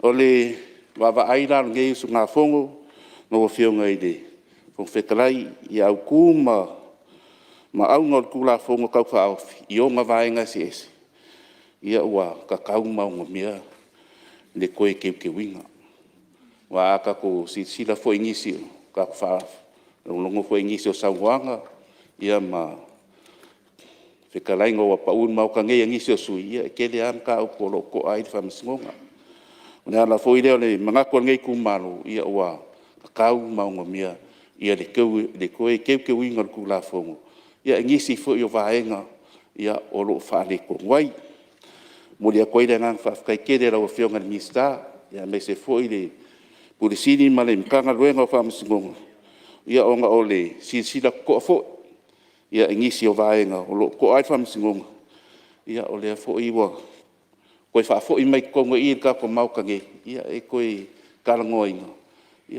Speaker 2: O le vaavaai la a lenei usugafono lau Afioga i le Fofoga Fetalai i autu ma auga o le Tulafono Tau Faaofi i ona vaega eseese, ua tatau ma onomia le toe teuteuina. Aua a tatou silasila foi i nisi, tatou faalogologo foi i nisi o saunoaga ma fetalaiga ua pau i le Maota nei a nisi o sui usufono, ia e tele lava mataupu o lo o to'a ai le Faamasinoga. O le ala foi lea o le manatu o lenei itumalo, ua tatau ma onomia le toe teuteuina o le Tulafono i nisi foi o vaega o lo o faaletonu ai. E momoli atu ai le agaga faafetai tele i lau Afioga i le Minisita, aemaise foi le Ofisa Sili ma le Matagaluega o Faamasinoga, ona o le silasila totoa foi i nisi o vaega o lo o to'a ai le Faamasinoga, o lea foi ua toe faafoi mai totonu i i i le tatou Maota nei e toe talanoaina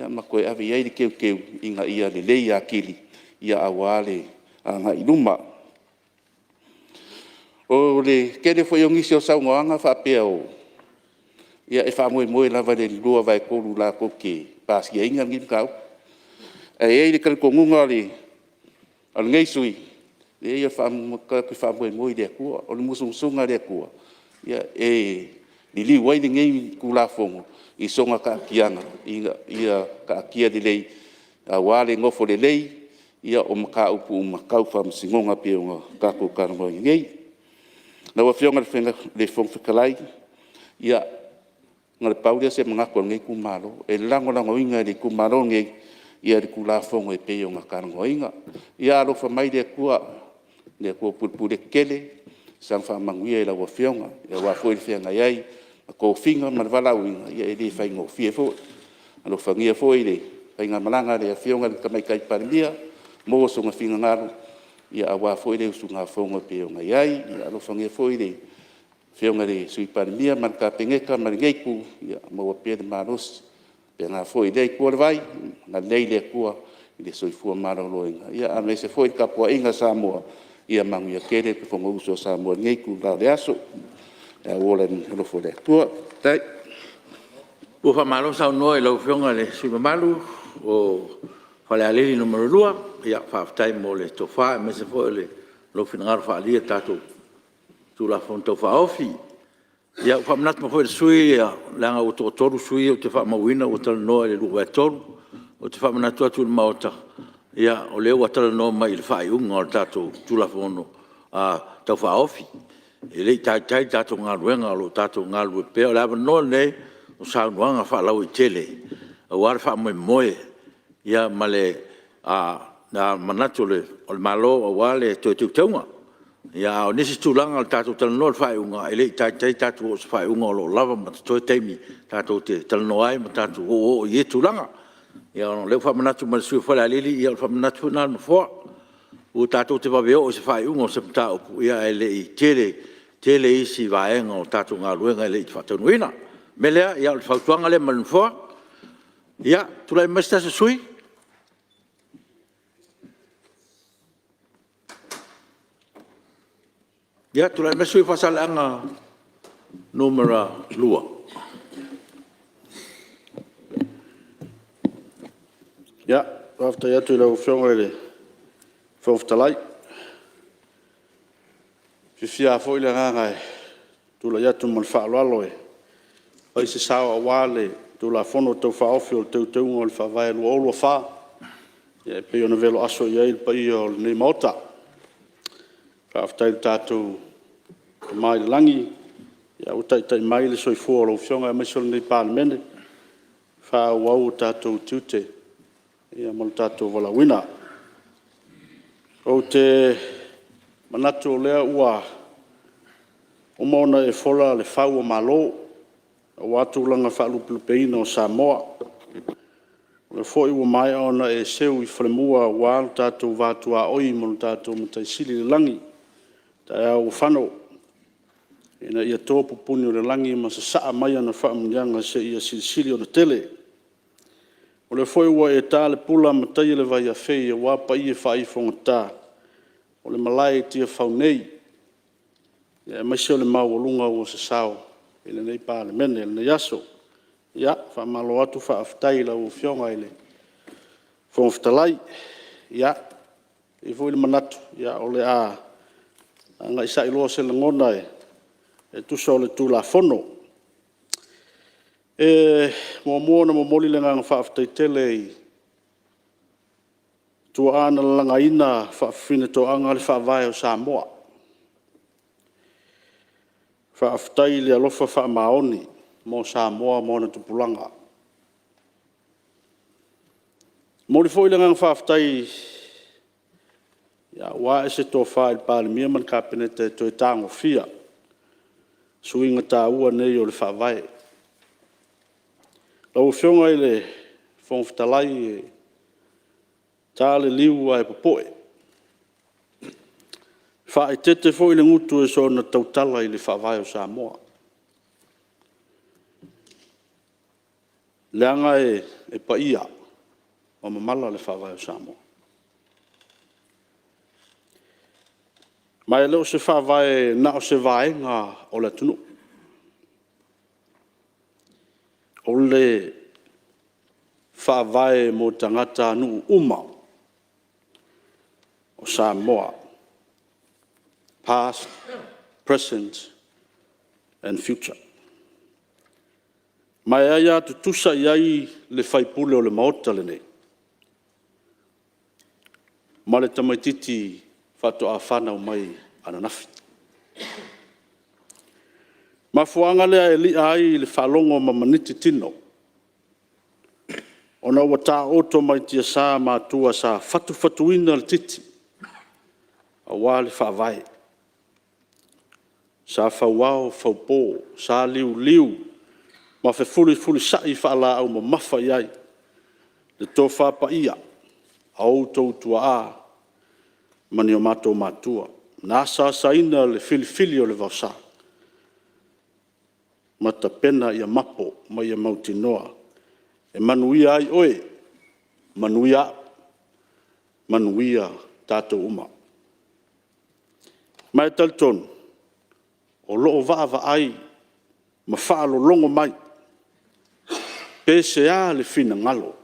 Speaker 2: ma toe ave i ai le teuteu ina ia lelei atili aua le agai i luma. O le tele foi o nisi o saunoaga faapea e faamoemoe lava i le 2/3 latou te pasiaina lenei mataupu. Ae i ai le talitonuga o lenei sui usufono, leai tatou te faamoemoe i le Atua. O le musumusuga a le Atua e liliu ai lenei Tulafono i sona taatiaga ina ia taatia lelei aua le nofo lelei o mataupu uma tau Faamasinoga e pei ona tatou talanoaina nei. Lau Afioga i le Fofoga Fetalai, ia na o le pau lea o se manatu o lenei itumalo, e lagolagoina e le itumalo lenei le Tulafono e pei ona talanoaina. Ia alofa mai le Atua, le Atua pulepule tetele i saga faamanuia i lau Afioga aua foi le feagai ai ma tofiga ma le valaauina, e le faigofie foi. Alofagia foi le faigamalaga a le Afioga i le Tamaitai Palemia, maua sona finagalo aua foi le usugafono e pei ona i ai. Ia alofagia foi le Afioga i le Sui Palemia ma le Kapeneta ma lenei Itu, ia maua pea le malosi. E faapena foi i lea itu o le vai, agalelei le Atua i le soifua maloloina, aemaise foi le tapuaiga a Samoa, ia manuia tele le Fonousu a Samoa i lenei itula o le aso, ae ou ola i le alofa o le Atua. Faafetai. Ua faamalo saunoa i lau Afioga i le sui usufono mamalu mo Falealili 2, faafetai mo le tofa aemaise foi o lou finagalo faaalia i le tatou Tulafono Tau Faaofi. Ia ua faamanatu mai foi e le sui usufono leaga ua toatolu sui usufono ia ou te faamauina ua talanoa i le 2/3. Ou te faamanatu atu i le Maota, o lea ua talanoa mai i le faaiuga o le tatou Tulafono Tau Faaofi. E le i taitai le tatou galuega o lo o tatou galulue pea. O le avanoa lenei o saunoaga faalauaitele aua le faamoemoe ma le manatu o le Malo aua le toe teuteuga. A o nisi tulaga o le tatou talanoa i le faaiuga, e le i taitai tatou oo i se faaiuga o lo o lava ma totoe taimi tatou te talanoa ai ma tatou oooo i ia tulaga. Ia o lea ua faamanatu mai e le sui usufono mo Falealili, ia o le faamanatu foi lena a le Nofoa, aua tatou te vave oo i se faaiuga o se mataupu ae le i tele tele isi vaega o le tatou galuega e le i faataunuuina. O le mea lea, o le fautuaga lea mai le Nofoa. Ia, tulai mai se tasi o sui usufono. Ia, tulai mai le sui usufono mo Faasaleleaga 2. Ia, faafetai atu i lau Afioga i le Fofoga Fetalai. E fiafia lava foi le agaga e tulai atu ma le faaaloalo e fai se sao aua le Tulafono Tau Faaofi o Teuteuga o le Faavae 2024 e pei ona velo aso i ai le paia o lenei Maota. Faafetai i lo tatou Tama i le lagi ua taitai mai le soifua o lau Afioga aemaise o lenei Palemene e faaauau o tatou tiute ma lo tatou valaauina. Ou te manatu o lea ua uma ona e fola le fau o malo aua tulaga faalupelupeina o Samoa.
Speaker 9: O lea foi ua maea ona e seu i falemua aua lo tatou va tuaoi ma lo tatou Matai Sili i le lagi i le taeao ua fano ina ia to pupuni o le lagi ma sasaa mai ana faamanuiaga seia silisili ona tele. O lea foi ua e ta le pula ma taia le vaiafei aua paia faaifogata o le malae i Tiafau nei, aemaise o le maualuga ua sasao i lenei Palemene i lenei aso. Ia, faamalo atu faafetai i lau Afioga i le Fofoga Fetalai. E i ai foi le manatu o le a agai sai loa se lagona e tusa o le Tulafono. E muamua ona momoli le agaga faafetai tele i tuaa na lalagaina faafafinetoaga le faavae o Samoa. Faafetai i le alofa faamaoni mo Samoa ma ona tupulaga. E momoli foi le agaga faafetai ua ae se tofa i le Palemia ma le Kapeneta e toe tagofia suiga taua nei o le Faavae. Lau Afioga i le Fofoga Fetalai, e ta le liu ae popoe, e faaeteete foi le gutu e soona tautala i le Faavae o Samoa, leaga e paia ma mamala le Faavae o Samoa. Ma e le o se faavae na o se vaega o le atunuu, o le faavae mo tagatanuu uma o Samoa, past, present and future. Ma e aia tutusa i ai le sui usufono o le Maota lenei ma le tamaitiiti faatoa fanau mai ananafi. O le mafuaaga lea e li'a ai le faalogo ma maniti tino, ona ua taooto mai tiasa matua sa fatufatuina le titi aua le faavae, sa fauao faupo, sa liuliu ma fefulifulisai faalaau mamafa i ai le tofa paia a outou tuaa ma ni o matou matua na asaasaina le filifili o le vaosa ma tapena ia mapo ma ia mautinoa e manuia ai oe, manuia au, manuia tatou uma. Ma e talitonu o lo o vaavaai ma faalologo mai pe sea le finagalo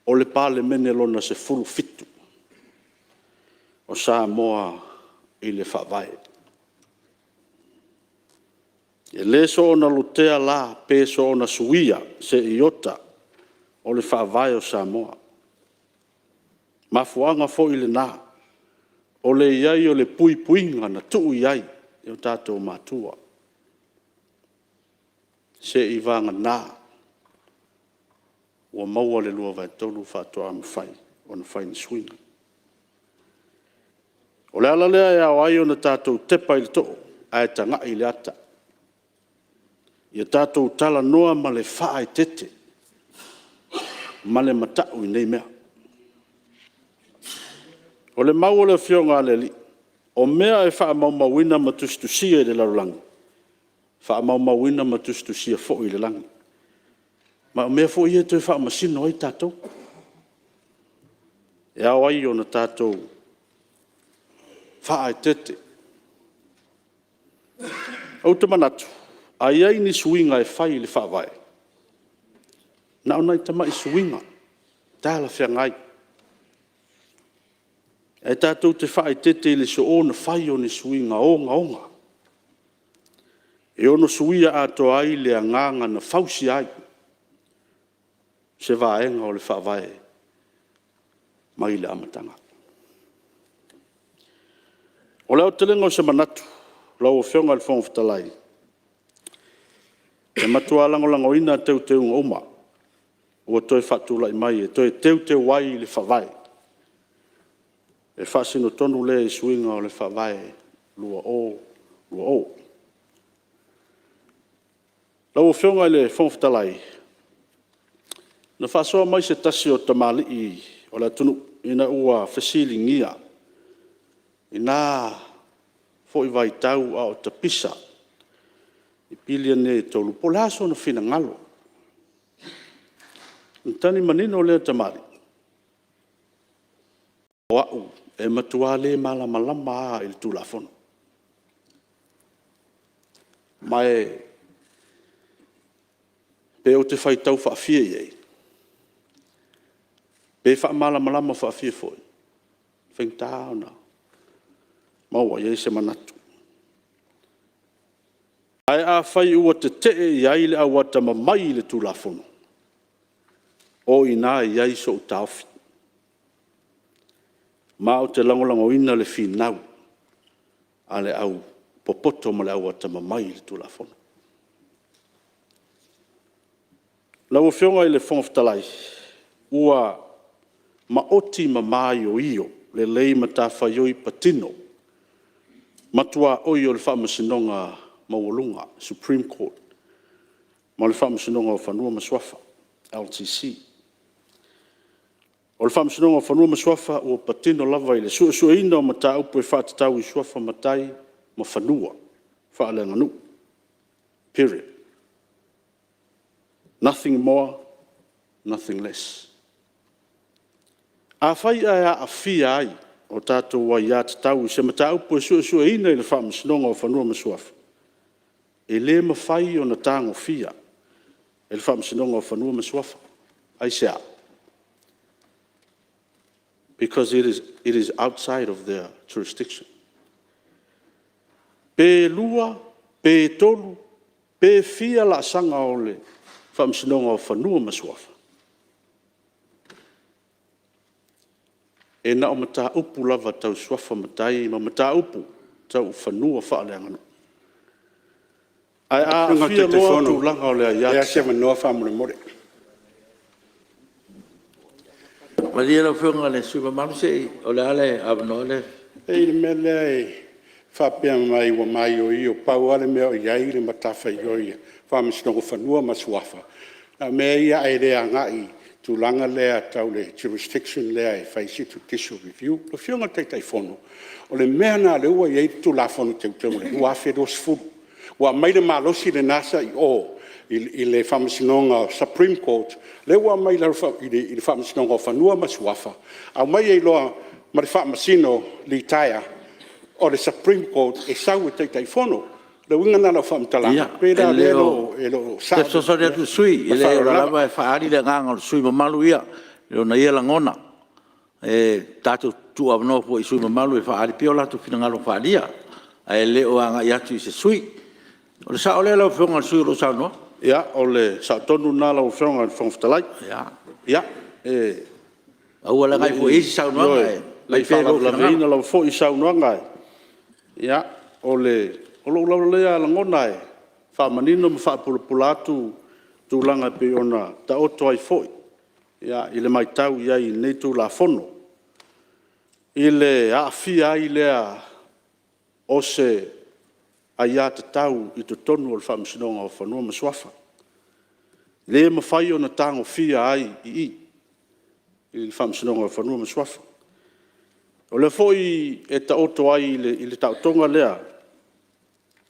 Speaker 9: o le Palemene Lona XVII o Samoa i le Faavae. E le soona lotea la pe soona suia se iota o le Faavae o Samoa. O le mafuaaga foi lena o le i ai o le puipuiga na tuu i ai i o tatou matua, seivagana ua maua le 2/3 faatoa mafai ona fai ni suiga. O le ala lea e ao ai ona tatou tepa i le too ae tagai i le ata, ia tatou talanoa ma le faaeteete ma le matau i nei mea. O le mau a le Afioga a le Alii, o mea e faamaumauina ma tusitusia i le lalolagi, e faamaumauina ma tusitusia foi i le lagi. Ma o mea foi ia e toe faamasino ai tatou, e ao ai ona tatou faaeteete. Ou te manatu, a i ai ni suiga e fai i le Faavae, na o nai tamai suiga talafeagai, ae tatou te faaeteete i le soona fai o ni suiga ogaoga e ono suia atoa ai le agaga na fausia ai se vaega o le Faavae mai le amataga. O le aotelega o se manatu lau Afioga i le Fofoga Fetalai, e matua lagolagoina teuteuga uma ua toe faatulai mai e toe teuteu ai le Faavae. E faasino tonu lea i suiga o le Faavae 2020. Lau Afioga i le Fofoga Fetalai,
Speaker 2: Na faasoa mai se tasi o tamalii o le atunuu ina ua fesiligia i na foi vaitau a o tapisa i pili nei e tolu, po o le a sona finagalo. Ona tali manino lea o le tamalii, “O au e matua le malamalama lava i le Tulafono, ma pe ou te faitau faafia i ai, pe faamalamalama faafia foi, e faigata ona maua i ai se manatu. Ae afai ua tetee i ai le au atamamai i le Tulafono, o i ina e i ai sou taofi, ma ou te lagolagoina le finau a le aupopoto ma le au atamamai i le Tulafono.” Lau Afioga i le Fofoga Fetalai, ua maoti ma maioio lelei matafaioi patino matuaoi o le Faamasinoga Maualuga, Supreme Court, ma le Faamasinoga o Fanua ma Suafa LTC. O le Faamasinoga o Fanua ma Suafa ua patino lava i le suesueina o mataupu e faatatau i suafa matai ma fanua faaleaganuu, period. Nothing more, nothing less. Afai ae aafia ai a tatou aiatatau i se mataupu e suesueina i le Faamasinoga o Fanua ma Suafa, e le mafai ona tagofia e le Faamasinoga o Fanua ma Suafa. Aisea? Because it is outside of their jurisdiction. Pe lua, pe tolu, pe fia laasaga o le Faamasinoga o Fanua ma Suafa, e na o mataupu lava tau suafa matai ma mataupu tau fanua faaleaganuu. Ae a aafia loa tulaga o le
Speaker 9: Lau Afioga i le Taitaifono, pe maua se avanoa faamolemole.
Speaker 1: Malie lau Afioga i le sui usufono mamalu, o le a le avanoa lea?
Speaker 9: E i ai le mea lea e faapea mai ua maioio, pau lava le mea o i ai le matafaioi a le Faamasinoga o Fanua ma Suafa, a o mea ia a e le agai i le tulaga lea tau le jurisdiction lea e fai se judicial review. Lau Afioga i le Taitaifono, o le mea lena o lea ua i ai le Tulafono Teuteu o le 2020, ua aumai le malosi lena sa i o i le Faamasinoga Supreme Court, lea ua aumai i lalo i le Faamasinoga o Fanua ma Suafa, aumai ai loa ma le Faamasino litaea o le Supreme Court e sau e Taitaifono. O le uiga lena o lau faamatalaga, pei la o lea e le o
Speaker 1: Ia, e fesoasoani atu i le sui usufono, e leai o lea lava e faaali le agaga o le sui usufono mamalu ia i ona ia lagona. E tatou te tuuavanoa foi i sui usufono mamalu e faaali pea o latou finagalo faaalia, ae le o agai atu i se sui usufono. O le sao lea lau Afioga i le sui usufono o lo o saunoa?
Speaker 2: Ia, o le sao tonu lena lau Afioga i le Fofoga Fetalai.
Speaker 1: Aua le agai fua i ai se saunoaga ae
Speaker 2: Ne i faalavelavea lava foi i saunoaga, ae o lou lava lagona e faamanino ma faapulapula atu tulaga e pei ona taoto ai foi i le matau i ai i lenei Tulafono, i le aafia ai lea o se aiatatau i totonu o le Faamasinoga o Fanua ma Suafa. E le mafai ona tagofia ai i i i le Faamasinoga o Fanua ma Suafa. O lea foi e taoto ai i le taotoga lea,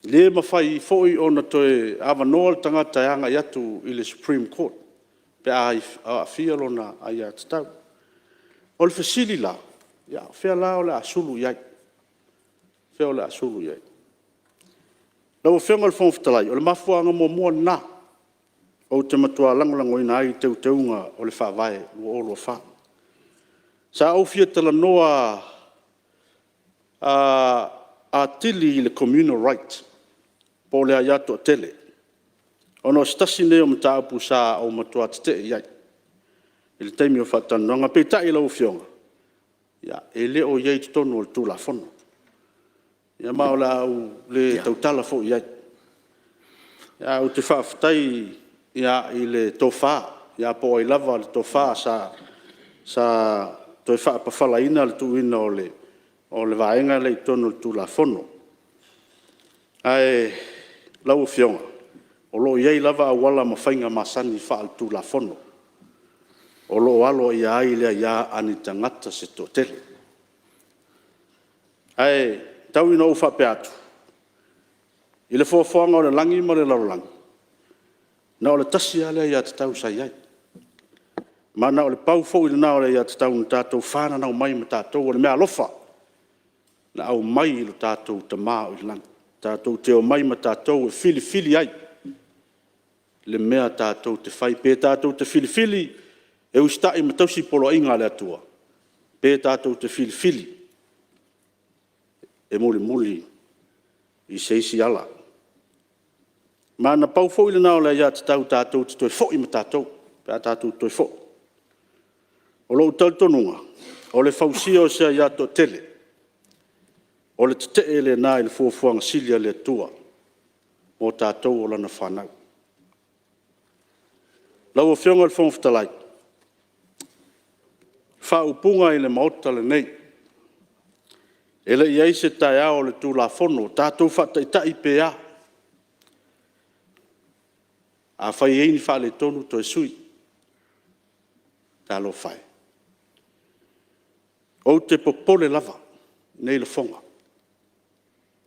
Speaker 2: e le mafai foi ona toe avanoa le tagata e agai atu i le Supreme Court pe a aafia lona aiatatau. O le fesili la, o fea la o le a sulu i ai? O fea o le a sulu i ai? Lau Afioga i le Fofoga Fetalai, o le mafuaaga muamua lena ou te matua lagolagoina ai Teuteuga o le Faavae 2024. Sa ou fia talanoa atili i le communal right po o le aia toatele, ona o se tasi lenei o mataupu sa ou matua tetee i ai i le taimi o faatalanoaga. Peitai lau Afioga, e le o i ai i totonu o le Tulafono, ma o le a ou le tautala foi i ai. Ae ou te faafetai i le tofa po o ai lava le tofa sa toe faapafalaina le tuuina o le vaega lea i totonu o le Tulafono. Ae lau Afioga, o lo o i ai lava auala ma faiga masani faale-Tulafono. o lo o aloaia ai le aia a ni tagata se toatele. Ae tau ina ou faapea atu, i le foafoaga o le lagi ma le lalolagi, na o le tasi lava le aiatatau sa i ai, ma na o le pau foi lena o le aiatatau na tatou fananau mai ma tatou, o le meaalofa na aumai i lo tatou Tama o i le lagi, tatou te omai ma tatou e filifili ai le mea tatou te fai, pe tatou te filifili e usitai ma tausi poloaiga a le Atua, pe tatou te filifili e mulimuli i se isi ala. Ma na pau foi lena o le aiatatau tatou te toe foi ma tatou pe a tatou toe foi. O lou talitonuga, o le fausia o se aia toatele, o le tetee lena i le fuafuaga sili a le Atua mo tatou o lana fanau. Lau Afioga i le Fofoga Fetalai, o faaupuga i le Maota lenei, e le i i ai se taeao o le Tulafono, tatou faataitai pe a. Afai e i ai ni faaletonu toe sui. Talofa e. Ou te popole lava i nei lafoga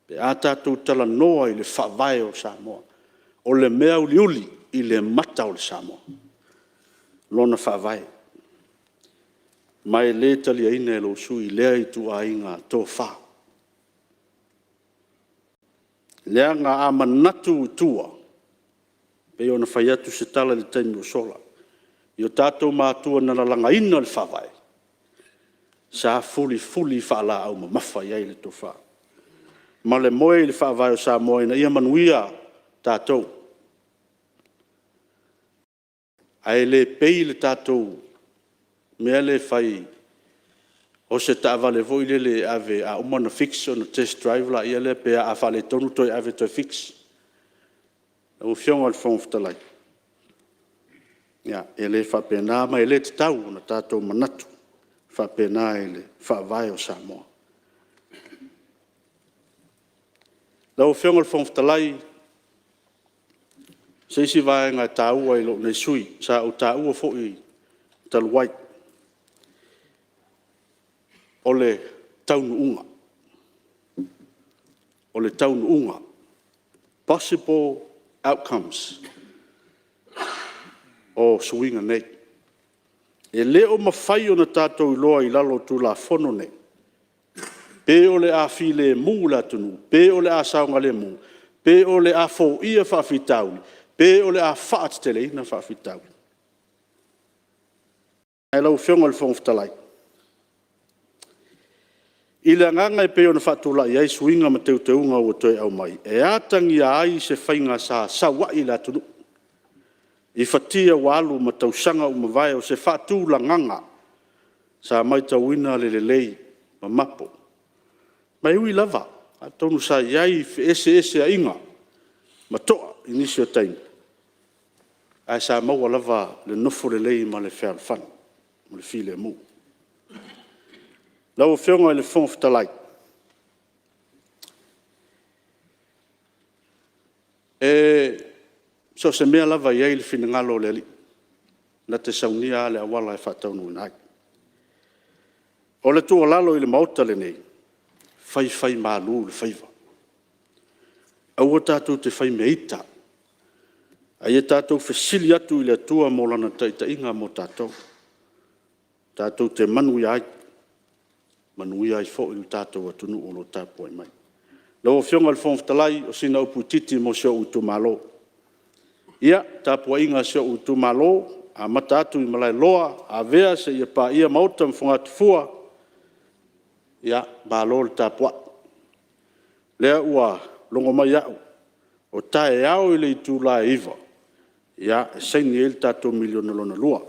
Speaker 2: pe a tatou talanoa i le Faavae o Samoa, o le mea auliuli i le mata o le Samoa, lona Faavae. Ma e le taliaina e lou sui usufono lea ituaiga tofa, leaga a manatu i tua, e pei ona fai atu se tala i le taimi ua sola i o tatou matua na lalagaina le Faavae, sa fulifuli faalaau mamafa i ai le tofa ma le moe i le Faavae o Samoa ina ia manuia tatou. Ae le pei le tatou mea lea e fai o se taavale foi lele e ave a uma ona fix ona test drive lea, pe a faaletonu toe ave e toe fix. Lau Afioga i le Fofoga Fetalai, ia, e le faapena ma e le tatau ona tatou manatu faapena i le Faavae o Samoa. Lau Afioga i le Fofoga Fetalai, o se isi vaega e taua i lou nei sui usufono sa ou taua foi talu ai, o le taunuuga. O le taunuuga, possible outcomes o suiga nei. E le o mafai ona tatou iloa i lalo o Tulafono nei, pe o le a filemu le atunuu, pe o le a saogalemu, pe o le a foia faafitauli, pe o le a faateteleina faafitauli. Ae lau Afioga i le Fofoga Fetalai, i le agaga e pei ona faatulai ai suiga ma teuteuga ua toe aumai, e atagia ai se faiga sa sau ai le atunuu i fatia ua alu ma tausaga ua mavae, o se faatulagaga sa matauina le lelei mamapo. Ma e ui lava, atonu sa i ai feeseeseaiga ma toa i nisi o taimi, ae sa maua lava le nofo lelei ma le fealofani ma le filemu. Lau Afioga i le Fofoga Fetalai, so o se mea lava e i ai le finagalo o le Alii, na te saunia lava le auala e faataunuuina ai. O le tuualalo i le Maota lenei, faifaimalu le faiva, aua tatou te fai mea ita, a ia tatou fesili atu i le Atua mo Lana taitaiga mo tatou, tatou te manuia ai, manuia ai foi lo tatou atunuu o lo o tapuai mai. Lau Afioga i le Fofoga Fetalai, o sina upu itiiti mo si ou itumalo. Ia, le tapuaiga a si ou itumalo, amata atu i Malaeloa, Avea seia paia Maota ma Fogatafua, ia, malo le tapuai. O lea ua logo mai au, o taeao i le itula e 9:00 e saini ai le tatou $1miliona lona lua,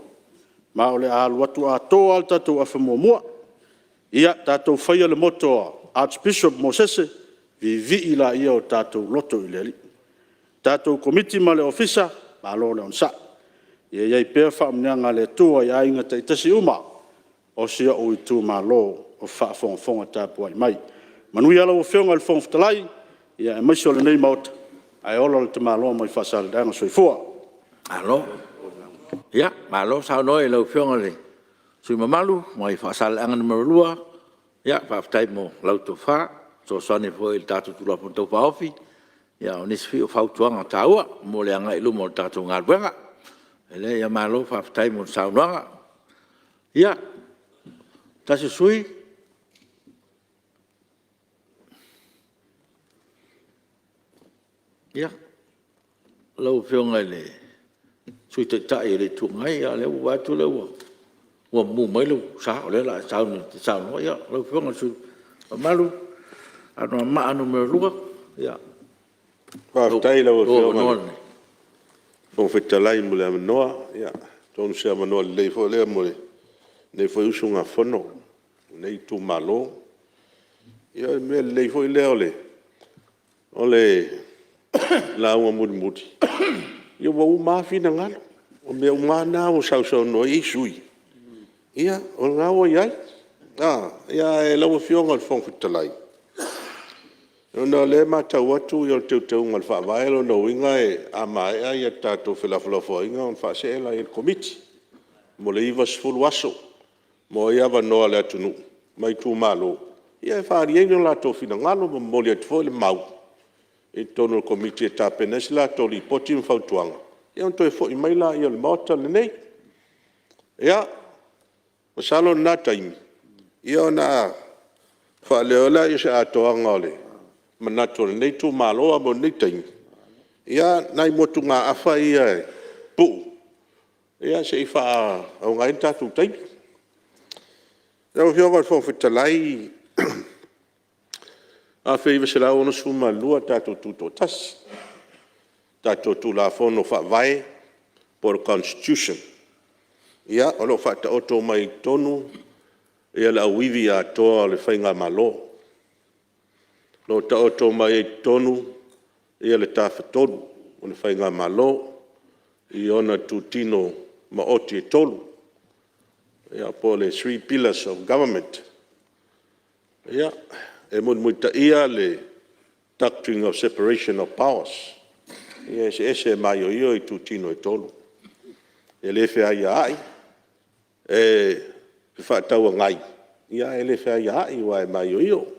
Speaker 2: ma o le a alu atu atoa lava le tatou afa muamua. Ia tatou faia le moto a Archbishop Mosese, vivii laia o tatou loto i le Alii. Le tatou Komiti ma le Ofisa, malo le onosai. Ia i ai pea faamanuiaga a le Atua i aiga taitasi uma o si ou itumalo o faafogafoga tapuai mai. Manuia lau Afioga i le Fofoga Fetalai, aemaise o lenei Maota, ae ola le tamaloa mai Faasaleleaga. Soifua.
Speaker 1: Ia, malo saunoa i lau Afioga i le sui usufono mamalu mai Faasaleleaga 2, faafetai mo lau tofa fesoasoani foi i le tatou Tulafono Tau Faaofi. O nisi foi o fautuaga taua mo le agai i luma o le tatou galuega. O le mea lea, malo faafetai mo le saunoaga. Ia, se tasi o sui usufono. Ia, lau Afioga i le Sui Taitai o le Itu Agai, o lea ua ou vaai atu o lea ua mumu mai lou sa o lea o le a e saunoa. Ia, lau Afioga i le sui usufono mamalu Anoamaa 2, ia,
Speaker 2: Faafetai i lau
Speaker 1: lou
Speaker 2: Afioga
Speaker 1: avanoa
Speaker 2: i le
Speaker 1: lenei.
Speaker 2: Fofoga Fetalai mo le avanoa. Ia, atonu o se avanoa lelei foi lea mo lenei foi usugafono a lenei itumalo. Ia o le mea lelei foi lea o le lauga mulimuli, ia ua uma lava finagalo. O mea uma lava na ua sausaunoa i ai sui usufono, ia o lena ua i ai. Ae lau Afioga i le Fofoga Fetalai, ona o lea e matau atu o le Teuteuga o le Faavae o lona uiga a maea a tatou felafolafoaiga ona faasee lea i le Komiti mo le 90 aso. E maua ai avanoa o le atunuu ma itumalo e faaali ai o latou finagalo ma momoli atu foi le mau i totonu o le Komiti e tapena ai se latou Lipoti ma fautuaga, ia ona toe foi mai lea i le Maota lenei. Ia, masalo o lena taimi ona faaleo ai lea o se atoaga o le manatu o lenei itumalo. Ae mo lenei taimi, ia nai motugaafa ia e pupuu se i faaaoga ai le tatou taimi. Lau Afioga i le Fofoga Fetalai, 1962 tatou Tutoatasi, tatou Tulafono Faavae po o le Constitution. Ia, o lo o faataoto mai i totonu le auivi atoa o le faigamalo. O lo o taoto mai ai i totonu le Tafatolu o le Faigamalo i ona itutino maoti e 3, po o le Three Pillars of Government. Ia, e mulimulitaia le doctrine of le Separation of Powers, e eseese maioio itutino e 3. E le feaiaai, e fefaatauagai, ae le feaiaai aua e maioio. O le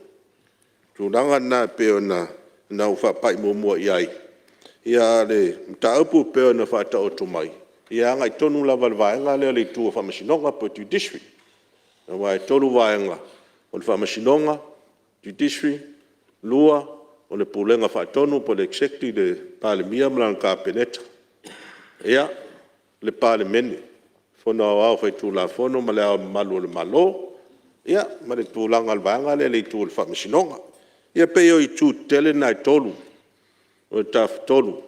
Speaker 2: tulaga lena e pei ona ou faapai muamua i ai, a o le mataupu e pei ona faataoto mai, e agai tonu lava i le vaega lea o le itu o Faamasinoga po o le Judiciary. Aua e 3 vaega, o le Faamasinoga, Judiciary, 2 o le Pulega Faatonu po o le Executive, le Palemia ma lana Kapeneta, ia, le Palemene, Fono Aoao Faitulafono ma Le Ao Mamalu o le Malo, ia ma le tulaga o le vaega lea i le itu o le Faamasinoga. Ia e pei o itu tetele na e 3 o le Tafatolu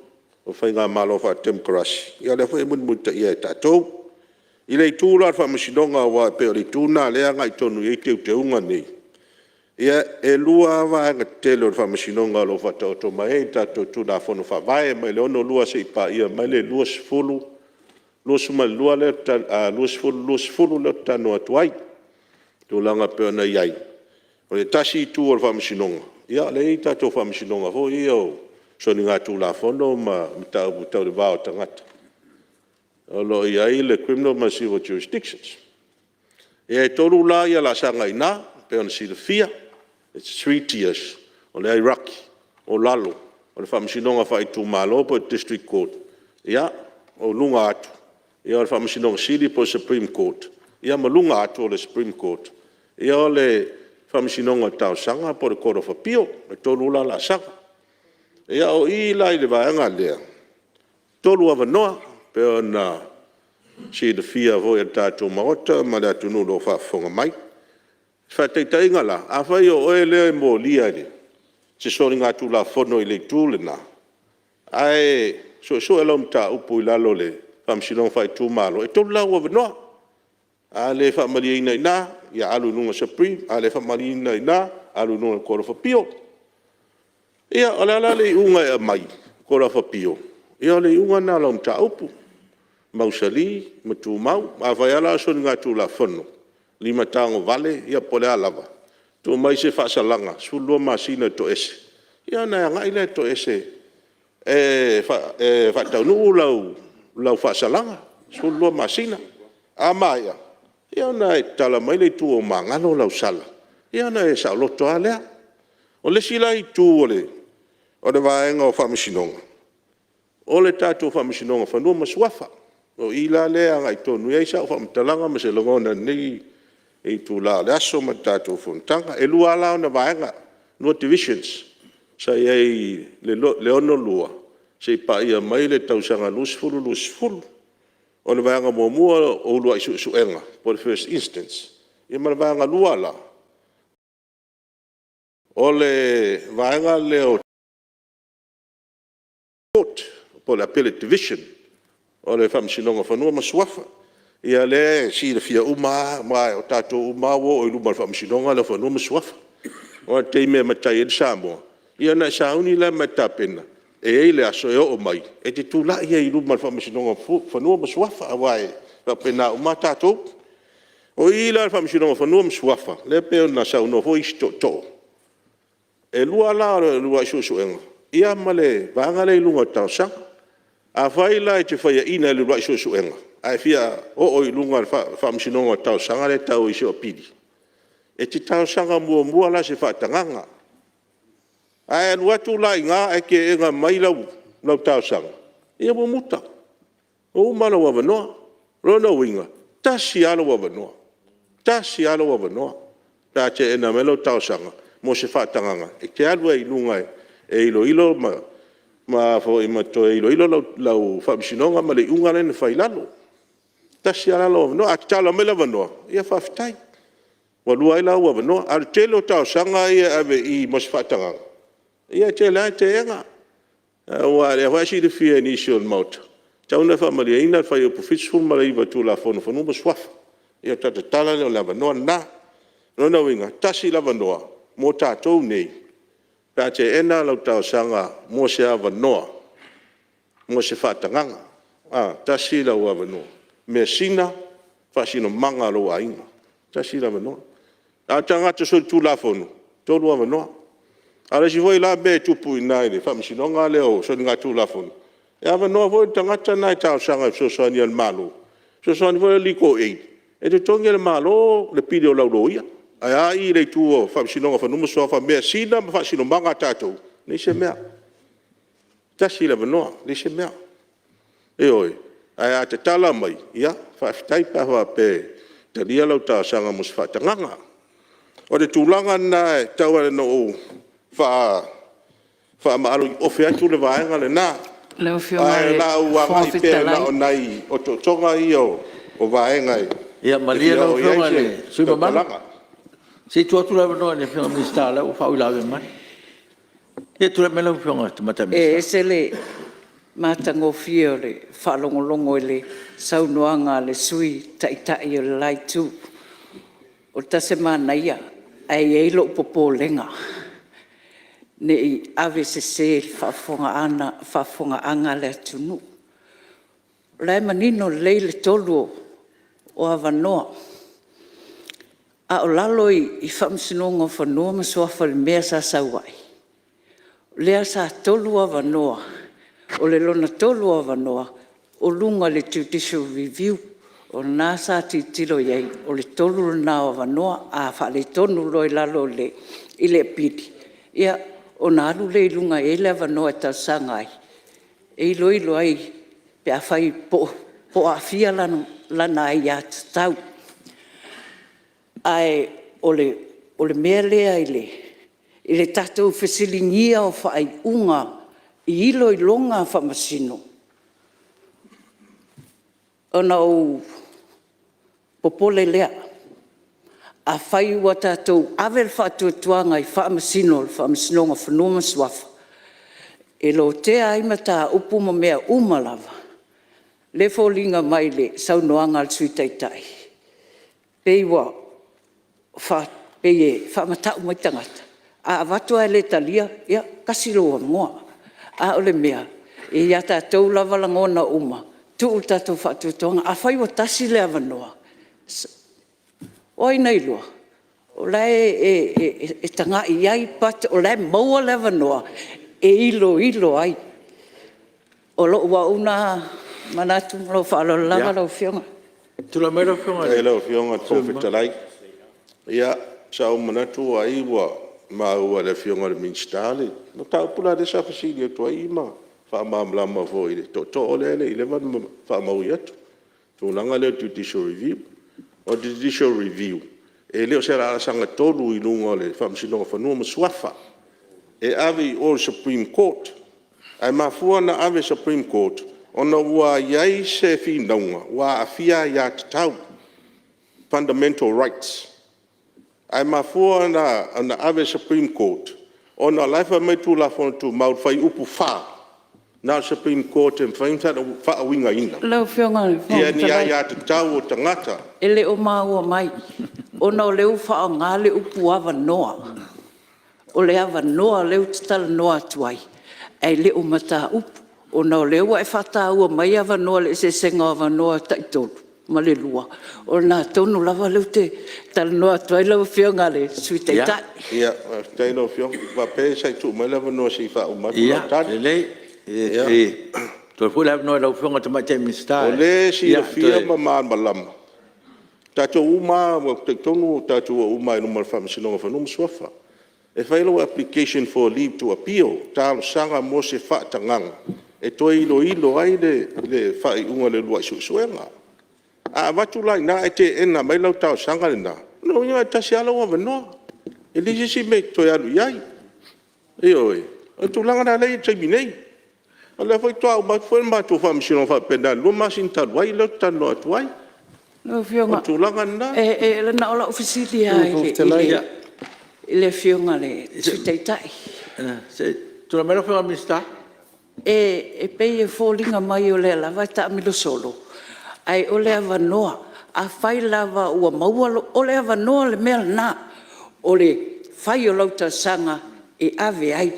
Speaker 2: o Faigamalo Faatemokarasi, ia lea foi e mulimulitaia e tatou. I le itu la o le Faamasinoga aua e pei o le itu lena o lea e agai tonu i ai teuteuga nei, e 2 lava vaega tetele o le Faamasinoga o lo o faataoto mai ai tatou Tulafono Faavae mai le 1962 seia paia mai le 2020 lea ou te talanoa atu ai i tulaga e pei ona i ai. O le tasi itu o le Faamasinoga, o lea e i ai tatou Faamasinoga foi ia o Soligatulafono ma mataupu tau le va o tagata, o lo o i ai le Criminal ma le Civil Jurisdictions. E 3 la laasaga i ina e pei ona silafia, its three tiers. O le hierarchy, o lalo o le Faamasinoga Faaitumalo po o le District Court, ia, o luga atu o le Faamasinoga Sili po o le Supreme Court, ia ma luga atu o le Supreme Court, o le Faamasinoga o Talosaga po o le Court of Appeal. E 3 la laasaga. Ia o i la i le vaega lea, e 3 avanoa e pei ona silafia foi e le tatou Maota ma le atunuu o lo o faafofoga mai. O le faataitaiga la, afai o oe lea e molia i se soligatulafono i le itu lena, ae suesue lau mataupu i lalo o le Faamasinoga Faaitumalo, e 3 la ou avanoa. A le faamalieina i ina, ia alu i luga i le Supreme, a le faamalieina i ina, alu i luga i le Court of Appeal. Ia, o le a la le iuga e aumai i le Court of Appeal? Ia o le iuga lena o lau mataupu, mausali ma tumau. Afai lava la o soligatulafono, limatagovale ia po o le a lava, tuu mai se faasalaga e 12 masina e toese, ia ona e agai lea e toese e faataunuu lau faasalaga. 12 masina. A maea, ia ona e tatala mai lea i tua ua magalo lau sala, ia ona e saoloto lava lea. O le isi la itu o le vaega o Faamasinoga, o le tatou Faamasinoga o Fanua ma Suafa. O i la lea e agai tonu i ai sau faamatalaga ma se lagona i lenei itula o le aso ma le tatou fonotaga. E lua lava la ona vaega, 2 Divisions sa i ai i le 2062 seia paia mai le tausaga 2020. O le vaega muamua o uluai suesuega po o le first instance, ia ma le vaega lua la, o le vaega lea o Court po o le Appellate Division o le Faamasinoga o Fanua ma Suafa. Ia lea e silafia uma lava aua o tatou uma lava ua oo i luma o le Faamasinoga lea o Fanua ma Suafa. Aua o le taimi e matai ai le Samoa, ia ona e sauni lea ma e tapena, e i ai le aso e oo mai e te tulai ai i luma o le Faamasinoga o Fanua ma Suafa aua e faapena uma lava tatou. O i la i le Faamasinoga o Fanua ma Suafa lea e pei ona saunoa foi isi tootoo, e lua la uluai suesuega ia ma le vaega lea i luga o talosaga. Afai la e te faiaina i le uluai suesuega ae e fia oo i luga i le Faamasinoga o Talosaga lea e tau o isi o Apili, e te talosaga muamua la i se faatagaga. A e alu atu la i ina ae teena mai lau talosaga, ia ua muta, ua uma lou avanoa. O lona uiga, e tasi lava lou avanoa, tasi lava lou avanoa pe a teena mai lau talosaga mo se faatagaga e te alu ai i luga e iloilo ma toe iloilo lau faamasinoga ma le iuga lea na fai i lalo. E tasi lava la lou avanoa, a tatala mai le avanoa, ia faafetai, ua lua ai la ou avanoa. A o le tele o talosaga ia e ave i i mo se faatagaga, ia e tele lava ina teena. Aua o lea foi e silafia e nisi o le Maota, e tatau ona faamalieina le Fuaiupu 79 o le Tulafono o Fanua ma Suafa, ia faatoa tatala lea o le avanoa lena. O lona uiga, e tasi le avanoa mo tatou nei pe a teena lau talosaga mo se avanoa mo se faatagaga, tasi lou avanoa, measina faasinomaga a lou aiga, tasi le avanoa. A o tagata solitulafono, e 3 avanoa. A o le isi foi la mea e tupu i ina i le Faamasinoga lea o Soligatulafono, e avanoa foi le tagata lena e talosaga e fesoasoani i le Malo, fesoasoani foi lea legal aid, e totogi e le Malo le pili o lau loia. Ae a i i le itu o le Faamasinoga o Fanua ma Suafa, measina ma faasinomaga a tatou, leai se mea, tasi le avanoa, leai se mea. Ioe. Ae a tatala mai, ia faafetai pe a faapea e talia lau talosaga mo se faatagaga. O le tulaga lena e tau lava ina ou faamaaloiuofe atu le vaega lena,
Speaker 11: Lau Afioga
Speaker 2: ae
Speaker 11: i
Speaker 2: o le
Speaker 11: le
Speaker 2: a ou
Speaker 11: Fofoga
Speaker 2: agai pea
Speaker 11: Fetalai…
Speaker 2: na o nai otootoga ia o vaega e
Speaker 7: Ia malie
Speaker 2: fia
Speaker 7: lau
Speaker 2: oo i ai
Speaker 7: Afioga i
Speaker 2: se
Speaker 7: le sui usufono mamalu,
Speaker 2: tautalaga.
Speaker 7: se i tuu atu le avanoa i le Afioga i le Minisita o lea ua faauilavea mai. Se i tulai mai lau Afioga i le Tamaitai
Speaker 11: E
Speaker 7: Minisita.
Speaker 11: ese le matagofie o le faalogologo i le saunoaga a le Sui Taitai o le la Itu. Ua tasi e manaia, ae i ai lou popolega, ne i avesese i le faafofogaaga a le atunuu. O la e manino lelei le 3 o avanoa, a o lalo i Faamasinoga o Fanua ma Suafa i le mea sa sau ai, lea sa 3 avanoa, o le lona 3 o avanoa, o luga i le Judicial Review. O lena sa tilotilo i ai, o le 3 lena o avanoa, a faaletonu loa i lalo i le apili, ia ona alu lea i luga e i ai le avanoa e talosaga ai, e iloilo ai pe afai po o aafia lana aiatatau. Ae o le mea lea i le tatou fesiligia o faaiuga i iloiloga a Faamasino, ona ou popole lea. Afai ua tatou ave le faatuatuaga i Faamasino o le Faamasinoga o Fanua ma Suafa e lotea ai mataupu ma mea uma lava, lea e foliga mai i le saunoaga a le Sui Taitai, pei e faamatau mai tagata, a avatu lava e le talia, ia tasi lou avanoa. A o le mea, e i a tatou lava lagona uma, tuu le tatou faatuatuaga. Afai ua tasi le avanoa, o ai na iloa, o la e tagai i ai but o la e maua le avanoa e iloilo ai. O lou au lena manatu. Ma lou faaaloalo lava lau Afioga.
Speaker 2: Faafetai i lau Afioga i le Fofoga Fetalai. Ia, sa ou manatu ai ua maua e le Afioga i le Minisita le mataupu la lea sa fesili atu ai ma faamalamalama foi i le tootoo lea e le i leva ona faamaui atu, le tulaga lea o le Judicial Review. O le Judicial Review, e le o se laa sagatonu i luga o le Faamasinoga o Fanua ma Suafa, e ave i o i le Supreme Court. Ae mafua ona ave i le Supreme Court ona ua i ai se finauga ua aafia aia tatau, fundamental rights. Ae mafua ona ave i le Supreme Court ona o la e fai mai le Tulafono Tumau i le Fuaiupu 4, na o le Supreme Court e mafai ona faauigaina
Speaker 11: Lau Afioga i le Fofoga
Speaker 2: ni
Speaker 11: Fetalai…
Speaker 2: aiatatau a tagata.
Speaker 11: E le o maua mai ona o lea ua faaaoga le upu avanoa. O le avanoa lea ou te talanoa atu ai ae le o mataupu, ona o lea ua e faataua mai avanoa i le eseesega o avanoa tai-3 ma le 2. O i ina tonu lava lea ou te talanoa atu ai lau Afioga i le Sui Taitai.
Speaker 2: Ia, faafetai lau Afioga. Faapea se i tuu mai le avanoa se i faauma atu lau tali. Ia lelei, e toe foi le avanoa i lau Afioga i le Tamaitai Minisita. O lea e silafia ma malamalama tatou uma lava, ou te talitonu ua tatou oo uma lava i luma o le Faamasinoga o Fanua ma Suafa. E fai lau application for leave to appeal, talosaga mo se faatagaga e toe iloilo ai le faaiuga o le uluai suesuega. A avatu la i ina ae teena mai lau talosaga lena, o lona uiga e tasi lava lou avanoa, e leai se isi mea e te toe alu i ai. Ioe. O le tulaga lena lea e i ai i le taimi nei. O lea foi faatoa uma atu foi le matou faamasinoga faapena i le 2 masina talu ai lea ou te talanoa atu ai.
Speaker 11: Lau
Speaker 2: O le
Speaker 11: Afioga,
Speaker 2: tulaga lena.
Speaker 11: na o lau fesili lava i le Afioga i le Sui Taitai.
Speaker 1: Tulai mai lau Afioga i le Minisita.
Speaker 11: E pei e foliga mai o lea lava e taamilo solo, ae o le avanoa. Afai lava ua maua lou… O le avanoa le mea lena, o le fai o lau talosaga e ave ai.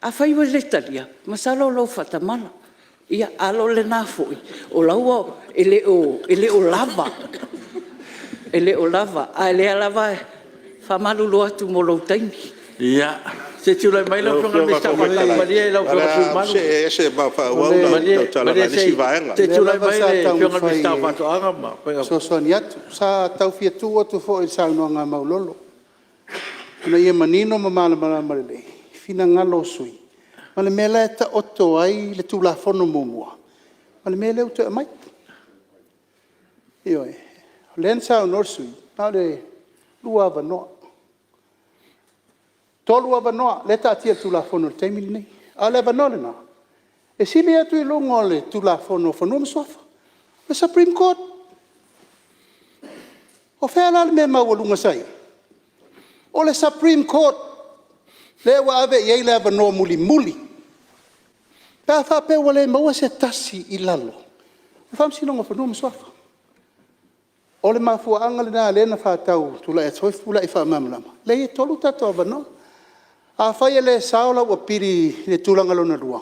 Speaker 11: Afai ua le talia, masalo o lou faatamala, a o lena foi, e le o lava, e le o lava, a o lea lava e faamalulu atu mo lou taimi.
Speaker 1: Ia, se i tulai mai lau Afioga i le Minisita o Faatoaga. Malie lau Afioga i le sui usufono mamalu.
Speaker 12: O lea lava sa taumafai e fesoasoani atu. Sa tau fia tuu atu foi i le saunoaga a Maulolo ina ia manino ma malamalama lelei finagalo o sui usufono ma le mea la e taoto ai le Tulafono muamua ma le mea lea ua toe aumai. Ioe. O lea na saunoa le sui usufono, na o le 2 avanoa, 3 avanoa lea e taatia i le Tulafono i le taimi lenei. A o le avanoa lena, e sili atu i luga o le Tulafono o Fanua ma Suafa, le Supreme Court. O fea la le mea maualuga sa i ai? O le Supreme Court lea ua ave i ai le avanoa mulimuli pe a faapea ua le maua se tasi i lalo o le Faamasinoga o Fanua ma Suafa. O le mafuaaga lena lea na faatau tulai atu foi Fepuleai e faamalamalama, leai e 3 tatou avanoa. Afai e le sao lau apili i le tulaga lona lua,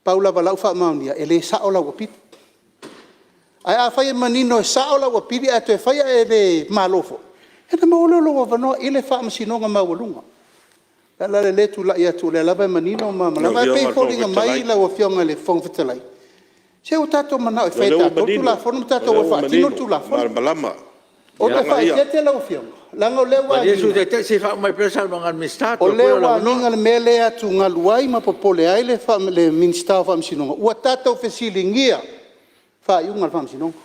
Speaker 12: pau lava o lau faamaonia, e le sao lau apili. Ae afai e manino e sao lau apili ae toe fai ae le malo foi, ia ona maua lea o lou avanoa i le faamasinoga maualuga. O le ala o le tulai atu o lea lava e manino ma malamalama.
Speaker 2: Lau
Speaker 12: Ae pei e
Speaker 2: Afioga i le Fofoga
Speaker 12: foliga mai
Speaker 2: Fetalai…
Speaker 12: lau Afioga i le Fofoga Fetalai, se ua tatou mananao e
Speaker 2: O
Speaker 12: fai e
Speaker 2: lea ua
Speaker 12: tatou le
Speaker 2: manino,
Speaker 12: Tulafono ma
Speaker 2: o
Speaker 12: tatou
Speaker 2: lea
Speaker 12: o e
Speaker 2: ua
Speaker 12: faatino
Speaker 2: manino
Speaker 12: le Tulafono.
Speaker 2: malamalama
Speaker 12: Ou te
Speaker 2: tulaga ia.
Speaker 12: faaeteete lau Afioga, leaga o lea ua
Speaker 1: Malie le Sui
Speaker 12: agiga
Speaker 1: Taitai se i faauma mai pea le saunoaga a le Minisita.
Speaker 12: O lea ua agiga le mea lea e atugalu ai ma popole ai le Minisita o Faamasinoga, ua tatou fesiligia faaiuga a le Faamasinoga.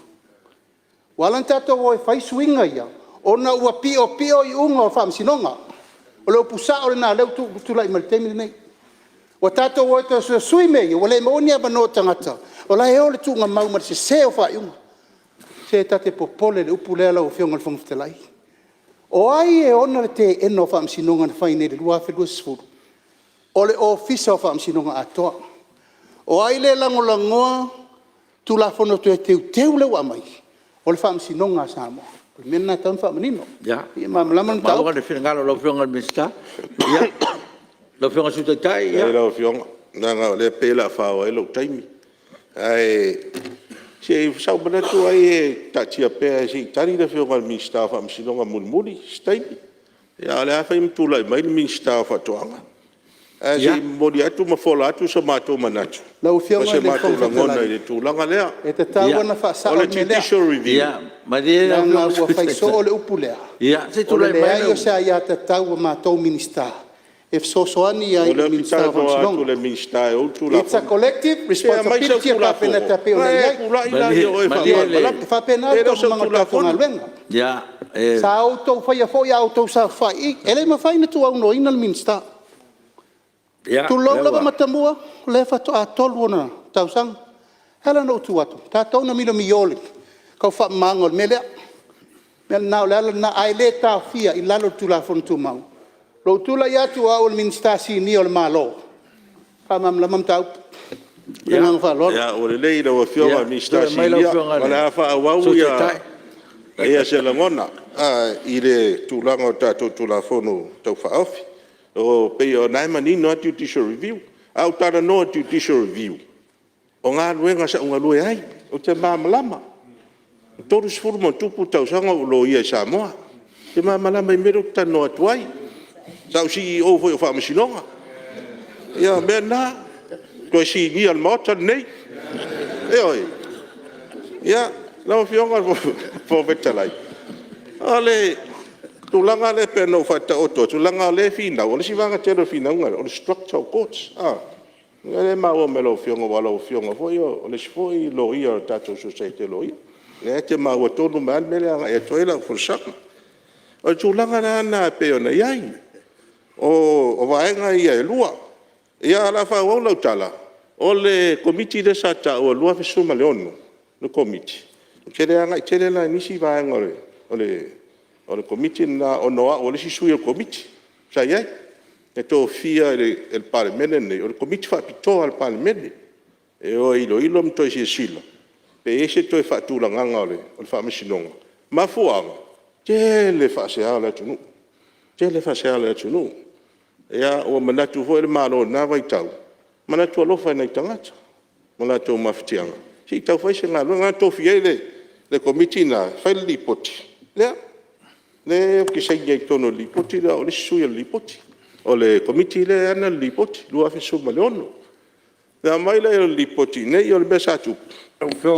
Speaker 12: Ua ala ona tatou o e fai suiga ia, ona ua piopio iuga o faamasinoga. O le upu sao lena o lea ua tulai mai i le taimi lenei. Ua tatou o e toe suisui mea ia, ua le maua ni avanoa o tagata o la e o le tuugamau ma le sese o faaiuga. Se ta te popole i le upu lea lau Afioga i le Fofoga Fetalai. O ai e ona le teena o faamasinoga na fai nei i le 2020? O le Ofisa o Faamasinoga atoa. O ai lea e lagolagoa Tulafono Toe Teuteu lea ua aumai? O le Faamasinoga a Samoa. O le mea lena e tatau ona faamanino ina ia malamalama le
Speaker 1: Ua
Speaker 12: mataupu.
Speaker 1: maua le finagalo o lau Afioga i le Minisita. Lau Afioga i le Sui Taitai.
Speaker 2: Faafetai i lau Afioga, leaga o lea e pei o le a fao ai lou taimi. Ae se sa ou manatu ai e taatia pea se i tali le Afioga i le Minisita o Faamasinoga mulimuli i se taimi. A o lea lava e fai ma tulai mai le Minisita o Faatoaga. Ae se i momoli atu ma fola atu so matou manatu
Speaker 12: Lau
Speaker 2: ma
Speaker 12: Afioga
Speaker 2: se
Speaker 12: i le
Speaker 2: matou
Speaker 12: Fofoga
Speaker 2: lagona
Speaker 12: Fetalai,
Speaker 2: i le tulaga lea.
Speaker 12: e tatau ona
Speaker 2: O
Speaker 12: faasao
Speaker 2: le
Speaker 12: le mea lea,
Speaker 2: Judicial Review,
Speaker 12: leaga ua fai soo le upu lea, o le leai o se aiatatau a matou Minisita e fesoasoani ai
Speaker 2: o
Speaker 12: i le
Speaker 2: lea ou te
Speaker 12: Minisita o
Speaker 2: talanoa atu i le
Speaker 12: Faamasinoga.
Speaker 2: Minisita e ou le
Speaker 12: It's a
Speaker 2: Tulafono.
Speaker 12: collective
Speaker 2: Se aumai sau
Speaker 12: responsibility a le
Speaker 2: Tulafono
Speaker 12: Kapeneta e pei
Speaker 2: ona
Speaker 12: ona i
Speaker 2: e
Speaker 12: ai.
Speaker 2: tulai lea o oe e
Speaker 1: Malie
Speaker 12: E
Speaker 2: faamalamalama.
Speaker 12: faapena
Speaker 2: E
Speaker 12: le
Speaker 2: le o sau
Speaker 12: taualumaga o le tatou
Speaker 2: Tulafono.
Speaker 12: galuega. Sa outou faia foi a outou saofafai i i, e le i mafai ona tuuaunoaina le Minisita. Tulou lava Matamua, o lea faatoa 3 ona tausaga. E ala ona ou tu atu, o tatou na milomilo i le tau faamamaina o le mea lea. O le ala lena, ae le taofia i lalo o le Tulafono Tumau lou tulai atu o au o le Minisita Sinia o le Malo e faamalamalama mataupu. Ma le agaga faaaloalo.
Speaker 2: Ia, ua lelei lau Afioga i le Minisita Sinia, o le a faaauau se lagona i le tulaga o tatou Tulafono Tau Faaofi. E pei o lena e manino lava Judicial Review. A ou talanoa i le Judicial Review, o galuega sa ou galue ai, ou te malamalama. E 30+ tausaga o ou loia i Samoa, ou te malamalama i le mea lea ou te talanoa atu ai. Sa ou Ofisa foi o Faamasinoga. Ia o mea na, toe Sinia o le Maota lenei. Ioe. Ia, lau Afioga i le Fofoga Fetalai, o le tulaga lea pei ona ou faataoto atu, leaga o lea e finau, o le isi vaega tele o le finauga lea, o le structure of Courts. O lea e maua mai e lau Afioga aua o lau Afioga foi o le isi foi loia o le tatou Sosaiete a Loia, lea e te maua tonu mai lava le mea lea e agai atu ai lau folasaga. O le tulaga la lena e pei ona i ai, o vaega ia e lua. Ia ae o le a faaauau lau tala, o le Komiti lea sa taua i le 2016 le Komiti, ou te le agai tele la i nisi vaega o le Komiti lena ona o au o le isi sui o le Komiti sa i ai, e tofia e le Palemene lenei, o le Komiti Faapitoa a le Palemene e o e iloilo ma toe silasila pe i ai se toe faatulagaga o le Faamasinoga. Mafuaaga, tele faasea o le atunuu, tele faasea a le atunuu. Ia ua manatu foi le Malo i lena vaitau, manatu alofa i nai tagata ma latou mafatiaga, se i tau fai se galuega. Na tofia ai le Komiti lena e fai le Lipoti lea ou te saini ai i totonu o le Lipoti lea o au le isi sui o le Lipoti, o le Komiti lea e ana le Lipoti 2016. Na aumai lea o le Lipoti i inei, o le mea sa tupu,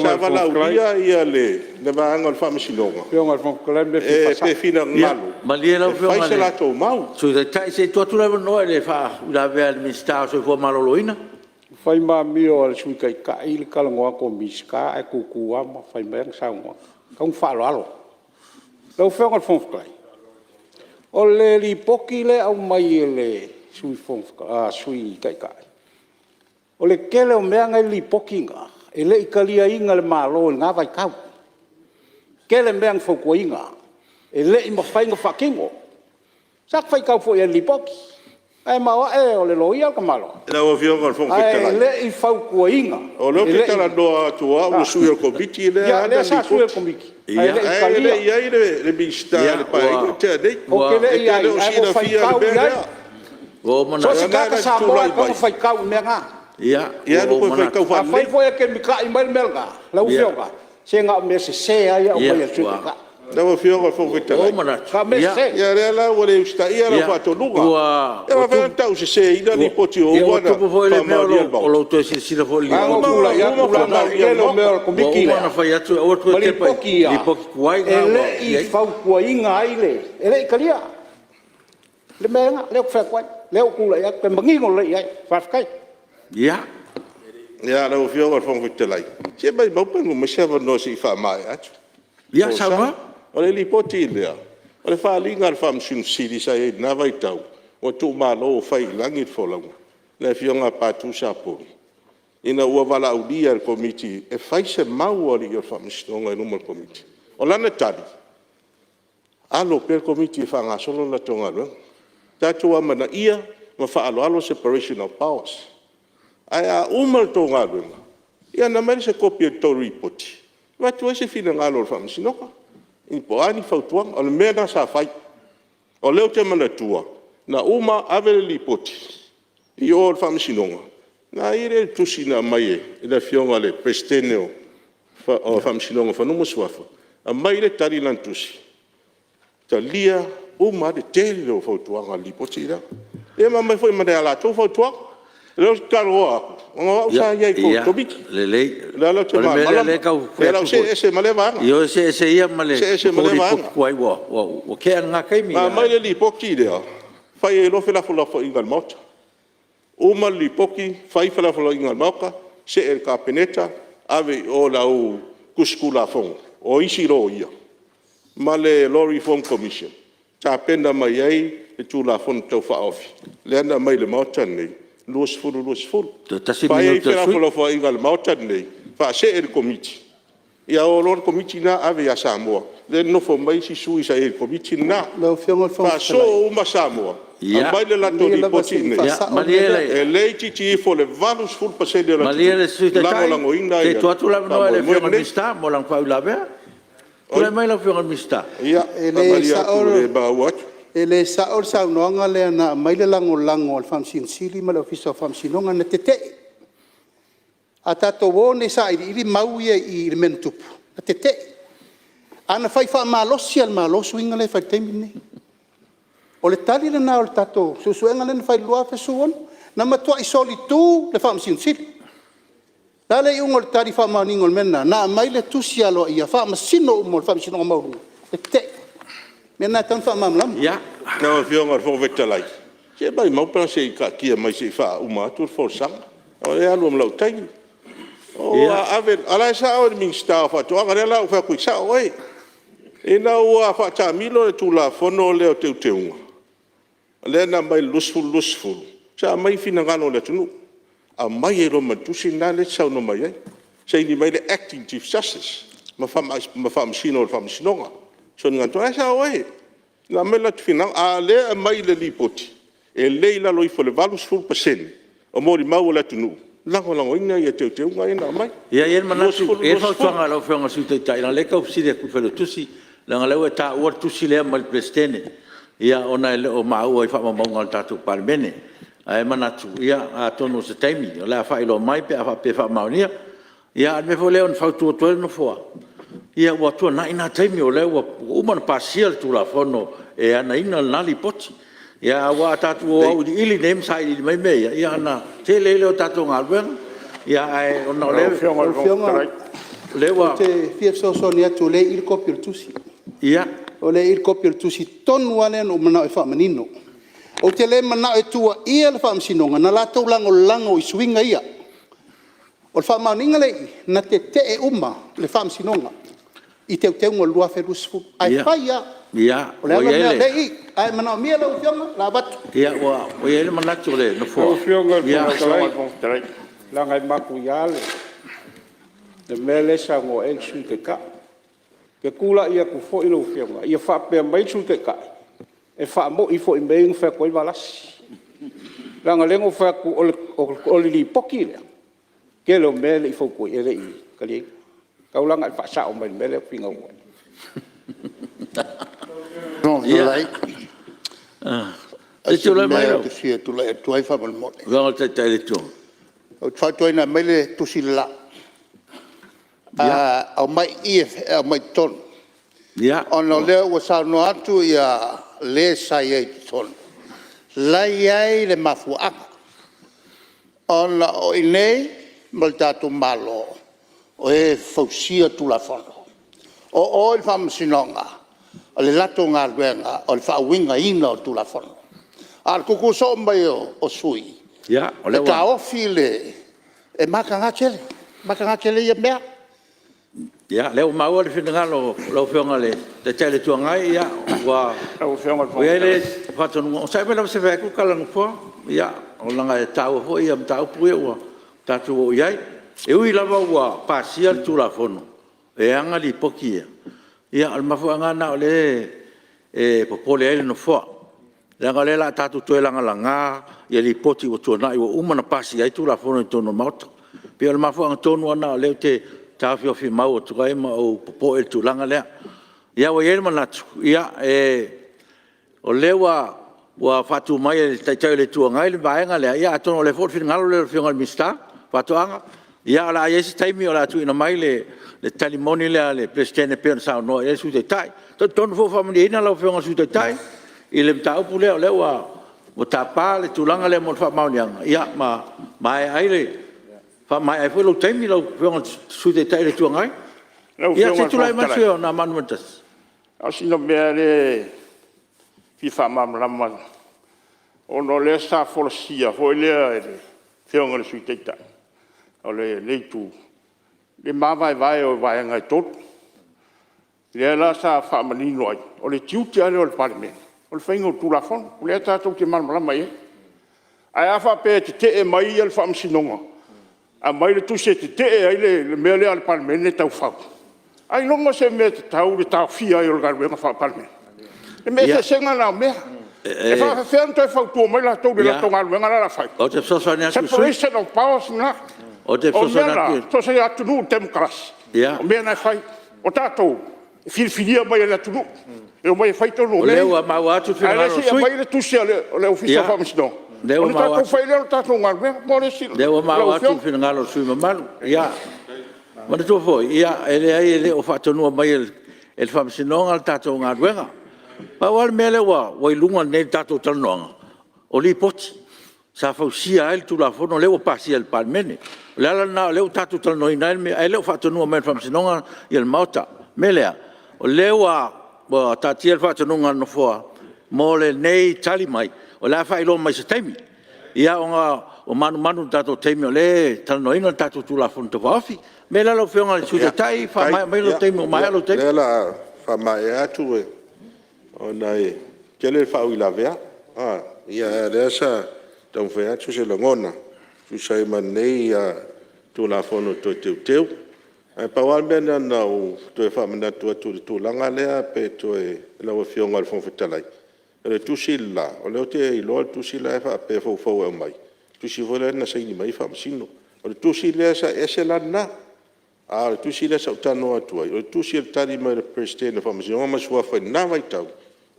Speaker 2: sa valaaulia le vaega o le Faamasinoga pe finagalo
Speaker 1: Malie lau
Speaker 2: e fai
Speaker 1: Afioga i
Speaker 2: se
Speaker 1: le
Speaker 2: latou mau.
Speaker 1: Sui Taitai se i tuu atu le avanoa i le faauilavea a le Minisita o le Soifua Maloloina.
Speaker 8: E fai ma amio a le Sui Taitai le talanoa atu a le Minisita ae tutu lava ma fai mai ana saunoaga. E tatau ona faaaloalo. Lau Afioga i le Fofoga Fetalai, o le Lipoti lea e aumai e le Sui Taitai, o le tele o mea na e i le Lipoti lena, e le i taliaina e le Malo i lena vaitau. E tele mea na fautuaina e le i mafai ona faatino. Sa ta faitau foi i ai i le Lipoti, ae maoae o le loia le tamaloa.
Speaker 2: Lau Afioga i le Fofoga
Speaker 8: Ae
Speaker 2: Fetalai,
Speaker 8: le i fautuaina,
Speaker 2: o lea
Speaker 8: e
Speaker 2: ou te
Speaker 8: le i…
Speaker 2: talanoa atu o au o le sui o le Komiti lea e
Speaker 8: Ia
Speaker 2: ana
Speaker 8: lea
Speaker 2: le
Speaker 8: sa sui i le
Speaker 2: Lipoti,
Speaker 8: Komiti ae le i
Speaker 2: ae le
Speaker 8: talia.
Speaker 2: i i ai le Minisita i le Paeaiga na tea nei.
Speaker 8: Ou te le
Speaker 2: E
Speaker 8: i i
Speaker 2: te
Speaker 8: ai
Speaker 2: le o
Speaker 8: ae ua ou
Speaker 2: silafia le
Speaker 8: faitau
Speaker 2: mea
Speaker 8: i ai.
Speaker 2: lea.
Speaker 8: So o se
Speaker 2: Leaga
Speaker 8: tagata
Speaker 2: na e
Speaker 8: Samoa
Speaker 2: tulai
Speaker 8: lava e tatau
Speaker 2: mai,
Speaker 8: ona faitau i mea na.
Speaker 2: ia alu e toe faitau
Speaker 8: Afai
Speaker 2: faalelei.
Speaker 8: foi e te mitai mai le mea lena lau Afioga, se na o mea sese lava ia e aumai e le Sui Taitai.
Speaker 2: Lau Afioga i le Fofoga Fetalai,
Speaker 8: Na o mea sese.
Speaker 2: ia lea la ua le usitaia lau faatonuga. E faapefea ona tauseseina Lipoti ua uma
Speaker 1: Ua
Speaker 2: ona
Speaker 1: tupu foi le mea
Speaker 2: faamaonia e le
Speaker 1: o
Speaker 2: Maota?
Speaker 1: lou toe silasila foi i le
Speaker 8: Na
Speaker 1: Lipoti
Speaker 8: ona
Speaker 1: ua
Speaker 8: ou tulai
Speaker 1: uma
Speaker 8: atu leaga o le tele o mea o le Komiti lea
Speaker 1: ona fai atu e aua le
Speaker 8: ma
Speaker 1: toe tepa i
Speaker 8: Lipoti ia
Speaker 1: Lipoti tuai
Speaker 8: e
Speaker 1: na ua
Speaker 8: le
Speaker 1: i
Speaker 8: i
Speaker 1: ai.
Speaker 8: fautuaina ai le… e le i talia. Le mea lena lea ou te fai atu ai, lea ua ou tulai atu e manino lelei i ai. Faafetai.
Speaker 2: Ia lau Afioga i le Fofoga Fetalai, se maumau pe maua mai se avanoa se i faamaea atu lau
Speaker 1: Ia
Speaker 2: folasaga.
Speaker 1: saunoa.
Speaker 2: O le Lipoti lea, o le faaaliga a le Faamasino Sili sa i ai i lena vaitau, ua tuumalo ua fai i lagi le folauga, le Afioga ia Patu Sapori ina ua valaaulia e le Komiti e fai se mau a alii o le Faamasinoga i luma o le Komiti. O lana tali, alo pea le Komiti e faagasolo le latou galuega. Tatou amanaia ma faaaloalo separation of powers. Ae a uma le tou galuega, ia ona aumai lea o se kopi o le tou Lipoti e avatu ai se finagalo o le Faamasinoga po o a ni fautuaga. O le mea lena sa fai. O lea ou te manatua na uma ave le Lipoti i o i le Faamasinoga, ona i ai lea o le tusi na aumai e le Afioga i le Peresetene o le Faamasinoga o Fanua ma Suafa, aumai lea e tali lana tusi, talia uma lava le tele o fautuaga o le Lipoti lea. Ia ma aumai foi ma le latou fautuaga. O lea ou te talanoa atu, ona o au sa i ai i totonu o le Komiti. O lea la ou te
Speaker 1: O le mea lea
Speaker 2: malamalama.
Speaker 1: e tau
Speaker 2: Ae o le a ou see ese ma lea vaega.
Speaker 1: Ioe, see ese ia ma le
Speaker 2: See ese ma lea vaega.
Speaker 1: tou lipoti tuai ua tea lena taimi.
Speaker 2: Na aumai le Lipoti lea, fai ai loa felafolafoaiga a le Maota. Uma le Lipoti fai felafolafoaiga a le Maota, see i le Kapeneta ave i o i le au tusi Tulafono o isi loia ma le Law Reform Commission tapena mai ai le Tulafono Tau Faaofi lea na aumai i le Maota lenei 2020.
Speaker 1: Toe tasi le
Speaker 2: Fai ai
Speaker 1: minute a le sui usufono.
Speaker 2: felafolafoaiga a le Maota lenei, faasee i le Komiti, ia o loa le Komiti lena ave ia Samoa, lea e nonofo mai isi sui sa i ai i le Komiti lena.
Speaker 12: Lau Afioga i le Fofoga Fetalai…
Speaker 2: Faasoo uma Samoa, aumai le latou
Speaker 12: Malie lava
Speaker 2: Lipoti
Speaker 12: se
Speaker 2: i
Speaker 12: i
Speaker 2: inei,
Speaker 12: faasao le
Speaker 1: Malie
Speaker 12: mea lea.
Speaker 2: e le itiiti ifo i le 80% o le
Speaker 1: Malie
Speaker 2: atunuu
Speaker 1: le Sui
Speaker 2: e
Speaker 1: Taitai
Speaker 2: lagolagoina
Speaker 1: se i
Speaker 2: le
Speaker 1: tuu atu le avanoa i le
Speaker 2: faamoemoe
Speaker 1: Afioga i le
Speaker 2: lenei.
Speaker 1: Minisita mo lana faauilavea. Tulai mai lau Afioga i le Minisita.
Speaker 2: Ia,
Speaker 12: E
Speaker 2: faamalie atu ua le maua atu.
Speaker 12: le sao le saunoaga lea na aumai le lagolago a le Faamasino Sili ma le Ofisa o Faamasinoga, na tete'e. A tatou o nei e sailiili mau ia e i i i le mea na tupu, na tete'e. Ae na fai faamalosi lava e le Malo suiga lea e fai i le taimi lenei. O le tali lena o le tatou suesuega lea na fai i le 2016, na matuai solitu le Faamasino Sili. O le a le iuga o le tali faamaoniga o le mea lena? Na aumai le tusi aloaia a Faamasino uma o le Faamasinoga Maualuga e tete'e. O le mea lena e tatau ona faamalamalama.
Speaker 2: Lau Afioga i le Fofoga Fetalai, se maumau pe ana se i taatia mai se i faauma atu le folasaga, o lea e alu ai ma lou taimi. A o la e sao le Minisita o Faatoaga, lea la ua ou fai atu ai, e sao oe. Ina ua faatamilo le Tulafono lea o Teuteuga lea na aumai i le 2020, sa aumai finagalo o le atunuu, aumai ai loa ma le tusi lena lea e te saunoa mai ai, saini mai le Acting Chief Justice ma Faamasino o le Faamasinoga. O la e sao oe, na aumai o latou finagalo, a o lea e aumai i le Lipoti, e le i lalo ifo o le 80% o molimau a le atunuu e lagolagoina teuteuga ia na aumai.
Speaker 1: Ia, e i ai le manatu, e i ai le
Speaker 2: 2020.
Speaker 1: fautuaga i lau Afioga i le Sui Taitai leaga o lea e tau fesili atu i le Failautusi, leaga o lea ua e taua le tusi lea ma le Peresetene, ona e le o maua i faamaumauga a le tatou Palemene. Ae manatu, atonu o se taimi o le a faailoa mai pe a faapea e faamaonia. Ia a o le mea foi lea e fautua atu ai le Nofoa, ia ua tuanai na taimi o lea ua uma ona pasia le Tulafono e anaina lena Lipoti. Aua a tatou o auiliili nei ma sailiili mai mea ia, ia ona tele ai lea o tatou galuega. Ae ona o lea ua…
Speaker 12: Lau Afioga ou te fia fesoasoani atu o lea e i i le kopi o le tusi. O lea e i i le kopi o le tusi tonu lava lea na ou manao e faamanino. Ou te le manao e tuuaia le Faamasinoga na latou lagolago i suiga ia. O le faamaoniga lea e i i, na tetee uma le Faamasinoga i Teuteuga o le 2020, ae fai lava. O le ala lea o lea e i i, a e manaomia lau Afioga, o le a avatu.
Speaker 1: Ua i ai le manatu o le Nofoa…
Speaker 8: Lau Afioga i le Fofoga Fetalai, leaga e matuia le mea lea e saunoa i ai le Sui Taitai. Ou te tulai atu foi lau Afioga, ia faapea mai le Sui Taitai, e faamoi foi i mea ia na fai atu ai Valasi. Leaga o lea na ou fai atu o le Lipoti lea, o le tele o mea e le i taliaina. E tatau la ona e faasao mai i le mea lea ou te finau ai.
Speaker 1: Lau
Speaker 3: Lau ou fia tulai atu ai faamolemole.
Speaker 1: Afioga i le Taitai o le Itu Agai.
Speaker 3: Ou te fautuaina e aumai le tusi le la, aumai i i e aumai i totonu ona o lea ua saunoa atu le sa i ai i totonu, o la e i ai le mafuaaga ona o i inei ma le tatou Malo o e fausia Tulafono. O o i le Faamasinoga o le latou galuega o le faauigaina o Tulafono. A o le tutu soo mai o sui e taofi le… E mataga tele, e mataga tele ia mea.
Speaker 1: Ia, o lea ua maua le finagalo o lau Afioga i le Taitai o le Itu Agai, ua i ai le faatonuga… Onosai mai lava se i fai atu le tala a le Nofoa, leaga e taua foi mataupu ia ua tatou oo i ai. E ui lava ua pasia le Tulafono e ana Lipoti ia, o le mafuaaga lava lena o lea e popole ai le Nofoa, leaga o lea o le a tatou toe lagalaga Lipoti ua tuanai ua uma ona pasia ai Tulafono i totonu o le Maota. E pei o le mafuaaga tonu lava lena o lea ou te taofiofimau atu ai ma ou popoe i le tulaga lea. Ia ua i ai le manatu, o lea ua faatu mai e le Taitai o le Itu Agai le vaega lea, ia atonu o le finagalo lea o le Afioga i le Minisita o Faatoaga. Ia o le a i ai se taimi o le a tuuina mai le tali moni lea a le Peresetene pei ona saunoa i ai le Sui Taitai. Ou te talitonu foi ua faamalieina lau Afioga i le Sui Taitai i le mataupu lea, o lea ua Ua tapa le tulaga lea mo le faamaoniaga ma faamaea ai foi lou taimi lau Afioga i le Sui Taitai o le Itu Agai.
Speaker 13: Lau
Speaker 1: Ia
Speaker 13: Afioga
Speaker 1: se
Speaker 13: i
Speaker 1: i
Speaker 13: le
Speaker 1: tulai
Speaker 13: Fofoga
Speaker 1: mai le sui
Speaker 13: Fetalai,
Speaker 1: usufono mo Anoamaa 1.
Speaker 13: Na o sina mea lava lea e fia faamalamalama ona o lea sa folasia foi lea e le Afioga i le Sui Taitai o lenei Itu le ma vaevae o vaega e 3. Lea la sa faamanino ai, o le tiute lava lea o le Palemene o le faiga o Tulafono, o lea tatou te malamalama i ai. Ae a faapea e tetee mai le Faamasinoga, aumai le tusi e tetee ai le mea lea a le Palemene e tau fau, ailoga o se mea e tatau le taofia ai o le galuega faa-Palemene? O le eseesega lena o mea. E faapefea ona toe fautua mai latou i le latou galuega la e o le a fai?
Speaker 1: Ou te fesoasoani atu i le sui usufono.
Speaker 13: Separation of Powers lena.
Speaker 1: Ou te
Speaker 13: O mea
Speaker 1: fesoasoani
Speaker 13: na,
Speaker 1: atu i
Speaker 13: so o se atunuu temokarasi, o mea na e fai. O tatou, e filifilia mai e le atunuu e omai e fai tonu o
Speaker 1: O
Speaker 13: mea
Speaker 1: lea
Speaker 13: ia.
Speaker 1: ua maua atu le
Speaker 13: Ae
Speaker 1: finagalo
Speaker 13: le
Speaker 1: o le
Speaker 13: se i
Speaker 1: sui
Speaker 13: aumai le tusi a le Ofisa o Faamasinoga
Speaker 1: usufono.
Speaker 13: ona tatou faia lea o le tatou galuega. Mo le
Speaker 1: O lea ua
Speaker 13: silafia lau
Speaker 1: maua atu le
Speaker 13: Afioga.
Speaker 1: finagalo o le sui usufono mamalu. Ia, manatua foi e leai e le o faatonuina mai e le Faamasinoga le tatou galuega. Pau lava le mea lea ua i luga nei o le tatou talanoaga, o Lipoti sa fausia ai le Tulafono lea ua pasia e le Palemene. O le ala lena o lea ua tatou talanoaina ai le mea, ae le o faatonuina mai e le Faamasinoga le Maota. O le mea lea, o lea ua taatia le faatonuga a le Nofoa mo lenei tali mai, o le a faailoa mai i se taimi. Ia ona ua manumanu i le tatou taimi o lea e talanoaina le tatou Tulafono Tau Faaofi. O le mea lea lau Afioga i le Sui Taitai, faamaea maia lou taimi ua maea lou taimi. Ia, faafetai. Ia, o lea o le a faamaea atu ona e tele faauilavea, a o lea sa taumafai atu se lagona e tusa ai ma lenei Tulafono Toe Teuteu. Ae pau lava le mea na ona ou toe faamanatu atu i le tulaga lea pe toe lau Afioga i le Fofoga Fetalai, o le tusi le la, o lea ou te iloa le tusi la e faapea e foufou e aumai, le tusi foi lea na saini mai ai Faamasino. O le tusi lea sa… e ese la lena. A o le tusi lea sa ou talanoa atu ai, o le tusi o le tali mai a le Peresetene o Faamasinoga ma Suafa i lena vaitau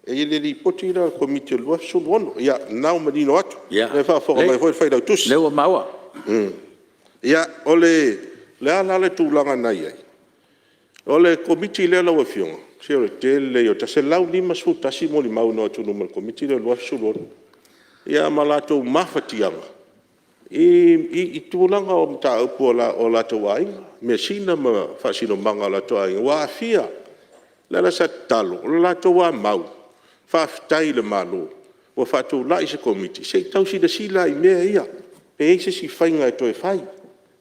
Speaker 1: i le Lipoti lea a le Komiti o le 2016. Ia, o lena ua manino atu, o lea e faafofoga mai foi le Failautusi. Ia, lelei o lea ua maua.
Speaker 2: Ia, o le a la le tulaga na i ai? O le Komiti lea lau Afioga, se o le tele ia o tagata, e 151 molimau na o atu i luma o le Komiti lea i le 2016, ia ma latou mafatiaga i tulaga o mataupu a o latou aiga, measina ma faasinomaga o latou aiga ua aafia. O le ala sa tatalo, o le latou lava mau, faafetai i le Malo ua faatulai se Komiti se i tau silasila i mea ia, pe i ai se isi faiga e toe fai,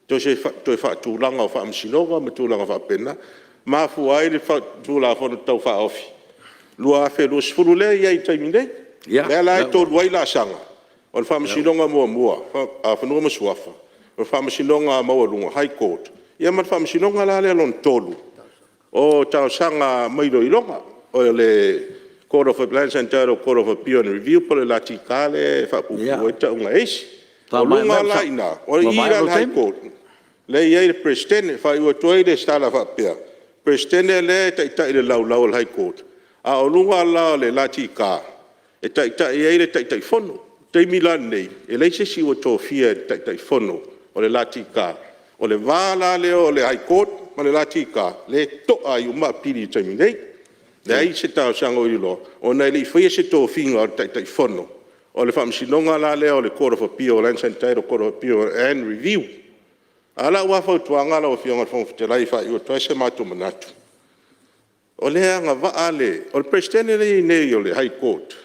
Speaker 2: toe faatulaga o Faamasinoga ma tulaga faapena. Mafua ai le Tulafono Tau Faaofi 2020 lea e i ai i le taimi nei. Lea la e 3 ai laasaga, o le Faamasinoga muamua o Fanua ma Suafa, o le Faamasinoga Maualuga High Court, ia ma le Faamasinoga la lea lona tolu o talosaga ma iloiloga, o le Court of Lands and Court of Appeal and Review po o le LTK lea e faapuupuu ai le tauga e isi. O luga la i ina, o i la i le High Court lea e i ai le Peresetene. E faaiu atu ai le tala e faapea, o le Peresetene lea e taitai i le laulau a le High Court, a o luga la o le LTK e taitai ai le Taitaifono. O le taimi la lenei, e leai se isi ua tofia e Taitaifono o le LTK. O le va la lea o le High Court ma le LTK lea e to'a ai uma apili i le taimi nei. Leai se talosaga o iloiloa ona e le i faia se tofiga o le Taitaifono o le Faamasinoga la lea o le Court of Appeal Lands and Title Court of Appeal and Review. A o lau lava fautuaga lau Afioga i le Fofoga Fetalai e faaiu atu ai so matou manatu, o lea e agavaa le… O le Peresetene lea e i ai nei o le High Court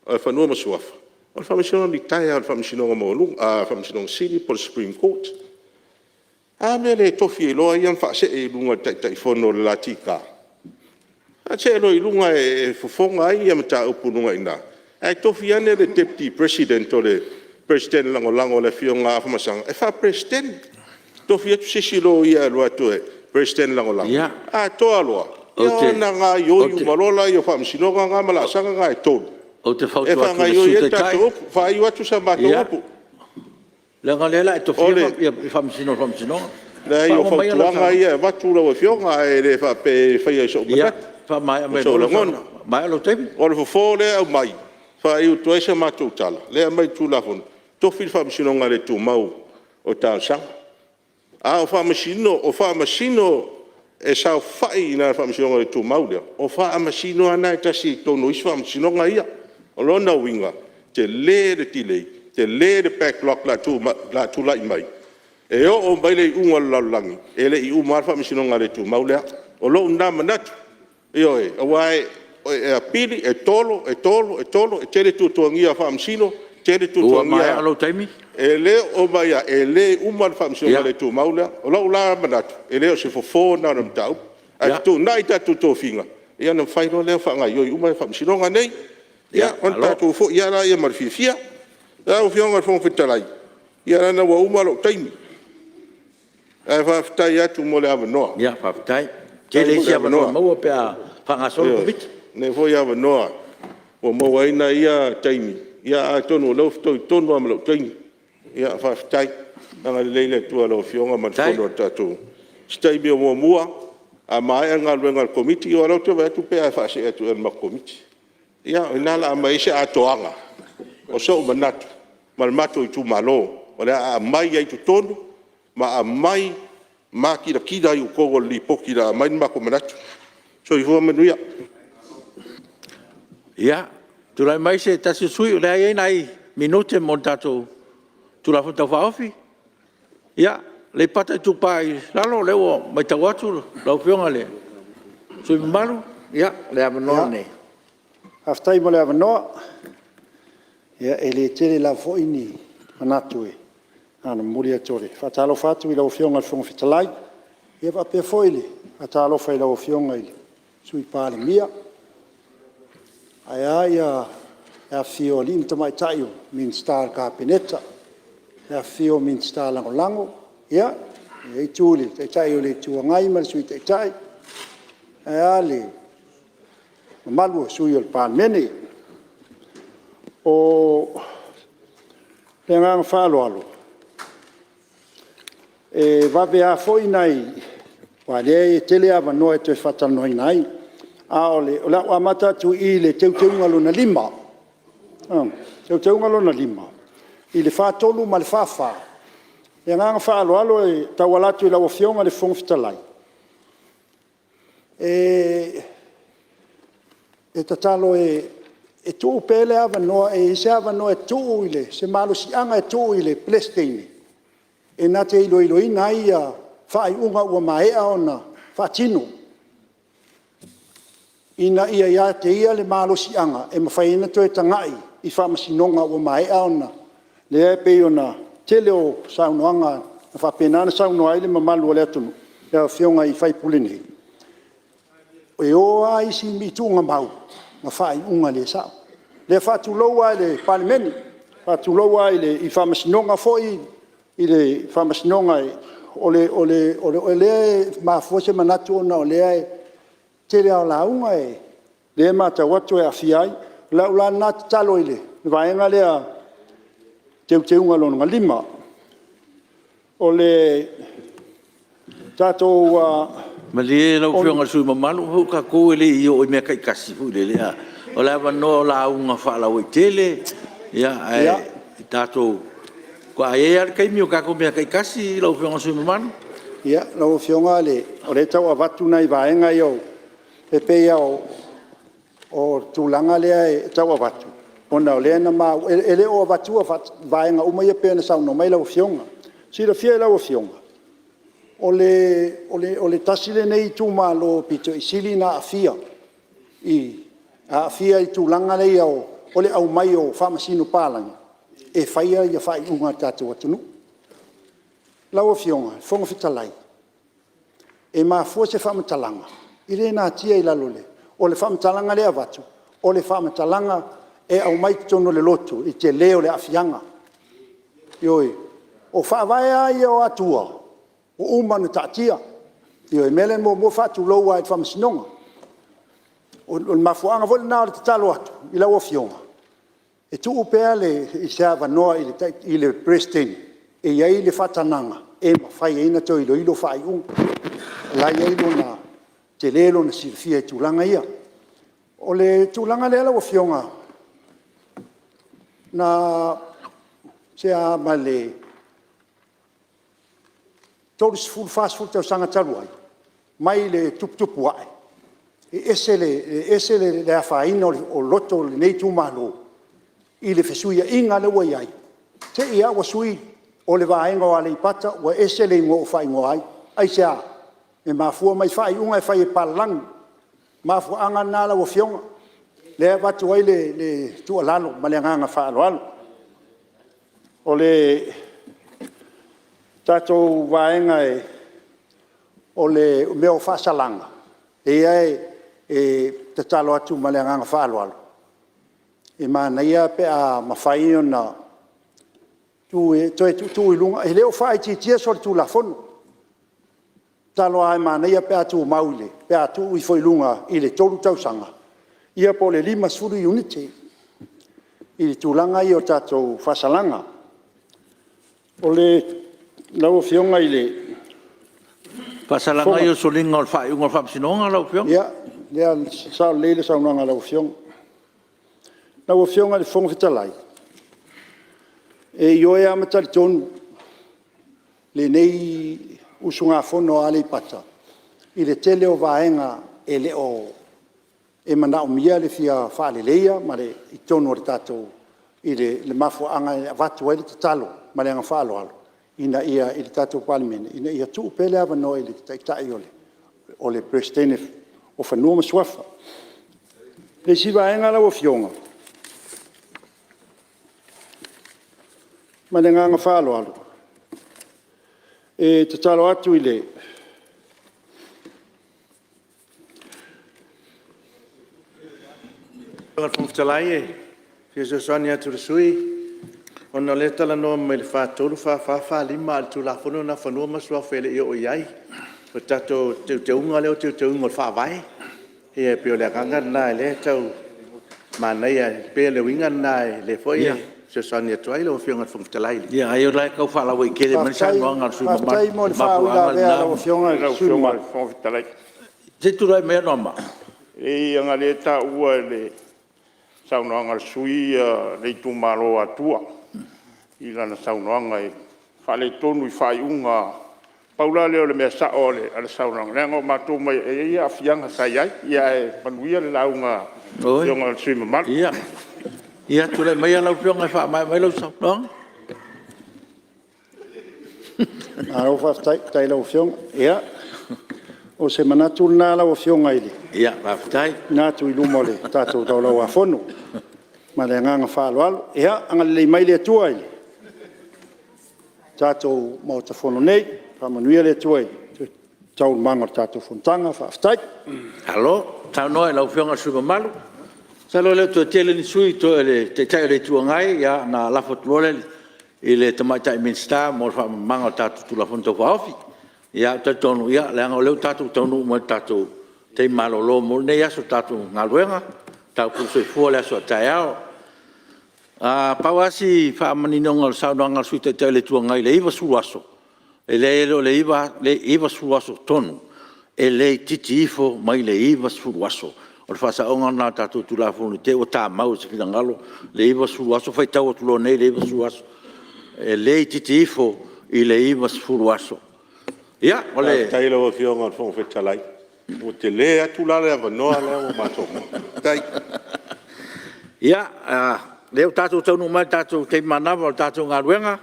Speaker 2: o Fanua ma Suafa, o le Faamasino litaea o le Faamasinoga Maualuga, Faamasinoga Sili po o le Supreme Court. Ae a le mea e le tofi ai loa ia ma faasee i luga i le Taitaifono o le LTK? Faasee loa i luga e fofoga ai mataupu i luga i ina, ae tofi ane le Deputy President o le Peresetene Lagolago le Afioga ia Afamasaga e Faa-Peresetene. Tofi atu se isi loia e alu atu e Peresetene Lagolago, atoa loa ona gaoioi uma loa lea o Faamasinoga na ma laasaga na e 3
Speaker 1: Ou te
Speaker 2: e
Speaker 1: fautua atu i le
Speaker 2: faagaoioi
Speaker 1: Sui
Speaker 2: ai le
Speaker 1: Taitai,
Speaker 2: tatou upu. Faaiu atu sa matou upu.
Speaker 1: Leaga o lea o le a e tofia Faamasino o le Faamasinoga.
Speaker 2: Leai o
Speaker 1: Faauma maia lau
Speaker 2: fautuaga
Speaker 1: saunoaga.
Speaker 2: ia e avatu lau Afioga ae le faapea e faia i sou
Speaker 1: Ia
Speaker 2: manatu
Speaker 1: faamaea
Speaker 2: o
Speaker 1: mai
Speaker 2: sou
Speaker 1: loa lau
Speaker 2: lagona.
Speaker 1: saunoaga, ua maea lou taimi.
Speaker 2: O le fofo lea e aumai e faaiu atu ai sa matou tala, lea e aumai i le Tulafono, tofi le Faamasinoga le Tumau o Talosaga. A o Faamasino o Faamasino e saofai i ina i le Faamasinoga le Tumau lea, o Faamasino lava na e tasi i totonu o isi Faamasinoga ia. O lona uiga, Tele le delay, tele le backlog o le a tulai mai, e oo mai le iuga o le lalolagi e le i uma lava le Faamasinoga le Tumau lea. O lou lena manatu, ioe, aua e apili, e tolo, e tolo, e tolo, e tele tuatuagia o Faamasino, tele tuatuagia. Ua maea lou taimi. E le oo mai lava, e le uma le Faamasinoga le Tumau lea. O lou la manatu, e le o se fofo lena o le mataupu, ae fetuunai tatou tofiga ia ona mafai loa lea ona faagaoioi uma Faamasinoga nei, ia ona tatou foi lava lea ma le fiafia. Lau Afioga i le Fofoga Fetalai, ia leaga ua uma lou taimi, ae faafetai atu mo le avanoa.
Speaker 1: Faafetai. E tele isi avanoa e maua pe a faagasolo le Komiti.
Speaker 2: Lenei foi avanoa ua maua ai nai ia taimi, ia atonu o lea ua fetoi tonu lava ma lou taimi. Faafetai. Agalelei le Atua i lau Afioga ma le Fono a le tatou… O se taimi o muamua, a maea le galuega a le Komiti, aua o lea ou te vaai atu pe a faasee atu ea i le matou Komiti. Ia o i ina o le a aumai ai se atoaga o sou manatu ma le matou itumalo, o le a aumai ai i totonu ma aumai matinatina i totonu o le Lipoti o le a aumai le matou manatu. Soifua ma ia manuia.
Speaker 1: Ia, tulai mai se tasi o sui usufono o lea e i ai nai minute mo le tatou Tulafono Tau Faaofi. Ia, Aleipata Itupa i Lalo o lea ua matau atu lau Afioga i le sui usufono mamalu, ia o le avanoa lenei. Faafetai mo le avanoa. Ia, e le tele lava foi ni manatu na ona momoli atu o le… E faatalofa atu i lau Afioga i le Fofoga Fetalai, e faapea foi ona faatalofa i lau Afioga i le Sui Palemia, ae a le afifio o alii ma tamaitai Minisita o le Kapeneta, le afifio o Minisita Lagolago. Ia, lenei Itu i le Taitai o le Itu Agai ma le Sui Taitai, ae a le mamalu o sui usufono o le Palemene. O le agaga faaaloalo, e vave lava foi nai… aua o lea e tele avanoa e toe faatalanoaina ai. Ae o le a ou amata atu i i le teuteuga lona 5. O le teuteuga lona 5 i le 43 ma le 44, o le agaga faaaloalo e tauala atu i lau Afioga i le Fofoga Fetalai, e tatalo e tuu pea le avanoa e i ai se avanoa e tuu i se malosiaga e tuu i le Peresetene e na te iloiloina ai faaiuga ua maea ona faatino, ina ia ia te ia le malosiaga e mafai ai ona toe tagai i faamasinoga ua maea ona… Lea e pei ona tele o saunoaga na faapena ona saunoa ai le mamalu o le atunuu i Afioga i sui usufono nei, e o lava isi tuugamau ma faaiuga le sao. Ia faatulou lava i le Palemene, faatulou lava i le Faamasinoga foi, o Faamasinoga o lea e mafua se manatu ona o le tele lava o lauga o lea e matau atu e aafia ai. O lau la lena tatalo i le vaega lea teuteuga lona 5. O le tatou… Malie lau Afioga i le sui usufono mamalu, tatou e le i oo i mea taitasi foi lele a. O le avanoa o lauga faalauaitele, ae tatou… aua e i ai lava le taimi o tatou mea taitasi lau Afioga i le sui usufono mamalu. Ia, lau Afioga o lea e tau avatu nai vaega ia e pei lava o le tulaga lea e tau avatu, ona o lea na maua… E le o avatua vaega uma ia pei ona saunoa mai lau Afioga. Silafia e lau Afioga, o le tasi lenei itumalo aupito sili ona aafia i tulaga ia o le aumai o faamasino palagi e faia faaiuga a le tatou atunuu. Lau Afioga i le Fofoga Fetalai, e mafua se faamatalaga, e le natia i lalo… O le faamatalaga lea e avatu, o le faamatalaga e aumai totonu o le lotu le tele o le aafiaga. Ioe. O faavae lava ia o Atua ua uma ona taatia. Ioe. O le mea lea e muamua faatulou lava i le Faamasinoga. O le mafuaaga foi lena o le tatalo atu i lau Afioga e tuu pea se avanoa i le Peresetene e i ai le faatagaga e mafai ai ona toe iloilo faaiuga. O la e i ai lona… tele lona silafia i tulaga ia. O le tulaga lea lau Afioga, na sea ma le 30, 40 tausaga talu ai mai le tuputupu ae, e ese le afaina o loto o lenei itumalo
Speaker 12: i le fesuiaiga lea ua i ai, te i lava ua sui o le vaega o Aleipata ua ese le igoa ua faaigoa ai. Aisea? E mafua mai faaiuga e fai e papalagi. O le mafuaaga lena lau Afioga lea e avatu ai le tuualalo ma le agaga faaaloalo. O le tatou vaega o mea o faasalaga, lea e tatalo atu ma le agaga faaaloalo, e manaia pe a mafai ona toe tuutuu i luga, e le o faaitiitia solitulafono. E tatalo lava e manaia pe a tumau pe a tuu ifo i luga i le 3 tausaga ia po o le 50 iunite i tulaga ia o tatou faasalaga. Lau Afioga i le
Speaker 1: Faasalaga ia o le soliga o le faaiuga o le Faamasinoga lau Afioga?
Speaker 12: Ia, e sao lelei le saunoaga a lau Afioga. Lau Afioga i le Fofoga Fetalai, e ioe lava ma talitonu lenei usugafono a Aleipata i le tele o vaega e le o… e manaomia le fia faaleleia i totonu o le tatou… i le mafuaaga e avatu ai le tatalo ma le agaga faaaloalo ina ia… i le tatou Palemene ina ia tuu pea le avanoa i le Taitai o le Peresetene o Fanua ma Suafa. O le isi vaega lau Afioga, ma le agaga faaaloalo, e tatalo atu i le
Speaker 6: Fofoga Fetalai e fia fesoasoani atu i le sui usufono ona o lea e talanoa mai i le 43, 44, 45 a o le Tulafono lena o Fanua ma Suafa e le i oo i ai. O le tatou Teuteuga lea o le Teuteuga o le Faavae. Ia e pei o le agaga lena lea e tau manaia, e pei o le uiga lena lea foi e fesoasoani atu ai lau Afioga i le Fofoga Fetalai.
Speaker 1: Ia ai o la e tau faalauaitele mai le saunoaga a le sui usufono mamalu.
Speaker 12: Faafetai mo le faauilavea a lau Afioga i le
Speaker 13: Lau
Speaker 12: sui usufono
Speaker 13: Afioga i
Speaker 12: mamalu.
Speaker 13: le Fofoga Fetalai…
Speaker 1: Se i tulai mai Anoamaa.
Speaker 13: Leai ona o lea e taua i le saunoaga a le sui usufono le itumalo o Atua i lana saunoaga e faaletonu i faaiuga. Pau la lea o le mea sao o le saunoaga, leaga o matou mai… e i ai aafiaga sa i ai. Ae manuia le lauga a le Afioga i le sui usufono mamalu.
Speaker 1: Ia, tulai maia lau Afioga e faamaea mai lau saunoaga.
Speaker 12: Malo faafetai. Faafetai i lau Afioga. Ia, o se manatu lena lau Afioga e tuuina atu i luma o le tatou Laulau-a-Fono. Ma le agaga faaaloalo. Ia agalelei mai le Atua i le tatou Maota Fono nei, faamanuia le Atua i taualumaga o le tatou fonotaga. Faafetai.
Speaker 1: Malo saunoa i lau Afioga i le sui usufono mamalu. Masalo e le o toe tele ni sui usufono totoe o le Taitai o le Itu Agai ona lafo atu loa lea i le Tamaitai Minisita mo le faamalamalamaga o le tatou Tulafono Tau Faaofi. Ae ou te talitonu leaga o lea ua tatou taunuu mai i le tatou taimi malolo mo lenei aso o le tatou galuega, tatou soifua le aso a taeao. Pau lava si faamaninoga o le saunoaga a le Sui Taitai o le Itu Agai i le 90 aso, e leai e le o le 90 aso tonu, e le itiiti ifo mai le 90 aso. O le faasaoga lena o le tatou Tulafono i te i ua tamau i se finagalo le 90 aso, faitau atu loa nei le 90 aso. E le itiiti ifo i le 90 aso. Ia, o le…
Speaker 2: Faafetai i lau Afioga i le Fofoga Fetalai, ua tele atu la le avanoa lea ua matou maua. Faafetai.
Speaker 1: Ia, o lea ua tatou taunuu mai i le tatou taimi manava o le tatou galuega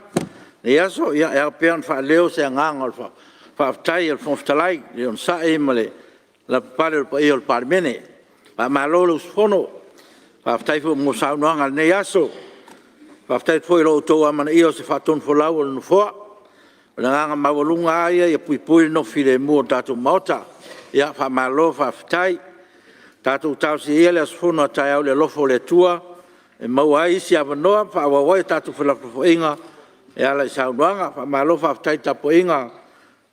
Speaker 1: i lenei aso, e ao pea ona faaleo se agaga o le faafetai a le Fofoga Fetalai i le onosai ma le lavapapale o le paia o le Palemene. Faamalo le usufono, faafetai foi mo saunoaga i lenei aso. Faafetai atu foi i lo outou amanaia o se faatonufolau a le Nofoa. O le agaga maualuga lava ia ia puipui le nofo filemu o le tatou Maota. Ia faamalo faafetai. Tatou talosia ia le aso Fono a taeao i le alofa o le Atua e maua ai isi avanoa e faaauau ai a tatou felafolafoaiga e ala i saunoaga. Faamalo faafetai i le tapuaiga a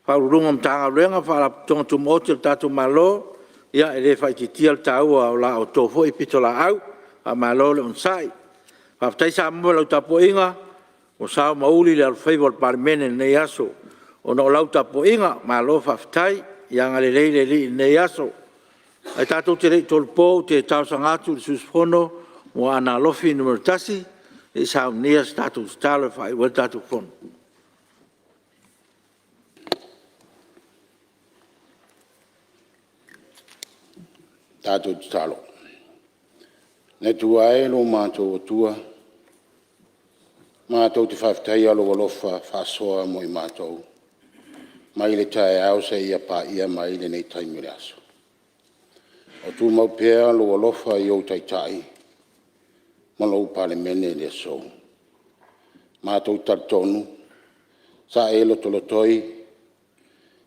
Speaker 1: Ofisa Sili o Pulega o Matagaluega ma Faalapotopotoga Tumaoti a le tatou Malo, e le faaitiitia le taua o la outou foi pitolaau. Faamalo le onosai. Faafetai Samoa i lau tapuaiga ua sao ma uli le alofaiva o le Palemene i lenei aso ona o lau tapuaiga. Malo faafetai. Ia agalelei le Alii i lenei aso. Ae tatou te le i tolopo ou te talosaga atu i le sui usufono mo Aana Alofi 1 se i saunia se tatou tatalo e faaiu ai le tatou Fono.
Speaker 14: Tatou tatalo. Le Atua e lo matou Atua Matou te faafetaia lou alofa faasoa mo i matou mai le taeao seia paia mai lenei taimi o le aso. O tumau pea lou alofa i ou Taitai ma lou Palemene i le aso. Matou te talitonu sa e lotolotoi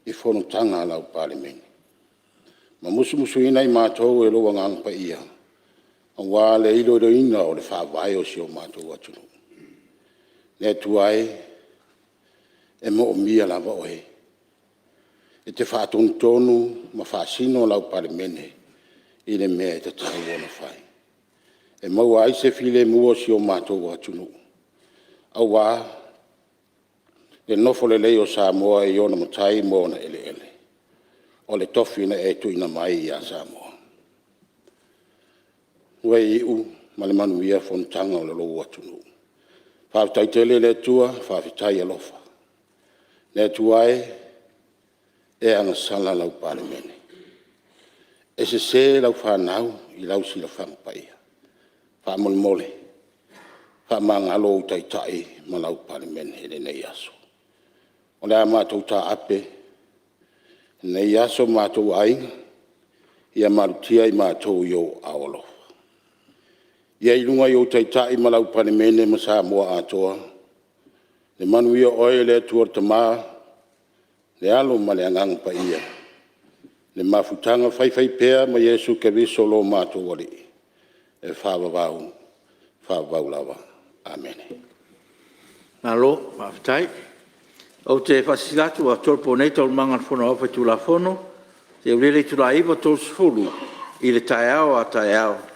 Speaker 14: i fonotaga a lau Palemene ma musumusuina i matou e lou Agaga Paia aua le iloiloina o le Faavae o si o matou atunuu. Le Atua e, e moomia lava Oe, e te faatonutonu ma faasino lau Palemene i le mea e tatau ona fai, e maua ai se filemu o si o matou atunuu aua le nofo lelei o Samoa i ona matai ma ona eleele, o le tofi na e tuuina mai ia Samoa. Ua iu ma le manuia fonotaga a lou atunuu. Faafetai tele le Atua, faafetai alofa. Le Atua e, e agasala lau Palemene, e sese lau fanau i lau silafaga paia. Faamolemole, faamagalo ou Taitai ma lau Palemene i lenei aso. O le a matou taape lenei aso ma matou aiga, ia malutia i matou i ou aao alofa. Ia i luga i ou Taitai ma lau Palemene ma Samoa atoa, le manuia o Oe le Atua le Tama, le Alo ma le Agaga Paia, le mafutaga faifaipea ma Iesu Keriso lo matou Alii, e faavavau, faavavau lava. Amene. Malo faafetai. Ou te faasilasila atu ua tolopo nei Taualumaga a le Fono Aoao Faitulafono seia aulia le itula e 9:30 i le taeao a taeao.